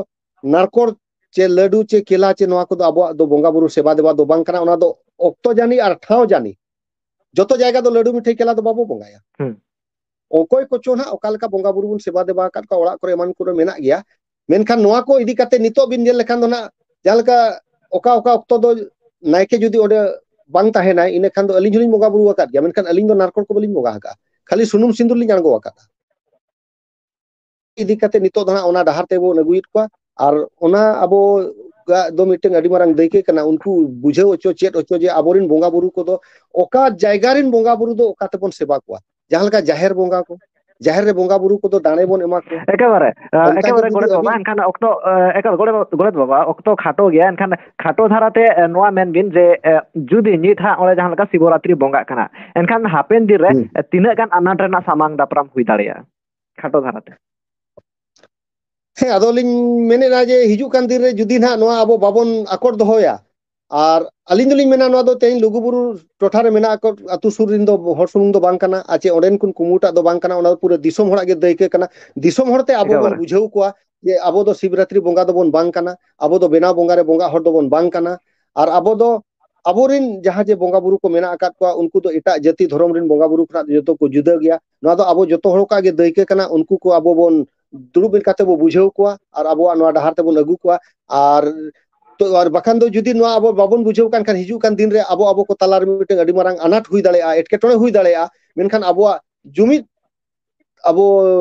ᱱᱟᱨᱠᱳᱲ ᱪᱮ ᱞᱟᱹᱰᱩ ᱪᱮ ᱠᱮᱞᱟ ᱪᱮ ᱱᱚᱣᱟ ᱠᱚᱫᱚ ᱟᱵᱚᱣᱟᱜ ᱫᱚ ᱵᱚᱸᱜᱟ ᱵᱩᱨᱩ ᱥᱮᱵᱟ ᱫᱮᱵᱟ ᱫᱚ ᱵᱟᱝ ᱠᱟᱱᱟ, ᱚᱱᱟ ᱫᱚ ᱚᱠᱛᱚ ᱡᱟᱹᱱᱤ ᱟᱨ ᱴᱷᱟᱶ ᱡᱟᱹᱱᱤ᱾ ᱡᱚᱛᱚ ᱡᱟᱭᱜᱟ ᱫᱚ ᱞᱟᱹᱰᱩ ᱢᱤᱴᱷᱟᱹᱭ ᱠᱮᱞᱟ ᱫᱚ ᱵᱟᱵᱚ ᱵᱚᱸᱜᱟᱭᱟ᱾ ᱦᱩᱸ᱾ ᱚᱠᱚᱭ ᱠᱚᱪᱚ ᱱᱟᱦᱟᱜ ᱚᱠᱟ ᱞᱮᱠᱟ ᱵᱚᱸᱜᱟ ᱵᱩᱨᱩ ᱵᱚᱱ ᱥᱮᱵᱟ ᱫᱮᱵᱟ ᱟᱠᱟᱫ ᱠᱚᱣᱟ, ᱚᱲᱟᱜ ᱠᱚᱨᱮ ᱮᱢᱟᱱ ᱠᱚᱨᱮ ᱢᱮᱱᱟᱜ ᱜᱮᱭᱟ, ᱢᱮᱱᱠᱷᱟᱱ ᱱᱚᱣᱟ ᱠᱚ ᱤᱫᱤ ᱠᱟᱛᱮ ᱱᱤᱛᱚᱜ ᱵᱤᱱ ᱧᱮᱞ ᱞᱮᱠᱷᱟᱱ ᱫᱚ ᱱᱟᱦᱟᱜ ᱡᱟᱦᱟᱸ ᱞᱮᱠᱟ ᱚᱠᱟ ᱚᱠᱟ ᱚᱠᱛᱚ ᱫᱚ ᱱᱟᱭᱠᱮ ᱡᱩᱫᱤ ᱚᱸᱰᱮ ᱵᱟᱝ ᱛᱟᱦᱮᱱᱟᱭ, ᱤᱱᱟᱹ ᱠᱷᱟᱱ ᱫᱚ ᱟᱹᱞᱤᱧ ᱦᱚᱸᱞᱤᱧ ᱵᱚᱸᱜᱟ ᱵᱩᱨᱩ ᱟᱠᱟᱫ ᱜᱮᱭᱟ, ᱢᱮᱱᱠᱷᱟᱱ ᱟᱹᱞᱤᱧ ᱫᱚ ᱱᱟᱨᱠᱳᱲ ᱠᱚ ᱵᱟᱹᱞᱤᱧ ᱵᱚᱸᱜᱟ ᱟᱠᱟᱫᱼᱟ, ᱠᱷᱟᱹᱞᱤ ᱥᱩᱱᱩᱢ ᱥᱤᱸᱫᱩᱨ ᱞᱤᱧ ᱟᱬᱜᱚ ᱟᱠᱟᱫᱼᱟ᱾ ᱤᱫᱤ ᱠᱟᱛᱮ ᱱᱤᱛᱚᱜ ᱫᱚ ᱦᱟᱸᱜ ᱚᱱᱟ ᱰᱟᱦᱟᱨ ᱛᱮᱵᱚᱱ ᱟᱹᱜᱩᱭᱮᱫ ᱠᱚᱣᱟ᱾ ᱟᱨ ᱚᱱᱟ ᱟᱵᱚ ᱫᱚ ᱢᱤᱫᱴᱟᱝ ᱟᱹᱰᱤ ᱢᱟᱨᱟᱝ ᱫᱟᱹᱭᱠᱟᱹ ᱠᱟᱱᱟ, ᱩᱱᱠᱩ ᱵᱩᱡᱷᱟᱹᱣ ᱦᱚᱪᱚ, ᱪᱮᱫ ᱦᱚᱪᱚ ᱡᱮ ᱟᱵᱚᱨᱮᱱ ᱵᱚᱸᱜᱟ ᱵᱩᱨᱩ ᱠᱚᱫᱚ ᱚᱠᱟ ᱡᱟᱭᱜᱟ ᱨᱮᱱ ᱵᱚᱸᱜᱟ ᱵᱩᱨᱩ ᱫᱚ ᱚᱠᱟ ᱛᱮᱵᱚᱱ ᱥᱮᱵᱟ ᱠᱚᱣᱟ᱾ ᱡᱟᱦᱟᱸ ᱞᱮᱠᱟ ᱡᱟᱦᱮᱨ ᱵᱚᱸᱜᱟ ᱠᱚ, ᱡᱟᱦᱮᱨ ᱨᱮ ᱵᱚᱸᱜᱟ ᱵᱩᱨᱩ ᱠᱚᱫᱚ ᱫᱟᱲᱮ ᱵᱚᱱ ᱮᱢᱟ ᱠᱚᱣᱟ᱾ ᱮᱠᱮᱵᱟᱨᱮ, ᱮ, ᱚᱱᱠᱟ ᱮᱠᱮᱵᱟᱨᱮ ᱜᱮ ᱜᱚᱰᱮᱛ ᱡᱩᱫᱤ ᱵᱟᱵᱟ, ᱟᱹᱵᱤᱱ ᱮᱱᱠᱷᱟᱱ ᱚᱠᱛᱚ, ᱮ, ᱮᱠᱮᱵᱟᱨᱮ ᱜᱚᱰᱮᱛ, ᱜᱚᱰᱮᱛ ᱵᱟᱵᱟ, ᱚᱠᱛᱚ ᱠᱷᱟᱴᱚ ᱜᱮᱭᱟ, ᱮᱱᱠᱷᱟᱱ ᱠᱷᱟᱴᱚ ᱫᱷᱟᱨᱟᱛᱮ, ᱮ, ᱱᱚᱣᱟ ᱢᱮᱱ ᱵᱤᱱ ᱡᱮ, ᱮ, ᱡᱩᱫᱤ ᱱᱤᱛ ᱦᱟᱸᱜ ᱚᱸᱰᱮ ᱡᱟᱦᱟᱸ ᱞᱮᱠᱟ ᱥᱤᱵᱚᱨᱟᱛᱨᱤ ᱵᱚᱸᱜᱟᱜ ᱠᱟᱱᱟ, ᱮᱱᱠᱷᱟᱱ ᱦᱟᱯᱮᱱ ᱫᱤᱱ ᱨᱮ, ᱦᱩᱸ᱾ ᱮ, ᱛᱤᱱᱟᱹᱜ ᱜᱟᱱ ᱟᱱᱟᱴ ᱨᱮᱱᱟᱜ ᱥᱟᱢᱟᱝ ᱫᱟᱯᱨᱟᱢ ᱦᱩᱭ ᱫᱟᱲᱮᱭᱟᱜᱼᱟ? ᱠᱷᱟᱴᱚ ᱫᱷᱟᱨᱟᱛᱮ᱾ ᱦᱮᱸ, ᱟᱫᱚᱞᱤᱧ ᱢᱮᱱᱮᱫᱼᱟ ᱡᱮ ᱦᱤᱡᱩᱜ ᱠᱟᱱ ᱫᱤᱱ ᱨᱮ ᱡᱩᱫᱤ ᱱᱟᱦᱟᱜ ᱱᱚᱣᱟ ᱟᱵᱚ ᱵᱟᱵᱚᱱ ᱟᱠᱚᱴ ᱫᱚᱦᱚᱭᱟ, ᱟᱨ ᱟᱹᱞᱤᱧ ᱫᱚᱞᱤᱧ ᱢᱮᱱᱟ ᱱᱚᱣᱟ ᱫᱚ ᱛᱮᱦᱮᱧ ᱞᱩᱜᱩᱵᱩᱨᱩ ᱴᱚᱴᱷᱟ ᱨᱮ ᱢᱮᱱᱟᱜ ᱟᱠᱚ ᱟᱹᱛᱩ ᱥᱩᱨ ᱨᱮᱱ ᱫᱚ ᱦᱚᱲ ᱥᱩᱢᱩᱝ ᱫᱚ ᱵᱟᱝ ᱠᱟᱱᱟ, ᱟᱨ ᱪᱮ ᱚᱸᱰᱮᱱ ᱠᱚ ᱠᱩᱢᱩᱴᱟᱜ ᱫᱚ ᱵᱟᱝ ᱠᱟᱱᱟ, ᱚᱱᱟ ᱫᱚ ᱯᱩᱨᱟᱹ ᱫᱤᱥᱚᱢ ᱦᱚᱲᱟᱜ ᱜᱮ ᱫᱟᱹᱭᱠᱟᱹ ᱠᱟᱱᱟ᱾ ᱫᱤᱥᱚᱢ ᱦᱚᱲᱛᱮ ᱟᱵᱚ ᱵᱚᱱ ᱮᱠᱮᱵᱟᱨᱮ᱾ ᱵᱩᱡᱷᱟᱹᱣ ᱠᱚᱣᱟ ᱡᱮ ᱟᱵᱚ ᱫᱚ ᱥᱤᱵᱨᱟᱛᱨᱤ ᱵᱚᱸᱜᱟ ᱫᱚᱵᱚᱱ ᱵᱟᱝ ᱠᱟᱱᱟ, ᱟᱵᱚ ᱫᱚ ᱵᱮᱱᱟᱣ ᱵᱚᱸᱜᱟ ᱨᱮ ᱵᱚᱸᱜᱟ ᱦᱚᱲ ᱫᱚᱵᱚᱱ ᱵᱟᱝ ᱠᱟᱱᱟ, ᱟᱨ ᱟᱵᱚ ᱫᱚ ᱟᱵᱚᱨᱮᱱ ᱡᱟᱦᱟᱸ ᱡᱮ ᱵᱚᱸᱜᱟ ᱵᱩᱨᱩ ᱠᱚ ᱢᱮᱱᱟᱜ ᱟᱠᱟᱫ ᱠᱚᱣᱟ, ᱩᱱᱠᱩ ᱫᱚ ᱮᱴᱟᱜ ᱡᱟᱹᱛᱤ ᱫᱷᱚᱨᱚᱢ ᱨᱮᱱ ᱵᱚᱸᱜᱟ ᱵᱩᱨᱩ ᱠᱷᱚᱱᱟᱜ ᱫᱚ ᱡᱚᱛᱚ ᱠᱚ ᱡᱩᱫᱟᱹ ᱜᱮᱭᱟ᱾ ᱱᱚᱣᱟ ᱫᱚ ᱟᱵᱚ ᱡᱚᱛᱚ ᱦᱚᱲ ᱠᱚᱣᱟᱜ ᱜᱮ ᱫᱟᱹᱭᱠᱟᱹ ᱠᱟᱱᱟ, ᱩᱱᱠᱩ ᱠᱚ ᱟᱵᱚ ᱵᱚᱱ ᱫᱩᱲᱩᱵ ᱢᱤᱫ ᱠᱟᱛᱮ ᱵᱚ ᱵᱩᱡᱷᱟᱹᱣ ᱠᱚᱣᱟ ᱟᱨ ᱟᱵᱚᱣᱟᱜ ᱱᱚᱣᱟ ᱰᱟᱦᱟᱨ ᱛᱮᱵᱚᱱ ᱟᱹᱜᱩ ᱠᱚᱣᱟ᱾ ᱟᱨ ᱛᱚ, ᱟᱨ ᱵᱟᱠᱷᱟᱱ ᱫᱚ ᱡᱩᱫᱤ ᱱᱚᱣᱟ ᱟᱵᱚ ᱵᱟᱵᱚᱱ ᱵᱩᱡᱷᱟᱹᱣ ᱠᱟᱱ ᱠᱷᱟᱱ, ᱦᱤᱡᱩᱜ ᱠᱟᱱ ᱫᱤᱱ ᱨᱮ ᱟᱵᱚ, ᱟᱵᱚ ᱠᱚ ᱛᱟᱞᱟ ᱨᱮ ᱢᱤᱫᱴᱟᱝ ᱟᱹᱰᱤ ᱢᱟᱨᱟᱝ ᱟᱱᱟᱴ ᱦᱩᱭ ᱫᱟᱲᱮᱭᱟᱜᱼᱟ, ᱮᱴᱠᱮᱴᱚᱬᱮ ᱦᱩᱭ ᱫᱟᱲᱮᱭᱟᱜᱼᱟ᱾ ᱢᱮᱱᱠᱷᱟᱱ ᱟᱵᱚᱣᱟᱜ ᱡᱩᱢᱤᱫ ᱟᱵᱚ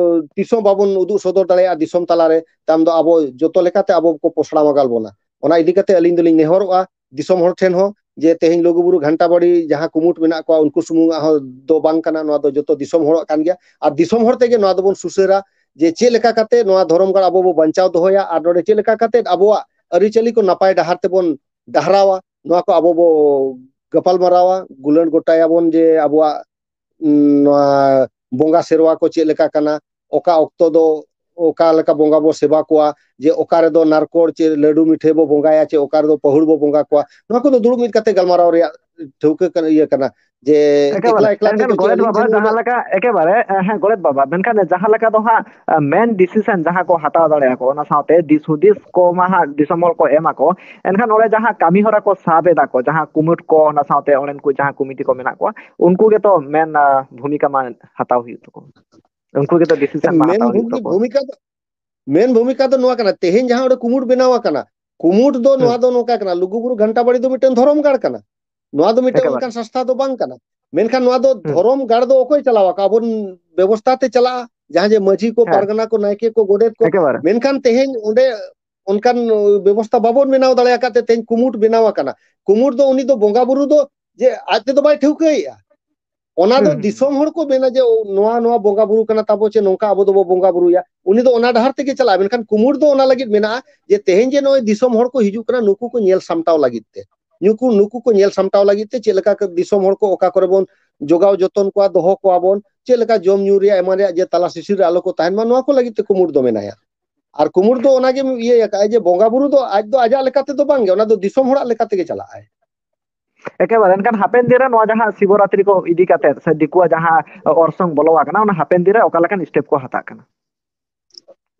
ᱛᱤᱥ ᱦᱚᱸ ᱵᱟᱵᱚᱱ ᱩᱫᱩᱜ ᱥᱚᱫᱚᱨ ᱫᱟᱲᱮᱭᱟᱜᱼᱟ ᱫᱤᱥᱚᱢ ᱛᱟᱞᱟᱨᱮ, ᱛᱟᱭᱚᱢ ᱫᱚ ᱟᱵᱚ ᱡᱚᱛᱚ ᱞᱮᱠᱟᱛᱮ ᱟᱵᱚ ᱠᱚ ᱯᱚᱥᱲᱟ ᱢᱟᱜᱟᱞ ᱵᱚᱱᱟ᱾ ᱚᱱᱟ ᱤᱫᱤ ᱠᱟᱛᱮ ᱟᱹᱞᱤᱧ ᱫᱚᱞᱤᱧ ᱱᱮᱦᱚᱨᱚᱜᱼᱟ ᱫᱤᱥᱚᱢ ᱦᱚᱲ ᱴᱷᱮᱱ ᱦᱚᱸ ᱡᱮ ᱛᱮᱦᱮᱧ ᱞᱩᱜᱩᱵᱩᱨᱩ ᱜᱷᱟᱱᱴᱟ ᱵᱟᱲᱤ ᱡᱟᱦᱟᱸ ᱠᱩᱢᱩᱴ ᱢᱮᱱᱟᱜ ᱠᱚᱣᱟ, ᱩᱱᱠᱩ ᱥᱩᱢᱩᱝ ᱟᱜ ᱦᱚᱸ ᱫᱚ ᱵᱟᱝ ᱠᱟᱱᱟ, ᱱᱚᱣᱟ ᱫᱚ ᱡᱚᱛᱚ ᱫᱤᱥᱚᱢ ᱦᱚᱲᱟᱜ ᱠᱟᱱ ᱜᱮᱭᱟ᱾ ᱟᱨ ᱫᱤᱥᱚᱢ ᱦᱚᱲ ᱛᱮᱜᱮ ᱱᱚᱣᱟ ᱫᱚᱵᱚᱱ ᱥᱩᱥᱟᱹᱨᱟ ᱡᱮ ᱪᱮᱫ ᱞᱮᱠᱟ ᱠᱟᱛᱮ ᱱᱚᱣᱟ ᱫᱷᱚᱨᱚᱢ ᱜᱟᱲ ᱟᱵᱚ ᱵᱚ ᱵᱟᱧᱪᱟᱣ ᱫᱚᱦᱚᱭᱟ ᱟᱨ ᱱᱚᱰᱮ ᱪᱮᱫ ᱞᱮᱠᱟ ᱠᱟᱛᱮ ᱟᱵᱚᱣᱟᱜ ᱟᱹᱨᱤᱪᱟᱹᱞᱤ ᱠᱚ ᱱᱟᱯᱟᱭ ᱰᱟᱦᱟᱨ ᱛᱮᱵᱚᱱ ᱰᱟᱦᱨᱟᱣᱟ, ᱱᱚᱣᱟ ᱠᱚ ᱟᱵᱚ ᱵᱚ ᱜᱟᱯᱟᱞ ᱢᱟᱨᱟᱣᱟ, ᱜᱩᱞᱟᱹᱱ ᱜᱚᱴᱟᱭᱟᱵᱚᱱ ᱡᱮ ᱟᱵᱚᱣᱟᱜ, ᱩᱸ, ᱱᱚᱣᱟ ᱵᱚᱸᱜᱟ ᱥᱮᱨᱣᱟ ᱠᱚ ᱪᱮᱫ ᱞᱮᱠᱟ ᱠᱟᱱᱟ, ᱚᱠᱟ ᱚᱠᱛᱚ ᱫᱚ ᱚᱠᱟ ᱞᱮᱠᱟ ᱵᱚᱸᱜᱟ ᱵᱚ ᱥᱮᱵᱟ ᱠᱚᱣᱟ, ᱡᱮ ᱚᱠᱟ ᱨᱮᱫᱚ ᱱᱟᱨᱠᱳᱲ ᱪᱮ ᱞᱟᱹᱰᱩ ᱢᱤᱴᱷᱟᱹᱭ ᱵᱚ ᱵᱚᱸᱜᱟᱭᱟ ᱪᱮ ᱚᱠᱟ ᱨᱮᱫᱚ ᱯᱟᱹᱦᱩᱲ ᱵᱚ ᱵᱚᱸᱜᱟ ᱠᱚᱣᱟ, ᱱᱚᱣᱟ ᱠᱚᱫᱚ ᱫᱩᱲᱩᱵ ᱢᱤᱫ ᱠᱟᱛᱮ ᱜᱟᱞᱢᱟᱨᱟᱣ ᱨᱮᱭᱟᱜ ᱴᱷᱟᱹᱣᱠᱟᱹ ᱠᱟᱱᱟ, ᱤᱭᱟᱹ ᱠᱟᱱᱟ ᱡᱮ ᱮᱠᱮᱵᱟᱨᱮ᱾ ᱮᱠᱞᱟ ᱮᱠᱞᱟ ᱛᱮ ᱮᱱᱠᱷᱟᱱ ᱪᱮᱫ ᱜᱚᱰᱮᱛ ᱟᱹᱞᱤᱧ ᱵᱟᱵᱟ, ᱴᱷᱮᱱ ᱡᱟᱦᱟᱸ ᱩᱱᱟᱹᱜ ᱞᱮᱠᱟ, ᱮᱠᱮᱵᱟᱨᱮ, ᱮ, ᱦᱮᱸ, ᱜᱚᱰᱮᱛ ᱵᱟᱵᱟ, ᱢᱮᱱᱠᱷᱟᱱ ᱡᱟᱦᱟᱸ ᱞᱮᱠᱟ ᱫᱚ ᱦᱟᱸᱜ, ᱮ, ᱢᱮᱱ ᱰᱤᱥᱤᱥᱚᱱ ᱡᱟᱦᱟᱸ ᱠᱚ ᱦᱟᱛᱟᱣ ᱫᱟᱲᱮᱭᱟᱜᱼᱟ ᱠᱚ, ᱚᱱᱟ ᱥᱟᱶᱛᱮ ᱫᱤᱥ ᱦᱩᱫᱤᱥ ᱠᱚ ᱢᱟ ᱦᱟᱸᱜ ᱫᱤᱥᱚᱢ ᱦᱚᱲ ᱠᱚ ᱮᱢᱟ ᱠᱚ, ᱮᱱᱠᱷᱟᱱ ᱚᱸᱰᱮ ᱡᱟᱦᱟᱸ ᱠᱟᱹᱢᱤ ᱦᱚᱨᱟ ᱠᱚ ᱥᱟᱵ ᱮᱫᱟ ᱠᱚ, ᱡᱟᱦᱟᱸ ᱠᱩᱢᱩᱴ ᱠᱚ, ᱚᱱᱟ ᱥᱟᱶᱛᱮ ᱚᱸᱰᱮᱱ ᱠᱚ ᱡᱟᱦᱟᱸ ᱠᱚᱢᱤᱴᱤ ᱠᱚ ᱢᱮᱱᱟᱜ ᱠᱚᱣᱟ, ᱩᱱᱠᱩ ᱜᱮᱛᱚ ᱢᱮᱱ, ᱟ, ᱵᱷᱩᱢᱤᱠᱟ ᱢᱟ ᱦᱟᱛᱟᱣ ᱦᱩᱭᱩᱜ ᱛᱟᱠᱚ, ᱩᱱᱠᱩ ᱜᱮᱛᱚ ᱰᱤᱥᱤᱥᱚᱱ ᱢᱟ ᱢᱮᱱ ᱦᱟᱛᱟᱣ ᱦᱩᱭᱩᱜ ᱵᱷᱩᱢᱤ-, ᱛᱟᱠᱚ᱾ ᱵᱷᱩᱢᱤᱠᱟ ᱫᱚ, ᱢᱮᱱ ᱵᱷᱩᱢᱤᱠᱟ ᱫᱚ ᱱᱚᱣᱟ ᱠᱟᱱᱟ, ᱛᱮᱦᱮᱧ ᱡᱟᱦᱟᱸ ᱚᱸᱰᱮ ᱠᱩᱢᱩᱴ ᱵᱮᱱᱟᱣ ᱟᱠᱟᱱᱟ, ᱠᱩᱢᱩᱴ ᱫᱚ ᱦᱩᱸ᱾ ᱱᱚᱣᱟ ᱫᱚ ᱱᱚᱝᱠᱟ ᱠᱟᱱᱟ, ᱞᱩᱜᱩᱵᱩᱨᱩ ᱜᱷᱟᱱᱴᱟ ᱵᱟᱲᱤ ᱫᱚ ᱢᱤᱫᱴᱟᱝ ᱫᱷᱚᱨᱚᱢ ᱜᱟᱲ ᱠᱟᱱᱟ, ᱱᱚᱣᱟ ᱫᱚ ᱢᱤᱫᱴᱟᱝ ᱮᱠᱮᱵᱟᱨᱮ᱾ ᱚᱱᱠᱟᱱ ᱥᱚᱝᱥᱛᱷᱟ ᱫᱚ ᱵᱟᱝ ᱠᱟᱱᱟ᱾ ᱢᱮᱱᱠᱷᱟᱱ ᱱᱚᱣᱟ ᱫᱚ ᱦᱩᱸ᱾ ᱫᱷᱚᱨᱚᱢ ᱜᱟᱲ ᱫᱚ ᱚᱠᱚᱭ ᱪᱟᱞᱟᱣ ᱟᱠᱟᱫ? ᱟᱵᱚᱨᱮᱱ ᱵᱮᱵᱚᱥᱛᱷᱟ ᱛᱮ ᱪᱟᱞᱟᱜᱼᱟ, ᱡᱟᱦᱟᱸ ᱡᱮ ᱢᱟᱹᱡᱷᱤ ᱠᱚ, ᱦᱮᱸ᱾ ᱯᱟᱨᱜᱟᱱᱟ ᱠᱚ, ᱱᱟᱭᱠᱮ ᱠᱚ, ᱜᱚᱰᱮᱛ ᱠᱚ᱾ ᱮᱠᱮᱵᱟᱨᱮ᱾ ᱢᱮᱱᱠᱷᱟᱱ ᱛᱮᱦᱮᱧ ᱚᱸᱰᱮ ᱚᱱᱠᱟᱱ ᱵᱮᱵᱚᱥᱛᱷᱟ ᱵᱟᱵᱚᱱ ᱵᱮᱱᱟᱣ ᱫᱟᱲᱮ ᱟᱠᱟᱫ ᱛᱮ ᱛᱮᱦᱮᱧ ᱠᱩᱢᱩᱴ ᱵᱮᱱᱟᱣ ᱟᱠᱟᱱᱟ᱾ ᱠᱩᱢᱩᱴ ᱫᱚ ᱩᱱᱤ ᱫᱚ ᱵᱚᱸᱜᱟ ᱵᱩᱨᱩ ᱫᱚ ᱡᱮ ᱟᱡ ᱛᱮᱫᱚ ᱵᱟᱭ ᱴᱷᱟᱹᱣᱠᱟᱹᱭᱮᱫᱼᱟ᱾ ᱚᱱᱟ ᱫᱚ ᱦᱩᱸ, ᱦᱩᱸ᱾ ᱫᱤᱥᱚᱢ ᱦᱚᱲ ᱠᱚ ᱢᱮᱱᱟ ᱡᱮ, "ᱱᱚᱣᱟ, ᱱᱚᱣᱟ ᱵᱚᱸᱜᱟ ᱵᱩᱨᱩ ᱠᱟᱱᱟ ᱛᱟᱵᱚ, ᱪᱮ ᱱᱚᱝᱠᱟ ᱟᱵᱚ ᱫᱚᱵᱚ ᱵᱚᱸᱜᱟ ᱵᱩᱨᱩᱭᱟ", ᱩᱱᱤ ᱫᱚ ᱚᱱᱟ ᱰᱟᱦᱟᱨ ᱛᱮᱜᱮ ᱪᱟᱞᱟᱜᱼᱟ᱾ ᱢᱮᱱᱠᱷᱟᱱ ᱠᱩᱢᱩᱴ ᱫᱚ ᱚᱱᱟ ᱞᱟᱹᱜᱤᱫ ᱢᱮᱱᱟᱜᱼᱟ ᱡᱮ ᱛᱮᱦᱮᱧ ᱡᱮ ᱱᱚᱜᱼᱚᱭ ᱫᱤᱥᱚᱢ ᱦᱚᱲ ᱠᱚ ᱦᱤᱡᱩᱜ ᱠᱟᱱᱟ, ᱱᱩᱠᱩ ᱠᱚ ᱧᱮᱞ ᱥᱟᱢᱴᱟᱣ ᱞᱟᱹᱜᱤᱫ ᱛᱮ, ᱱᱩᱠᱩ, ᱱᱩᱠᱩ ᱠᱚ ᱧᱮᱞ ᱥᱟᱢᱴᱟᱣ ᱞᱟᱹᱜᱤᱫ ᱛᱮ ᱪᱮᱫ ᱞᱮᱠᱟ ᱠᱚ ᱫᱤᱥᱚᱢ ᱦᱚᱲ ᱠᱚ ᱚᱠᱟ ᱠᱚᱨᱮ ᱵᱚᱱ ᱡᱚᱜᱟᱣ ᱡᱚᱛᱚᱱ ᱠᱚᱣᱟ, ᱫᱚᱦᱚ ᱠᱚᱣᱟ ᱵᱚᱱ, ᱪᱮᱫ ᱞᱮᱠᱟ ᱡᱚᱢ ᱧᱩ ᱨᱮᱭᱟᱜ ᱮᱢᱟᱱ ᱨᱮᱭᱟᱜ ᱡᱮ ᱛᱟᱞᱟ ᱥᱤᱥᱤᱨ ᱨᱮ ᱟᱞᱚ ᱠᱚ ᱛᱟᱦᱮᱱ ᱢᱟ, ᱱᱚᱣᱟ ᱠᱚ ᱞᱟᱹᱜᱤᱫ ᱛᱮ ᱠᱩᱢᱩᱴ ᱫᱚ ᱢᱮᱱᱟᱭᱟ᱾ ᱟᱨ ᱠᱩᱢᱩᱴ ᱫᱚ ᱚᱱᱟᱜᱮ ᱤᱭᱟᱹ ᱟᱠᱟᱫᱼᱟᱭ ᱡᱮ ᱵᱚᱸᱜᱟ ᱵᱩᱨᱩ ᱫᱚ ᱟᱡ ᱫᱚ ᱟᱡᱟᱜ ᱞᱮᱠᱟ ᱛᱮᱫᱚ ᱵᱟᱝᱜᱮ, ᱚᱱᱟ ᱫᱚ ᱫᱤᱥᱚᱢ ᱦᱚᱲᱟᱜ ᱞᱮᱠᱟ ᱛᱮᱜᱮ ᱪᱟᱞᱟᱜᱼᱟᱭ᱾ ᱮᱠᱮᱵᱟᱨᱮ᱾ ᱮᱱᱠᱷᱟᱱ ᱦᱟᱯᱮᱱ ᱫᱤᱱ ᱨᱮ ᱱᱚᱣᱟ ᱡᱟᱦᱟᱸ ᱥᱤᱵᱚᱨᱟᱛᱨᱤ ᱠᱚ ᱤᱫᱤ ᱠᱟᱛᱮ ᱥᱮ ᱫᱤᱠᱩᱣᱟᱜ ᱡᱟᱦᱟᱸ ᱚᱨᱥᱚᱝ ᱵᱚᱞᱚ ᱟᱠᱟᱱᱟ, ᱚᱱᱟ ᱦᱟᱯᱮᱱ ᱫᱤᱱ ᱨᱮ ᱚᱠᱟ ᱞᱮᱠᱟᱱ step ᱠᱚ ᱦᱟᱛᱟᱜ ᱠᱟᱱᱟ?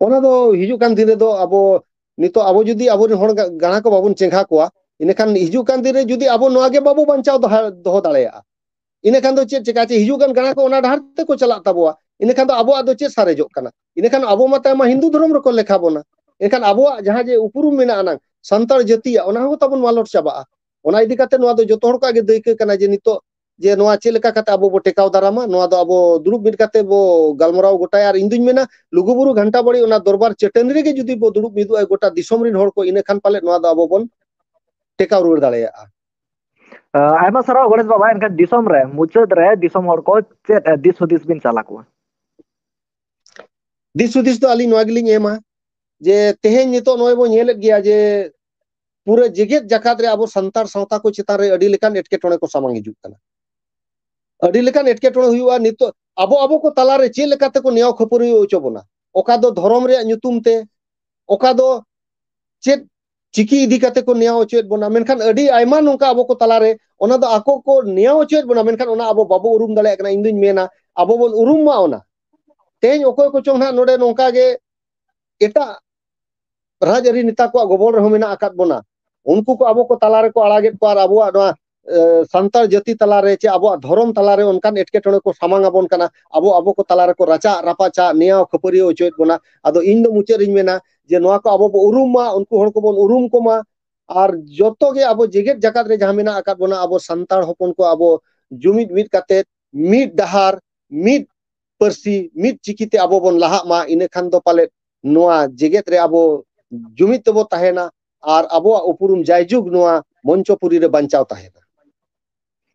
ᱚᱱᱟ ᱫᱚ ᱦᱤᱡᱩᱜ ᱠᱟᱱ ᱫᱤᱱ ᱨᱮᱫᱚ ᱟᱵᱚ ᱱᱤᱛᱚᱜ ᱟᱵᱚ ᱡᱩᱫᱤ ᱟᱵᱚᱨᱮᱱ ᱦᱚᱲ ᱜᱟ-, ᱜᱟᱬᱟ ᱠᱚ ᱵᱟᱵᱚᱱ ᱪᱮᱸᱜᱷᱟ ᱠᱚᱣᱟ, ᱤᱱᱟᱹᱠᱷᱟᱱ ᱦᱤᱡᱩᱜ ᱠᱟᱱ ᱫᱤᱱ ᱨᱮ ᱡᱩᱫᱤ ᱟᱵᱚ ᱱᱚᱣᱟ ᱜᱮ ᱵᱟᱵᱚ ᱵᱟᱧᱪᱟᱣ ᱫᱚᱦᱟ-, ᱫᱚᱦᱚ ᱫᱟᱲᱮᱭᱟᱜᱼᱟ, ᱤᱱᱟᱹᱠᱷᱟᱱ ᱫᱚ ᱪᱮᱫ ᱪᱮᱠᱟ ᱪᱮ ᱦᱤᱡᱩᱜ ᱠᱟᱱ ᱜᱟᱬᱟ ᱠᱚ ᱚᱱᱟ ᱰᱟᱦᱟᱨ ᱛᱮᱠᱚ ᱪᱟᱞᱟᱜ ᱛᱟᱵᱚᱣᱟ, ᱤᱱᱟᱹᱠᱷᱟᱱ ᱫᱚ ᱟᱵᱚᱣᱟᱜ ᱫᱚ ᱪᱮᱫ ᱥᱟᱨᱮᱡᱚᱜ ᱠᱟᱱᱟ? ᱤᱱᱟᱹᱠᱷᱟᱱ ᱟᱵᱚ ᱢᱟ ᱛᱟᱭᱚᱢ ᱢᱟ ᱦᱤᱱᱫᱩ ᱫᱷᱚᱨᱚᱢ ᱨᱮᱠᱚ ᱞᱮᱠᱷᱟ ᱵᱚᱱᱟ᱾ ᱮᱱᱠᱷᱟᱱ ᱟᱵᱚᱣᱟᱜ ᱡᱟᱦᱟᱸ ᱡᱮ ᱩᱯᱨᱩᱢ ᱢᱮᱱᱟᱜ ᱟᱱᱟᱝ ᱥᱟᱱᱛᱟᱲ ᱡᱟᱹᱛᱤᱭᱟᱜ, ᱚᱱᱟ ᱦᱚᱸ ᱛᱟᱵᱚᱱ ᱢᱟᱞᱚᱴ ᱪᱟᱵᱟᱜᱼᱟ᱾ ᱚᱱᱟ ᱤᱫᱤ ᱠᱟᱛᱮ ᱱᱚᱣᱟ ᱫᱚ ᱡᱚᱛᱚ ᱦᱚᱲ ᱠᱚᱣᱟᱜ ᱜᱮ ᱫᱟᱹᱭᱠᱟᱹ ᱠᱟᱱᱟ ᱡᱮ ᱱᱤᱛᱚᱜ ᱡᱮ ᱱᱚᱣᱟ ᱪᱮᱫ ᱞᱮᱠᱟ ᱠᱟᱛᱮ ᱟᱵᱚ ᱵᱚ ᱴᱮᱠᱟᱣ ᱫᱟᱨᱟᱢᱟ, ᱱᱚᱣᱟ ᱫᱚ ᱟᱵᱚ ᱫᱩᱲᱩᱵ ᱢᱤᱫ ᱠᱟᱛᱮ ᱵᱚ ᱜᱟᱞᱢᱟᱨᱟᱣ ᱜᱚᱴᱟᱭᱟ᱾ ᱟᱨ ᱤᱧ ᱫᱩᱧ ᱢᱮᱱᱟ, ᱞᱩᱜᱩᱵᱩᱨᱩ ᱜᱷᱟᱱᱴᱟ ᱵᱟᱲᱤ ᱚᱱᱟ ᱫᱚᱨᱵᱟᱨ ᱪᱟᱹᱴᱟᱹᱱᱤ ᱨᱮᱜᱮ ᱡᱩᱫᱤ ᱵᱚ ᱫᱩᱲᱩᱵ ᱢᱤᱫᱚᱜᱼᱟ ᱜᱚᱴᱟ ᱫᱤᱥᱚᱢ ᱨᱮᱱ ᱦᱚᱲ ᱠᱚ, ᱤᱱᱟᱹ ᱠᱷᱟᱱ ᱯᱟᱞᱮᱫ ᱱᱚᱣᱟ ᱫᱚ ᱟᱵᱚ ᱵᱚᱱ ᱴᱮᱠᱟᱣ ᱨᱩᱣᱟᱹᱲ ᱫᱟᱲᱮᱭᱟᱜᱼᱟ᱾ ᱟᱭᱢᱟ ᱥᱟᱨᱦᱟᱣ ᱜᱚᱬᱮᱥ ᱵᱟᱵᱟ᱾ ᱮᱱᱠᱷᱟᱱ ᱫᱤᱥᱚᱢ ᱨᱮ ᱢᱩᱪᱟᱹᱫ ᱨᱮ ᱫᱤᱥᱚᱢ ᱦᱚᱲ ᱠᱚ ᱪᱮᱫ ᱫᱤᱥ ᱦᱩᱫᱤᱥ ᱵᱤᱱ ᱪᱟᱞ ᱟᱠᱚᱣᱟ? ᱫᱤᱥ ᱦᱩᱫᱤᱥ ᱫᱚ ᱟᱹᱞᱤᱧ ᱱᱚᱣᱟ ᱜᱮᱞᱤᱧ ᱮᱢᱟ ᱡᱮ ᱛᱮᱦᱮᱧ ᱱᱤᱛᱚᱜ ᱱᱚᱜᱼᱚᱭ ᱵᱚᱱ ᱧᱮᱞᱮᱫ ᱜᱮᱭᱟ ᱡᱮ ᱯᱩᱨᱟᱹ ᱡᱮᱜᱮᱛ ᱡᱟᱠᱟᱛ ᱨᱮ ᱟᱵᱚ ᱥᱟᱱᱛᱟᱲ ᱥᱟᱶᱛᱟ ᱠᱚ ᱪᱮᱛᱟᱱ ᱨᱮ ᱟᱹᱰᱤ ᱞᱮᱠᱟᱱ ᱮᱴᱠᱮᱴᱚᱬᱮ ᱠᱚ ᱥᱟᱢᱟᱝ ᱦᱤᱡᱩᱜ ᱠᱟᱱᱟ᱾ ᱟᱹᱰᱤ ᱞᱮᱠᱟᱱ ᱮᱴᱠᱮᱴᱚᱬᱮ ᱦᱩᱭᱩᱜᱼᱟ᱾ ᱱᱤᱛᱚᱜ ᱟᱵᱚ ᱟᱵᱚ ᱠᱚ ᱛᱟᱞᱟᱨᱮ ᱪᱮᱫ ᱞᱮᱠᱟ ᱛᱮᱠᱚ ᱱᱮᱭᱟᱣ ᱠᱷᱟᱹᱯᱟᱹᱨᱤ ᱦᱚᱪᱚ ᱵᱚᱱᱟ, ᱚᱠᱟ ᱫᱚ ᱫᱷᱚᱨᱚᱢ ᱨᱮᱭᱟᱜ ᱧᱩᱛᱩᱢ ᱛᱮ, ᱚᱠᱟ ᱫᱚ ᱪᱮᱫ ᱪᱤᱠᱤ ᱤᱫᱤ ᱠᱟᱛᱮ ᱠᱚ ᱱᱮᱭᱟᱣ ᱦᱚᱪᱚᱭᱮᱫ ᱵᱚᱱᱟ᱾ ᱢᱮᱱᱠᱷᱟᱱ ᱟᱹᱰᱤ ᱟᱭᱢᱟ ᱱᱚᱝᱠᱟ ᱟᱵᱚ ᱠᱚ ᱛᱟᱞᱟᱨᱮ ᱚᱱᱟ ᱫᱚ ᱟᱠᱚ ᱠᱚ ᱱᱮᱭᱟᱣ ᱦᱚᱪᱚᱭᱮᱫ ᱵᱚᱱᱟ, ᱢᱮᱱᱠᱷᱟᱱ ᱚᱱᱟ ᱟᱵᱚ ᱵᱟᱵᱚ ᱩᱨᱩᱢ ᱫᱟᱲᱮᱭᱟᱜ ᱠᱟᱱᱟ᱾ ᱤᱧ ᱫᱩᱧ ᱢᱮᱱᱟ ᱟᱵᱚ ᱵᱚᱱ ᱩᱨᱩᱢ ᱢᱟ ᱚᱱᱟ᱾ ᱛᱮᱦᱮᱧ ᱚᱠᱚᱭ ᱠᱚᱪᱚᱝ ᱱᱟᱦᱟᱜ ᱱᱚᱰᱮ ᱱᱚᱝᱠᱟ ᱜᱮ ᱮᱴᱟᱜ ᱨᱟᱡᱽᱟᱹᱨᱤ ᱱᱮᱛᱟ ᱠᱚᱣᱟᱜ ᱜᱚᱵᱚᱞ ᱨᱮᱦᱚᱸ ᱢᱮᱱᱟᱜ ᱟᱠᱟᱫ ᱵᱚᱱᱟ᱾ ᱩᱱᱠᱩ ᱠᱚ ᱟᱵᱚ ᱠᱚ ᱛᱟᱞᱟ ᱨᱮᱠᱚ ᱟᱲᱟᱜᱮᱫ ᱠᱚᱣᱟ ᱟᱨ ᱟᱵᱚᱣᱟᱜ ᱱᱚᱣᱟ, ᱮ, ᱥᱟᱱᱛᱟᱲ ᱡᱟᱹᱛᱤ ᱛᱟᱞᱟᱨᱮ ᱪᱮ ᱟᱵᱚᱣᱟᱜ ᱫᱷᱚᱨᱚᱢ ᱛᱟᱞᱟᱨᱮ ᱚᱱᱠᱟᱱ ᱮᱴᱠᱮᱴᱚᱬᱮ ᱠᱚ ᱥᱟᱢᱟᱝ ᱟᱵᱚᱱ ᱠᱟᱱᱟ, ᱟᱵᱚ ᱟᱵᱚ ᱠᱚ ᱛᱟᱞᱟ ᱨᱮᱠᱚ ᱨᱟᱪᱟᱜ ᱨᱟᱯᱟᱪᱟᱜ ᱱᱮᱭᱟᱣ ᱠᱷᱟᱹᱯᱟᱹᱨᱤᱭᱟᱹ ᱦᱚᱪᱚᱭᱮᱫ ᱵᱚᱱᱟ᱾ ᱟᱫᱚ ᱤᱧ ᱫᱚ ᱢᱩᱪᱟᱹᱫ ᱨᱤᱧ ᱢᱮᱱᱟ ᱡᱮ ᱱᱚᱣᱟ ᱠᱚ ᱟᱵᱚ ᱵᱚ ᱩᱨᱩᱢ ᱢᱟ, ᱩᱱᱠᱩ ᱦᱚᱲ ᱠᱚᱵᱚᱱ ᱩᱨᱩᱢ ᱠᱚᱢᱟ, ᱟᱨ ᱡᱚᱛᱚ ᱜᱮ ᱟᱵᱚ ᱡᱮᱜᱮᱛ ᱡᱟᱠᱟᱛ ᱨᱮ ᱡᱟᱦᱟᱸ ᱢᱮᱱᱟᱜ ᱟᱠᱟᱫ ᱵᱚᱱᱟ ᱟᱵᱚ ᱥᱟᱱᱛᱟᱲ ᱦᱚᱯᱚᱱ ᱠᱚ ᱟᱵᱚ ᱡᱩᱢᱤᱫ ᱢᱤᱫ ᱠᱟᱛᱮ ᱢᱤᱫ ᱰᱟᱦᱟᱨ, ᱢᱤᱫ ᱯᱟᱹᱨᱥᱤ, ᱢᱤᱫ ᱪᱤᱠᱤ ᱛᱮ ᱟᱵᱚ ᱵᱚᱱ ᱞᱟᱦᱟᱜ ᱢᱟ, ᱤᱱᱟᱹ ᱠᱷᱟᱱ ᱫᱚ ᱯᱟᱞᱮᱫ ᱱᱚᱣᱟ ᱡᱮᱜᱮᱛ ᱨᱮ ᱟᱵᱚ ᱡᱩᱢᱤᱫ ᱛᱮᱵᱚ ᱛᱟᱦᱮᱱᱟ ᱟᱨ ᱟᱵᱚᱣᱟᱜ ᱩᱯᱨᱩᱢ ᱡᱟᱭᱡᱩᱜᱽ ᱱᱚᱣᱟ ᱢᱚᱧᱪᱚᱯᱩᱨᱤ ᱨᱮ ᱵᱟᱧᱪᱟᱣ ᱛᱟᱦᱮᱱᱟ᱾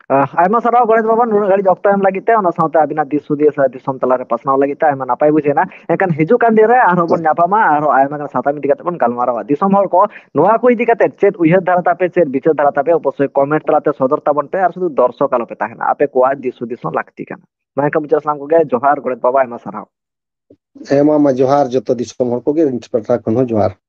ᱟᱭᱢᱟ ᱥᱟᱨᱦᱟᱣ ᱜᱚᱰᱮᱛ ᱵᱟᱵᱟ, ᱱᱩᱱᱟᱹᱜ ᱜᱷᱟᱹᱲᱤᱡ ᱚᱠᱛᱚ ᱮᱢ ᱞᱟᱹᱜᱤᱫ ᱛᱮ, ᱚᱱᱟ ᱥᱟᱶᱛᱮ ᱟᱹᱵᱤᱱᱟᱜ ᱫᱤᱥ ᱦᱩᱫᱤᱥ ᱫᱤᱥᱚᱢ ᱛᱟᱞᱟᱨᱮ ᱯᱟᱥᱱᱟᱣ ᱞᱟᱹᱜᱤᱫ ᱛᱮ ᱟᱭᱢᱟ ᱱᱟᱯᱟᱭ ᱵᱩᱡᱷᱟᱹᱣ ᱮᱱᱟ᱾ ᱮᱱᱠᱷᱟᱱ ᱦᱤᱡᱩᱜ ᱠᱟᱱ ᱫᱤᱱ ᱨᱮ ᱟᱨᱦᱚᱸ ᱵᱚᱱ ᱧᱟᱯᱟᱢᱟ, ᱟᱨᱦᱚᱸ ᱟᱭᱢᱟ ᱜᱟᱱ ᱥᱟᱛᱟᱢ ᱤᱫᱤ ᱠᱟᱛᱮ ᱵᱚᱱ ᱜᱟᱞᱢᱟᱨᱟᱣᱟ᱾ ᱫᱤᱥᱚᱢ ᱦᱚᱲ ᱠᱚ, ᱱᱚᱣᱟ ᱠᱚ ᱤᱫᱤ ᱠᱟᱛᱮ ᱪᱮᱫ ᱩᱭᱦᱟᱹᱨ ᱫᱷᱟᱨᱟ ᱛᱟᱯᱮ, ᱪᱮᱫ ᱵᱤᱪᱟᱹᱨ ᱫᱷᱟᱨᱟ ᱛᱟᱯᱮ, ᱚᱵᱚᱥᱥᱳᱭ ᱠᱚᱢᱮᱱᱴ ᱛᱟᱞᱟᱛᱮ ᱥᱚᱫᱚᱨ ᱛᱟᱵᱚᱱ ᱯᱮ᱾ ᱟᱨ ᱥᱩᱫᱷᱩ ᱫᱚᱨᱥᱚᱠ ᱟᱞᱚ ᱯᱮ ᱛᱟᱦᱮᱱᱟ, ᱟᱯᱮ ᱠᱚᱣᱟᱜ ᱫᱤᱥ ᱦᱩᱫᱤᱥ ᱦᱚᱸ ᱞᱟᱹᱠᱛᱤ ᱠᱟᱱᱟ᱾ ᱢᱟ ᱮᱱᱠᱷᱟᱱ ᱢᱩᱪᱟᱹᱫ ᱥᱟᱱᱟᱢ ᱠᱚᱜᱮ ᱡᱚᱦᱟᱨ ᱜᱚᱰᱮᱛ ᱵᱟᱵᱟ, ᱟᱭᱢᱟ ᱥᱟᱨᱦᱟᱣ᱾ ᱦᱮᱸ ᱢᱟ, ᱢᱟ ᱡᱚᱦᱟᱨ, ᱡᱚᱛᱚ ᱫᱤᱥᱚᱢ ᱦᱚᱲ ᱠᱚᱜᱮ ᱤᱧ ᱯᱟᱦᱴᱟ ᱠᱷᱚᱱ ᱦᱚᱸ ᱡᱚᱦᱟᱨ᱾